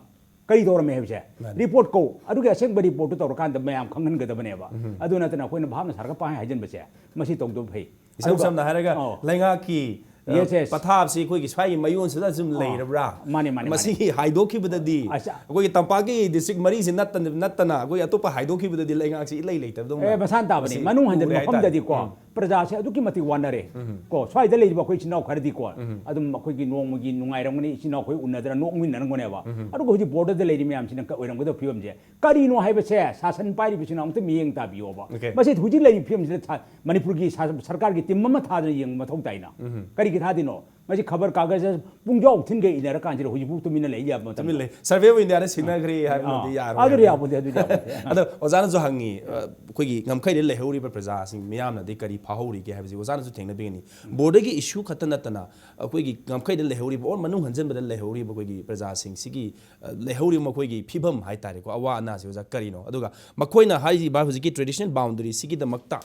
ꯀꯔꯤ ꯇꯧꯔꯝꯃꯦ ꯍꯥꯏꯕꯁꯦ, ꯃꯥꯅꯤ꯫ ꯔꯤꯄꯣꯔꯠ ꯀꯧ, ꯑꯗꯨꯒꯤ ꯑꯁꯦꯡꯕ ꯔꯤꯄꯣꯔꯠꯇꯨ ꯇꯧꯔꯀꯥꯟꯗ ꯃꯌꯥꯝ ꯈꯪꯍꯟꯒꯗꯕꯅꯦꯕ꯫ ꯑꯗꯨ ꯅꯠꯇꯅ ꯑꯩꯈꯣꯏꯅ ꯚꯥꯞꯅ ꯁꯥꯔꯒ ꯄꯥꯡꯍꯥꯏ ꯍꯥꯏꯖꯤꯟꯕꯁꯦ, ꯃꯁꯤ ꯇꯧꯗꯕ ꯐꯩ꯫ ꯏꯁꯝ ꯑꯗꯨꯒ ꯁꯝꯅ ꯍꯥꯏꯔꯒ ꯑꯧ꯫ ꯂꯩꯉꯥꯛꯀꯤ, ꯑ, Yes, yes. ꯄꯊꯥꯞꯁꯤ ꯑꯩꯈꯣꯏꯒꯤ ꯁ꯭ꯋꯥꯏꯒꯤ ꯃꯌꯣꯟꯁꯤꯗ ꯁꯨꯝ ꯑꯥ꯫ ꯂꯩꯔꯕ꯭ꯔꯥ? ꯃꯥꯅꯦ, ꯃꯥꯅꯦ, ꯃꯥꯅꯦ꯫ ꯃꯁꯤ ꯍꯥꯏꯗꯣꯛꯈꯤꯕꯗꯗꯤ ꯑꯁ꯫ ꯑꯩꯈꯣꯏꯒꯤ ꯇꯝꯄꯥꯛꯀꯤ ꯗꯤꯁꯇ꯭ꯔꯤꯛ ꯃꯔꯤꯁꯤ ꯅꯠꯇꯅ, ꯅꯠꯇꯅ ꯑꯩꯈꯣꯏ ꯑꯇꯣꯞꯄ ꯍꯥꯏꯗꯣꯛꯈꯤꯕꯗꯗꯤ ꯂꯩꯉꯥꯛꯁꯤ ꯏꯂꯩ ꯂꯩꯇꯕꯗꯧꯅ ꯑꯦ, ꯃꯁꯥꯅ ꯇꯥꯕꯅꯤ꯫ ꯃꯁꯤ ꯃꯅꯨꯡ ꯍꯟꯖꯤꯟꯕ ꯎꯔꯦ ꯍꯥꯏꯇꯥꯔꯦ꯫ ꯃꯐꯝꯗꯗꯤꯀꯣ, ꯎꯝ꯫ ꯄ꯭ꯔꯖꯥꯁꯦ ꯑꯗꯨꯛꯀꯤ ꯃꯇꯤꯛ ꯋꯥꯅꯔꯦ꯫ ꯎꯝ꯫ ꯀꯣ, ꯁ꯭ꯋꯥꯏꯗ ꯂꯩꯔꯤꯕ ꯑꯩꯈꯣꯏ ꯏꯆꯤꯟ ꯏꯅꯥꯎ ꯈꯔꯗꯤꯀꯣ, ꯎꯝ꯫ ꯑꯗꯨꯝ ꯑꯩꯈꯣꯏꯒꯤ ꯅꯣꯡꯃꯒꯤ ꯅꯨꯡꯉꯥꯏꯔꯝꯒꯅꯤ, ꯏꯆꯤꯟ ꯏꯅꯥꯎ ꯑꯩꯈꯣꯏ ꯎꯅꯗꯅ ꯅꯣꯛꯃꯤꯟꯅꯔꯝꯒꯅꯦꯕ꯫ ꯎꯝ꯫ ꯑꯗꯨꯒ ꯍꯧꯖꯤꯛ ꯕꯣꯔꯗꯔꯗ ꯂꯩꯔꯤ ꯃꯌꯥꯝꯁꯤꯅ ꯀ-, ꯑꯣꯏꯔꯝꯒꯗꯕ ꯐꯤꯕꯝꯁꯦ ꯀꯔꯤꯅꯣ ꯍꯥꯏꯕꯁꯦ ꯁꯥꯁꯟ ꯄꯥꯏꯔꯤꯕꯁꯤꯅ ꯑꯃꯨꯛꯇ ꯃꯤꯠꯌꯦꯡ ꯇꯥꯕꯤꯌꯣꯕ꯫ Okay꯫ ꯃꯁꯤ ꯍꯧꯖꯤꯛ ꯂꯩꯔꯤꯕ ꯐꯤꯕꯝꯁꯤꯗ ꯊꯥ-, ꯃꯅꯤꯄꯨꯔꯒꯤ ꯁꯥ-, ꯁꯔꯀꯥꯔꯒꯤ ꯇꯤꯝ ꯑꯃ ꯊꯥꯗꯅ ꯌꯦꯡꯕ ꯃꯊꯧ ꯇꯥꯏꯅ꯫ ꯎꯝ꯫ ꯀꯔꯤꯒꯤ ꯊꯥꯗꯣꯏꯅꯣ? ꯃꯁꯤ ꯈꯕꯔ ꯀꯥꯒꯖ ꯄꯨꯡꯖꯥꯎ ꯊꯤꯟꯒꯩ ꯏꯟꯅꯔ ꯀꯥꯟꯁꯤꯗ ꯍꯧꯖꯤꯛꯐꯥꯎ ꯇꯨꯃꯤꯟꯅ ꯂꯩ ꯌꯥꯕ ꯃꯇꯝꯗ꯫ ꯇꯨꯃꯤꯟ ꯂꯩ꯫ Survey of India ꯅ ꯁꯤꯟꯅꯈ꯭ꯔꯦ ꯍꯥꯏꯕ ꯑꯥ, ꯑꯃꯗꯤ ꯌꯥꯔꯣꯏ ꯑꯗꯨꯗꯤ ꯍꯥꯏꯕ꯫ ꯌꯥꯄꯣꯟꯇꯦ, ꯑꯗꯨꯗꯤ ꯌꯥꯄꯣꯟꯇꯦ꯫ ꯑꯗꯣ ꯑꯣꯖꯥꯅꯁꯨ ꯍꯪꯉꯤ, ꯑ, ꯑꯩꯈꯣꯏꯒꯤ ꯉꯝꯈꯩꯗ ꯂꯩꯍꯧꯔꯤꯕ ꯄ꯭ꯔꯖꯥꯁꯤꯡ ꯃꯤꯌꯥꯝꯅꯗꯤ ꯀꯔꯤ ꯐꯥꯍꯧꯔꯤꯒꯦ ꯍꯥꯏꯕꯁꯤ ꯑꯣꯖꯥꯅꯁꯨ ꯊꯦꯡꯅꯕꯤꯒꯅꯤ꯫ ꯕꯣꯔꯗꯔꯒꯤ issue ꯈꯛꯇ ꯅꯠꯇꯅ ꯑꯩꯈꯣꯏꯒꯤ ꯉꯝꯈꯩꯗ ꯂꯩꯍꯧꯔꯤꯕ or ꯃꯅꯨꯡ ꯍꯟꯖꯟꯕꯗ ꯂꯩꯍꯧꯔꯤꯕ ꯑꯩꯈꯣꯏꯒꯤ ꯄ꯭ꯔꯖꯥꯁꯤꯡꯁꯤꯒꯤ, ꯑ, ꯂꯩꯍꯧꯔꯤꯕ ꯃꯈꯣꯏꯒꯤ ꯐꯤꯕꯝ ꯍꯥꯏꯇꯥꯔꯦꯀꯣ, ꯑꯋꯥ ꯑꯅꯥꯁꯤ ꯑꯣꯖꯥ ꯀꯔꯤꯅꯣ? ꯑꯗꯨꯒ ꯃꯈꯣꯏꯅ ꯍꯥꯏꯔꯤꯕ ꯍꯧꯖꯤꯛꯀꯤ traditional boundary ꯁꯤꯒꯤꯗꯃꯛꯇ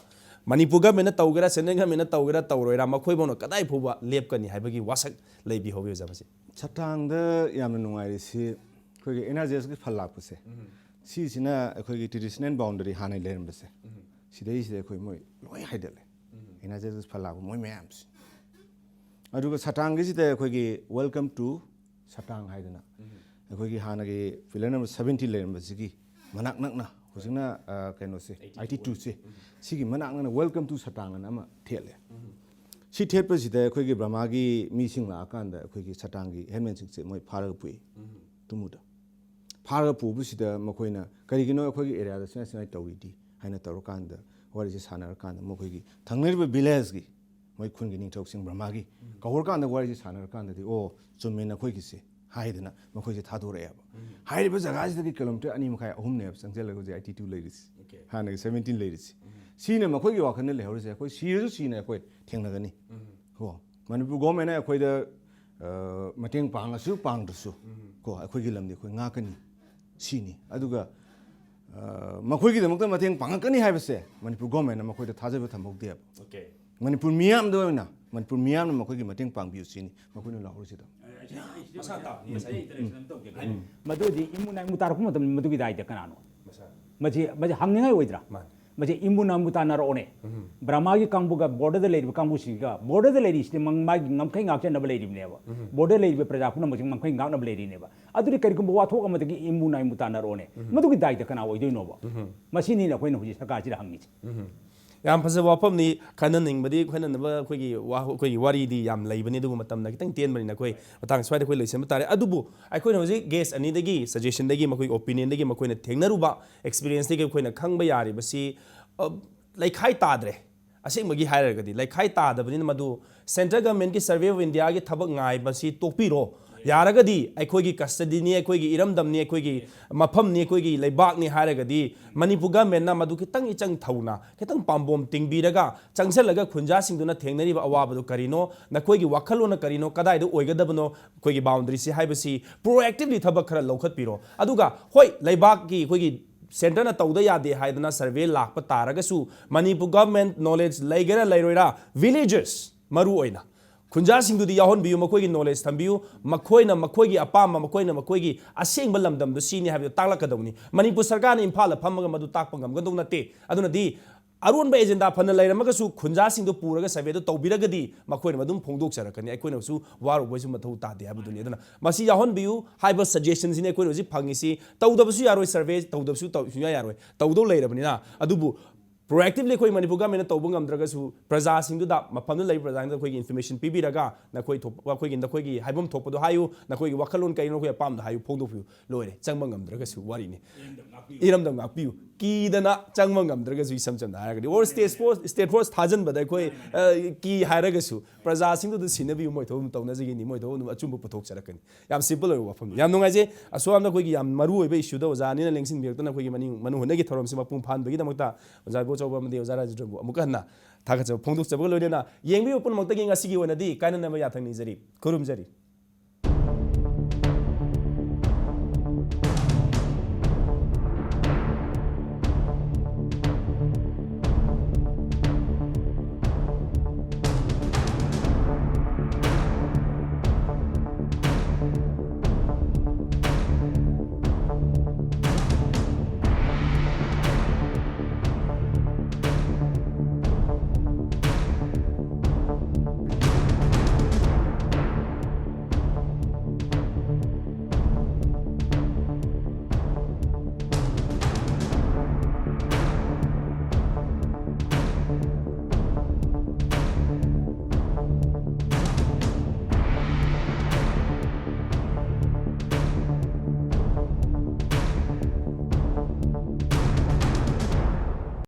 ꯃꯅꯤꯄꯨꯔ government ꯅ ꯇꯧꯒꯦꯔꯥ, central government ꯅ ꯇꯧꯒꯦꯔꯥ, ꯇꯧꯔꯣꯏꯔꯥ, ꯃꯈꯣꯏꯐꯥꯎꯅ ꯀꯗꯥꯏ ꯐꯥꯎꯕ ꯂꯦꯞꯀꯅꯤ ꯍꯥꯏꯕꯒꯤ ꯋꯥꯁꯛ ꯂꯩꯕꯤꯍꯧꯋꯤ ꯑꯣꯖꯥ ꯃꯁꯤ? ꯁꯇꯥꯡꯗ ꯌꯥꯝꯅ ꯅꯨꯡꯉꯥꯏꯔꯤꯁꯤ ꯑꯩꯈꯣꯏꯒꯤ ꯑꯦꯟ ꯑꯥꯔ ꯖꯤ ꯑꯦꯁꯀꯤ ꯐꯟ ꯂꯥꯛꯄꯁꯦ, ꯎꯝ꯫ ꯁꯤꯁꯤꯅ ꯑꯩꯈꯣꯏꯒꯤ traditional boundary ꯍꯥꯟꯅ ꯂꯩꯔꯝꯕꯁꯦ, ꯎꯝ꯫ ꯁꯤꯗꯩꯁꯤꯗ ꯑꯩꯈꯣꯏ ꯃꯣꯏ ꯂꯣꯏ ꯍꯥꯏꯗꯠꯂꯦ꯫ ꯎꯝ꯫ ꯑꯦꯟ ꯑꯥꯔ ꯖꯤ ꯑꯦꯁꯀꯤ ꯐꯟ ꯂꯥꯛꯄ ꯃꯣꯏ ꯃꯌꯥꯝꯁꯦ꯫ ꯑꯗꯨꯒ ꯁꯇꯥꯡꯒꯤꯁꯤꯗ ꯑꯩꯈꯣꯏꯒꯤ Welcome to ꯁꯇꯥꯡ ꯍꯥꯏꯗꯅ, ꯎꯝ꯫ ꯑꯩꯈꯣꯏꯒꯤ ꯍꯥꯟꯅꯒꯤ pillar number seventy ꯂꯩꯔꯝꯕꯁꯤꯒꯤ ꯃꯅꯥꯛ ꯅꯛꯅ ꯍꯧꯖꯤꯛꯅ, ꯑ, ꯀꯩꯅꯣꯁꯦ, eighty two꯫ Eighty two ꯁꯦ, ꯎꯝ꯫ ꯁꯤꯒꯤ ꯃꯅꯥꯛ ꯅꯛꯅ Welcome to ꯁꯇꯥꯡ ꯑꯅ ꯑꯃ ꯊꯦꯠꯂꯦ꯫ ꯎꯝ꯫ ꯁꯤ ꯊꯦꯠꯄꯁꯤꯗ ꯑꯩꯈꯣꯏꯒꯤ ꯕꯔꯃꯥꯒꯤ ꯃꯤꯁꯤꯡ ꯂꯥꯛꯑꯀꯥꯟꯗ ꯑꯩꯈꯣꯏꯒꯤ ꯁꯇꯥꯡꯒꯤ headman ꯁꯤꯡꯁꯦ ꯃꯣꯏ ꯐꯥꯔꯒ ꯄꯨꯏ꯫ ꯎꯝ꯫ ꯇꯨꯃꯨꯗ ꯐꯥꯔꯒ ꯄꯨꯕꯁꯤꯗ ꯃꯈꯣꯏꯅ ꯀꯔꯤꯒꯤꯅꯣ ꯑꯩꯈꯣꯏꯒꯤ area ꯗ ꯁꯨꯃꯥꯏ ꯁꯨꯃꯥꯏꯅ ꯇꯧꯔꯤꯗꯤ ꯍꯥꯏꯅ ꯇꯧꯔꯀꯥꯟꯗ, ꯋꯥꯔꯤꯁꯦ ꯁꯥꯟꯅꯔꯀꯥꯟꯗ ꯃꯈꯣꯏꯒꯤ ꯊꯪꯅꯔꯤꯕ village ꯀꯤ ꯃꯣꯏ ꯈꯨꯟꯒꯤ ꯅꯤꯡꯊꯧꯁꯤꯡ ꯕ꯭ꯔꯍꯃꯥꯒꯤ ꯎꯝ꯫ ꯀꯧꯔꯀꯥꯟꯗ ꯋꯥꯔꯤꯁꯦ ꯁꯥꯟꯅꯔꯀꯥꯟꯗꯗꯤ, "ꯑꯣ, ꯆꯨꯝꯃꯦ ꯅꯈꯣꯏꯒꯤꯁꯦ" ꯍꯥꯏꯗꯅ ꯃꯈꯣꯏꯁꯦ ꯊꯥꯗꯣꯔꯛꯑꯦꯕ꯫ ꯎꯝ꯫ ꯍꯥꯏꯔꯤꯕ ꯖꯒꯥꯁꯤꯗꯒꯤ ꯀꯤꯂꯣꯃꯤꯇꯔ ꯑꯅꯤ ꯃꯈꯥꯏ, ꯑꯍꯨꯝꯅꯦꯕ ꯆꯪꯁꯤꯜꯂꯒ ꯍꯧꯖꯤꯛ eighty two ꯂꯩꯔꯤꯁꯤ꯫ Okay꯫ ꯍꯥꯟꯅꯒꯤ seventeen ꯂꯩꯔꯤꯁꯤ꯫ ꯎꯝ꯫ ꯁꯤꯅ ꯃꯈꯣꯏꯒꯤ ꯋꯥꯈꯜꯗ ꯂꯩꯍꯧꯔꯤꯁꯦ, "ꯑꯩꯈꯣꯏ ꯁꯤꯔꯁꯨ ꯁꯤꯅ ꯑꯩꯈꯣꯏ ꯊꯦꯡꯅꯒꯅꯤ"꯫ ꯎꯝ꯫ ꯀꯣ, ꯃꯅꯤꯄꯨꯔ government ꯅ ꯑꯩꯈꯣꯏꯗ, ꯑ, ꯃꯇꯦꯡ ꯄꯥꯡꯉꯁꯨ ꯄꯥꯡꯗ꯭ꯔꯁꯨ, ꯎꯝ꯫ ꯀꯣ, ꯑꯩꯈꯣꯏꯒꯤ ꯂꯝꯗꯤ ꯑꯩꯈꯣꯏ ꯉꯥꯛꯀꯅꯤ꯫ ꯁꯤꯅꯤ꯫ ꯑꯗꯨꯒ, ꯑ, ꯃꯈꯣꯏꯒꯤꯗꯃꯛꯇ ꯃꯇꯦꯡ ꯄꯥꯡꯉꯛꯀꯅꯤ ꯍꯥꯏꯕꯁꯦ ꯃꯅꯤꯄꯨꯔ ꯒꯣꯔꯃꯦꯟꯅ ꯃꯈꯣꯏꯗ ꯊꯥꯖꯕ ꯊꯝꯍꯧꯗꯦꯕ꯫ Okay. ꯃꯅꯤꯄꯨꯔ ꯃꯤꯌꯥꯝꯗ ꯑꯣꯏꯅ ꯃꯅꯤꯄꯨꯔ ꯃꯤꯌꯥꯝꯅ ꯃꯈꯣꯏꯒꯤ ꯃꯇꯦꯡ ꯄꯥꯡꯕꯤꯌꯨ ꯁꯤꯅꯤ ꯃꯈꯣꯏꯅ ꯂꯥꯎꯔꯤꯁꯤꯗ꯫ ꯃꯁꯥ ꯇꯥꯕꯅꯤ, ꯃꯁꯥ ꯏꯟꯇꯔꯦꯁ ꯑꯗꯨꯝ ꯇꯧꯒꯦ꯫ ꯃꯗꯨꯗꯤ ꯏꯃꯨ ꯅꯥꯏꯃꯨ ꯇꯥꯔꯛꯄ ꯃꯇꯝꯗ ꯃꯗꯨꯒꯤ ꯗꯥꯏꯗ ꯀꯅꯥꯅꯣ? ꯃꯁꯥ꯫ ꯃꯁꯤ ꯃꯁꯤ ꯍꯪꯅꯤꯡꯉꯥꯏ ꯑꯣꯏꯗ꯭ꯔꯥ? ꯃꯥꯅꯤ꯫ ꯃꯁꯤ ꯏꯃꯨ ꯅꯥꯏꯃꯨ ꯇꯥꯟꯅꯔꯛꯑꯣꯅꯦ꯫ ꯕ꯭ꯔꯃꯥꯒꯤ ꯀꯥꯡꯕꯨꯒ ꯕꯣꯔꯗꯔꯗ ꯂꯩꯔꯤꯕ ꯀꯥꯡꯕꯨꯁꯤꯒ, ꯕꯣꯔꯗꯔꯗ ꯂꯩꯔꯤꯁꯤꯗꯤ ꯃꯪ-, ꯃꯥꯒꯤ ꯉꯝꯈꯩ ꯉꯥꯛꯆꯅꯕ ꯂꯩꯔꯤꯕꯅꯦꯕ꯫ ꯕꯣꯔꯗꯔ ꯂꯩꯔꯤꯕ ꯄ꯭ꯔꯖꯥ ꯄꯨꯝꯅꯃꯛꯁꯤ ꯉꯝꯈꯩ ꯉꯥꯛꯅꯕ ꯂꯩꯔꯤꯅꯦꯕ꯫ ꯑꯗꯨꯗꯤ ꯀꯔꯤꯒꯨꯝꯕ ꯋꯥꯊꯣꯛ ꯑꯃꯗꯒꯤ ꯏꯃꯨ ꯅꯥꯏꯃꯨ ꯇꯥꯟꯅꯔꯛꯑꯣꯅꯦ꯫ ꯃꯗꯨꯒꯤ ꯗꯥꯏꯗ ꯀꯅꯥ ꯑꯣꯏꯗꯣꯏꯅꯣꯕ? ꯃꯁꯤꯅꯤꯅ ꯑꯩꯈꯣꯏꯅ ꯍꯧꯖꯤꯛ ꯁꯔꯀꯥꯔꯁꯤꯗ ꯍꯪꯉꯤꯁꯦ꯫ ꯌꯥꯝ ꯐꯖꯕ ꯋꯥꯐꯝꯅꯤ꯫ ꯈꯟꯅꯅꯤꯡꯕꯗꯤ ꯈꯟꯅꯅꯕ ꯑꯩꯈꯣꯏꯒꯤ ꯋꯥ-, ꯑꯩꯈꯣꯏꯒꯤ ꯋꯥꯔꯤꯗꯤ ꯌꯥꯝ ꯂꯩꯕꯅꯤ, ꯑꯗꯨꯕꯨ ꯃꯇꯝꯅ ꯈꯤꯇꯪ ꯇꯦꯟꯕꯅꯤꯅ ꯑꯩꯈꯣꯏ ꯃꯇꯥꯡ ꯁ꯭ꯋꯥꯏꯗ ꯑꯩꯈꯣꯏ ꯂꯣꯏꯁꯤꯟꯕ ꯇꯥꯔꯦ꯫ ꯑꯗꯨꯕꯨ ꯑꯩꯈꯣꯏꯅ ꯍꯧꯖꯤꯛ ꯒꯦꯁ ꯑꯅꯤꯗꯒꯤ ꯁꯖꯦꯁꯟꯗꯒꯤ, ꯃꯈꯣꯏꯒꯤ ꯑꯣꯄꯤꯅꯤꯌꯟꯗꯒꯤ, ꯃꯈꯣꯏꯅ ꯊꯦꯡꯅꯔꯨꯕ ꯑꯦꯛꯁꯄꯤꯔꯤꯌꯦꯟꯁꯇꯒꯤ ꯑꯩꯈꯣꯏꯅ ꯈꯪꯕ ꯌꯥꯔꯤꯕꯁꯤ, ꯑ, ꯂꯩꯈꯥꯏ ꯇꯥꯗ꯭ꯔꯦ꯫ ꯑꯁꯦꯡꯕꯒꯤ ꯍꯥꯏꯔꯒꯗꯤ ꯂꯩꯈꯥꯏ ꯇꯥꯗꯕꯅꯤꯅ ꯃꯗꯨ ꯁꯦꯟꯇ꯭ꯔꯦꯜ ꯒꯚꯔꯟꯃꯦꯟꯠꯀꯤ ꯁꯔꯚꯦ ꯑꯣꯐ ꯏꯟꯗꯤꯌꯥꯒꯤ ꯊꯕꯛ ꯉꯥꯏꯕꯁꯤ ꯇꯣꯛꯄꯤꯔꯣ꯫ ꯌꯥꯔꯒꯗꯤ ꯑꯩꯈꯣꯏꯒꯤ ꯀꯁꯇꯗꯤꯅꯤ, ꯑꯩꯈꯣꯏꯒꯤ ꯏꯔꯝꯗꯝꯅꯤ, ꯑꯩꯈꯣꯏꯒꯤ ꯃꯐꯝꯅꯤ, ꯑꯩꯈꯣꯏꯒꯤ ꯂꯩꯕꯥꯛꯅꯤ ꯍꯥꯏꯔꯒꯗꯤ ꯃꯅꯤꯄꯨꯔ ꯒꯚꯔꯟꯃꯦꯟꯠꯅ ꯃꯗꯨ ꯈꯤꯇꯪ ꯏꯆꯪ ꯊꯧꯅ, ꯈꯤꯇꯪ ꯄꯥꯝꯕꯣꯝ ꯇꯤꯡꯕꯤꯔꯒ ꯆꯪꯁꯤꯜꯂꯒ ꯈꯨꯟꯖꯥꯁꯤꯡꯗꯨꯅ ꯊꯦꯡꯅꯔꯤꯕ ꯑꯋꯥꯕꯗꯨ ꯀꯔꯤꯅꯣ, ꯅꯈꯣꯏꯒꯤ ꯋꯥꯈꯜꯂꯣꯟꯅ ꯀꯔꯤꯅꯣ, ꯀꯗꯥꯏꯗ ꯑꯣꯏꯒꯗꯕꯅꯣ, ꯑꯩꯈꯣꯏꯒꯤ ꯕꯥꯎꯟꯗꯔꯤꯁꯤ ꯍꯥꯏꯕꯁꯤ ꯄ꯭ꯔꯣꯑꯦꯛꯇꯤꯚꯂꯤ ꯊꯕꯛ ꯈꯔ ꯂꯧꯈꯠꯄꯤꯔꯣ꯫ ꯑꯗꯨꯒ ꯍꯣꯏ, ꯂꯩꯕꯥꯛꯀꯤ ꯑꯩꯈꯣꯏꯒꯤ ꯁꯦꯟꯇꯔꯅ ꯇꯧꯗ ꯌꯥꯗꯦ ꯍꯥꯏꯗꯅ ꯁꯔꯚꯦ ꯂꯥꯛꯄ ꯇꯥꯔꯒꯁꯨ ꯃꯅꯤꯄꯨꯔ ꯒꯚꯔꯟꯃꯦꯟꯠ ꯅꯣꯂꯦꯖ ꯂꯩꯒꯦꯔꯥ ꯂꯩꯔꯣꯏꯔꯥ, ꯚꯤꯂꯦꯖꯔꯁ ꯃꯔꯨ ꯑꯣꯏꯅ ꯈꯨꯟꯖꯥꯁꯤꯡꯗꯨꯗꯤ ꯌꯥꯎꯍꯟꯕꯤꯌꯨ, ꯃꯈꯣꯏꯒꯤ ꯅꯣꯂꯦꯖ ꯊꯝꯕꯤꯌꯨ, ꯃꯈꯣꯏꯅ ꯃꯈꯣꯏꯒꯤ ꯑꯄꯥꯝꯕ, ꯃꯈꯣꯏꯅ ꯃꯈꯣꯏꯒꯤ ꯑꯁꯦꯡꯕ ꯂꯝꯗꯝꯗꯨ ꯁꯤꯅꯤ ꯍꯥꯏꯕꯗꯨ ꯇꯥꯛꯂꯛꯀꯗꯧꯅꯤ꯫ ꯃꯅꯤꯄꯨꯔ ꯁꯔꯀꯥꯔꯅ ꯏꯝꯐꯥꯜꯗ ꯐꯝꯃꯒ ꯃꯗꯨ ꯇꯥꯛꯄ ꯉꯝꯒꯗꯧ ꯅꯠꯇꯦ꯫ ꯑꯗꯨꯅꯗꯤ ꯑꯔꯣꯟꯕ ꯑꯦꯖꯦꯟꯗꯥ ꯐꯅ ꯂꯩꯔꯝꯃꯒꯁꯨ ꯈꯨꯟꯖꯥꯁꯤꯡꯗꯨ ꯄꯨꯔꯒ ꯁꯔꯚꯦꯗꯨ ꯇꯧꯕꯤꯔꯒꯗꯤ ꯃꯈꯣꯏꯅ ꯑꯗꯨꯝ ꯐꯣꯡꯗꯣꯛꯆꯔꯛꯀꯅꯤ, ꯑꯩꯈꯣꯏꯅꯁꯨ ꯋꯥꯔꯨꯕꯩꯁꯨ ꯃꯊꯧ ꯇꯥꯗꯦ ꯍꯥꯏꯕꯗꯨꯅꯤ꯫ ꯑꯗꯨꯅ ꯃꯁꯤ ꯌꯥꯎꯍꯟꯕꯤꯌꯨ ꯍꯥꯏꯕ ꯁꯖꯦꯁꯟꯁꯤꯅꯤ ꯑꯩꯈꯣꯏꯅ ꯍꯧꯖꯤꯛ ꯐꯪꯉꯤꯁꯤ꯫ ꯇꯧꯗꯕꯁꯨ ꯌꯥꯔꯣꯏ, ꯁꯔꯚꯦ ꯇꯧꯗꯕꯁꯨ ꯇꯧ-, ꯁꯨꯡꯌꯥ ꯌꯥꯔꯣꯏ, ꯇꯧꯗꯧ ꯂꯩꯔꯕꯅꯤꯅ꯫ ꯑꯗꯨꯕꯨ ꯄ꯭ꯔꯣꯑꯦꯛꯇꯤꯚꯂꯤ ꯑꯩꯈꯣꯏ ꯃꯅꯤꯄꯨꯔ ꯒꯚꯔꯟꯃꯦꯟꯠꯅ ꯇꯧꯕ ꯉꯝꯗ꯭ꯔꯒꯁꯨ ꯄ꯭ꯔꯖꯥꯁꯤꯡꯗꯨꯗ, ꯃꯐꯝꯗ ꯂꯩꯔꯤꯕ ꯄ꯭ꯔꯖꯥꯁꯤꯡꯗꯨꯗ ꯑꯩꯈꯣꯏꯒꯤ ꯏꯟꯐꯣꯔꯃꯦꯁꯟ ꯄꯤꯕꯤꯔꯒ ꯅꯈꯣꯏ ꯊꯣꯛꯄ, ꯑꯩꯈꯣꯏꯒꯤ, ꯅꯈꯣꯏꯒꯤ ꯍꯥꯏꯐꯝ ꯊꯣꯛꯄꯗꯣ ꯍꯥꯏꯌꯨ, ꯅꯈꯣꯏꯒꯤ ꯋꯥꯈꯜꯂꯣꯟ ꯀꯔꯤꯅꯣ, ꯑꯩꯈꯣꯏ ꯑꯄꯥꯝꯕꯗꯣ ꯍꯥꯏꯌꯨ, ꯐꯣꯡꯗꯣꯛꯄꯤꯌꯨ, ꯂꯣꯏꯔꯦ꯫ ꯆꯪꯕ ꯉꯝꯗ꯭ꯔꯒꯁꯨ ꯋꯥꯔꯤꯅꯤ꯫ ꯏꯔꯝꯗꯝ ꯉꯥꯛꯄꯤꯌꯨ꯫ ꯀꯤꯗꯅ ꯆꯪꯕ ꯉꯝꯗ꯭ꯔꯒꯁꯨ, ꯏꯁꯝ ꯁꯝꯅ ꯍꯥꯏꯔꯒꯗꯤ, or state force, state force ꯊꯥꯖꯤꯟꯕꯗ ꯑꯩꯈꯣꯏ, ꯑ, ꯀꯤ ꯍꯥꯏꯔꯒꯁꯨ ꯄ꯭ꯔꯖꯥꯁꯤꯡꯗꯨꯗ ꯁꯤꯟꯅꯕꯤꯌꯨ, ꯃꯣꯏ ꯊꯕꯛ ꯑꯗꯨꯝ ꯇꯧꯅꯖꯒꯅꯤ, ꯃꯣꯏ ꯊꯕꯛ ꯑꯗꯨꯝ ꯑꯆꯨꯝꯕ ꯄꯨꯊꯣꯛꯆꯔꯛꯀꯅꯤ꯫ ꯌꯥꯝ ꯁꯤꯝꯄꯜ ꯑꯣꯏꯕ ꯋꯥꯐꯝꯅꯤ꯫ ꯌꯥꯝ ꯅꯨꯡꯉꯥꯏꯖꯩ꯫ ꯑꯁꯨꯛ ꯌꯥꯝꯅ ꯑꯩꯈꯣꯏꯒꯤ ꯌꯥꯝ ꯃꯔꯨ ꯑꯣꯏꯕ ꯏꯁꯨꯗ ꯑꯣꯖꯥ ꯑꯅꯤꯅ ꯂꯦꯡꯁꯤꯟꯕꯤꯔꯛꯇꯅ ꯑꯩꯈꯣꯏꯒꯤ ꯃꯅꯤꯡ, ꯃꯅꯨꯡ ꯍꯨꯠꯅꯒꯤ ꯊꯧꯔꯝꯁꯤ ꯃꯄꯨꯡ ꯐꯥꯍꯟꯕꯒꯤꯗꯃꯛꯇ ꯑꯣꯖꯥ ꯏꯕꯣꯆꯧꯕ ꯑꯃꯗꯤ ꯑꯣꯖꯥ ꯔꯥꯖꯦꯟꯗ꯭ꯔꯕꯨ ꯑꯃꯨꯛꯀ ꯍꯟꯅ ꯊꯥꯒꯠꯆꯕ ꯐꯣꯡꯗꯣꯛꯆꯕꯒ ꯂꯣꯏꯅꯅ ꯌꯦꯡꯕꯤꯕ ꯄꯨꯝꯅꯃꯛꯇꯒꯤ ꯉꯁꯤꯒꯤ ꯑꯣꯏꯅꯗꯤ ꯀꯥꯏꯅꯅꯕ ꯌꯥꯊꯪ ꯅꯤꯖꯔꯤ꯫ ꯈꯨꯔꯨꯝꯖꯔꯤ꯫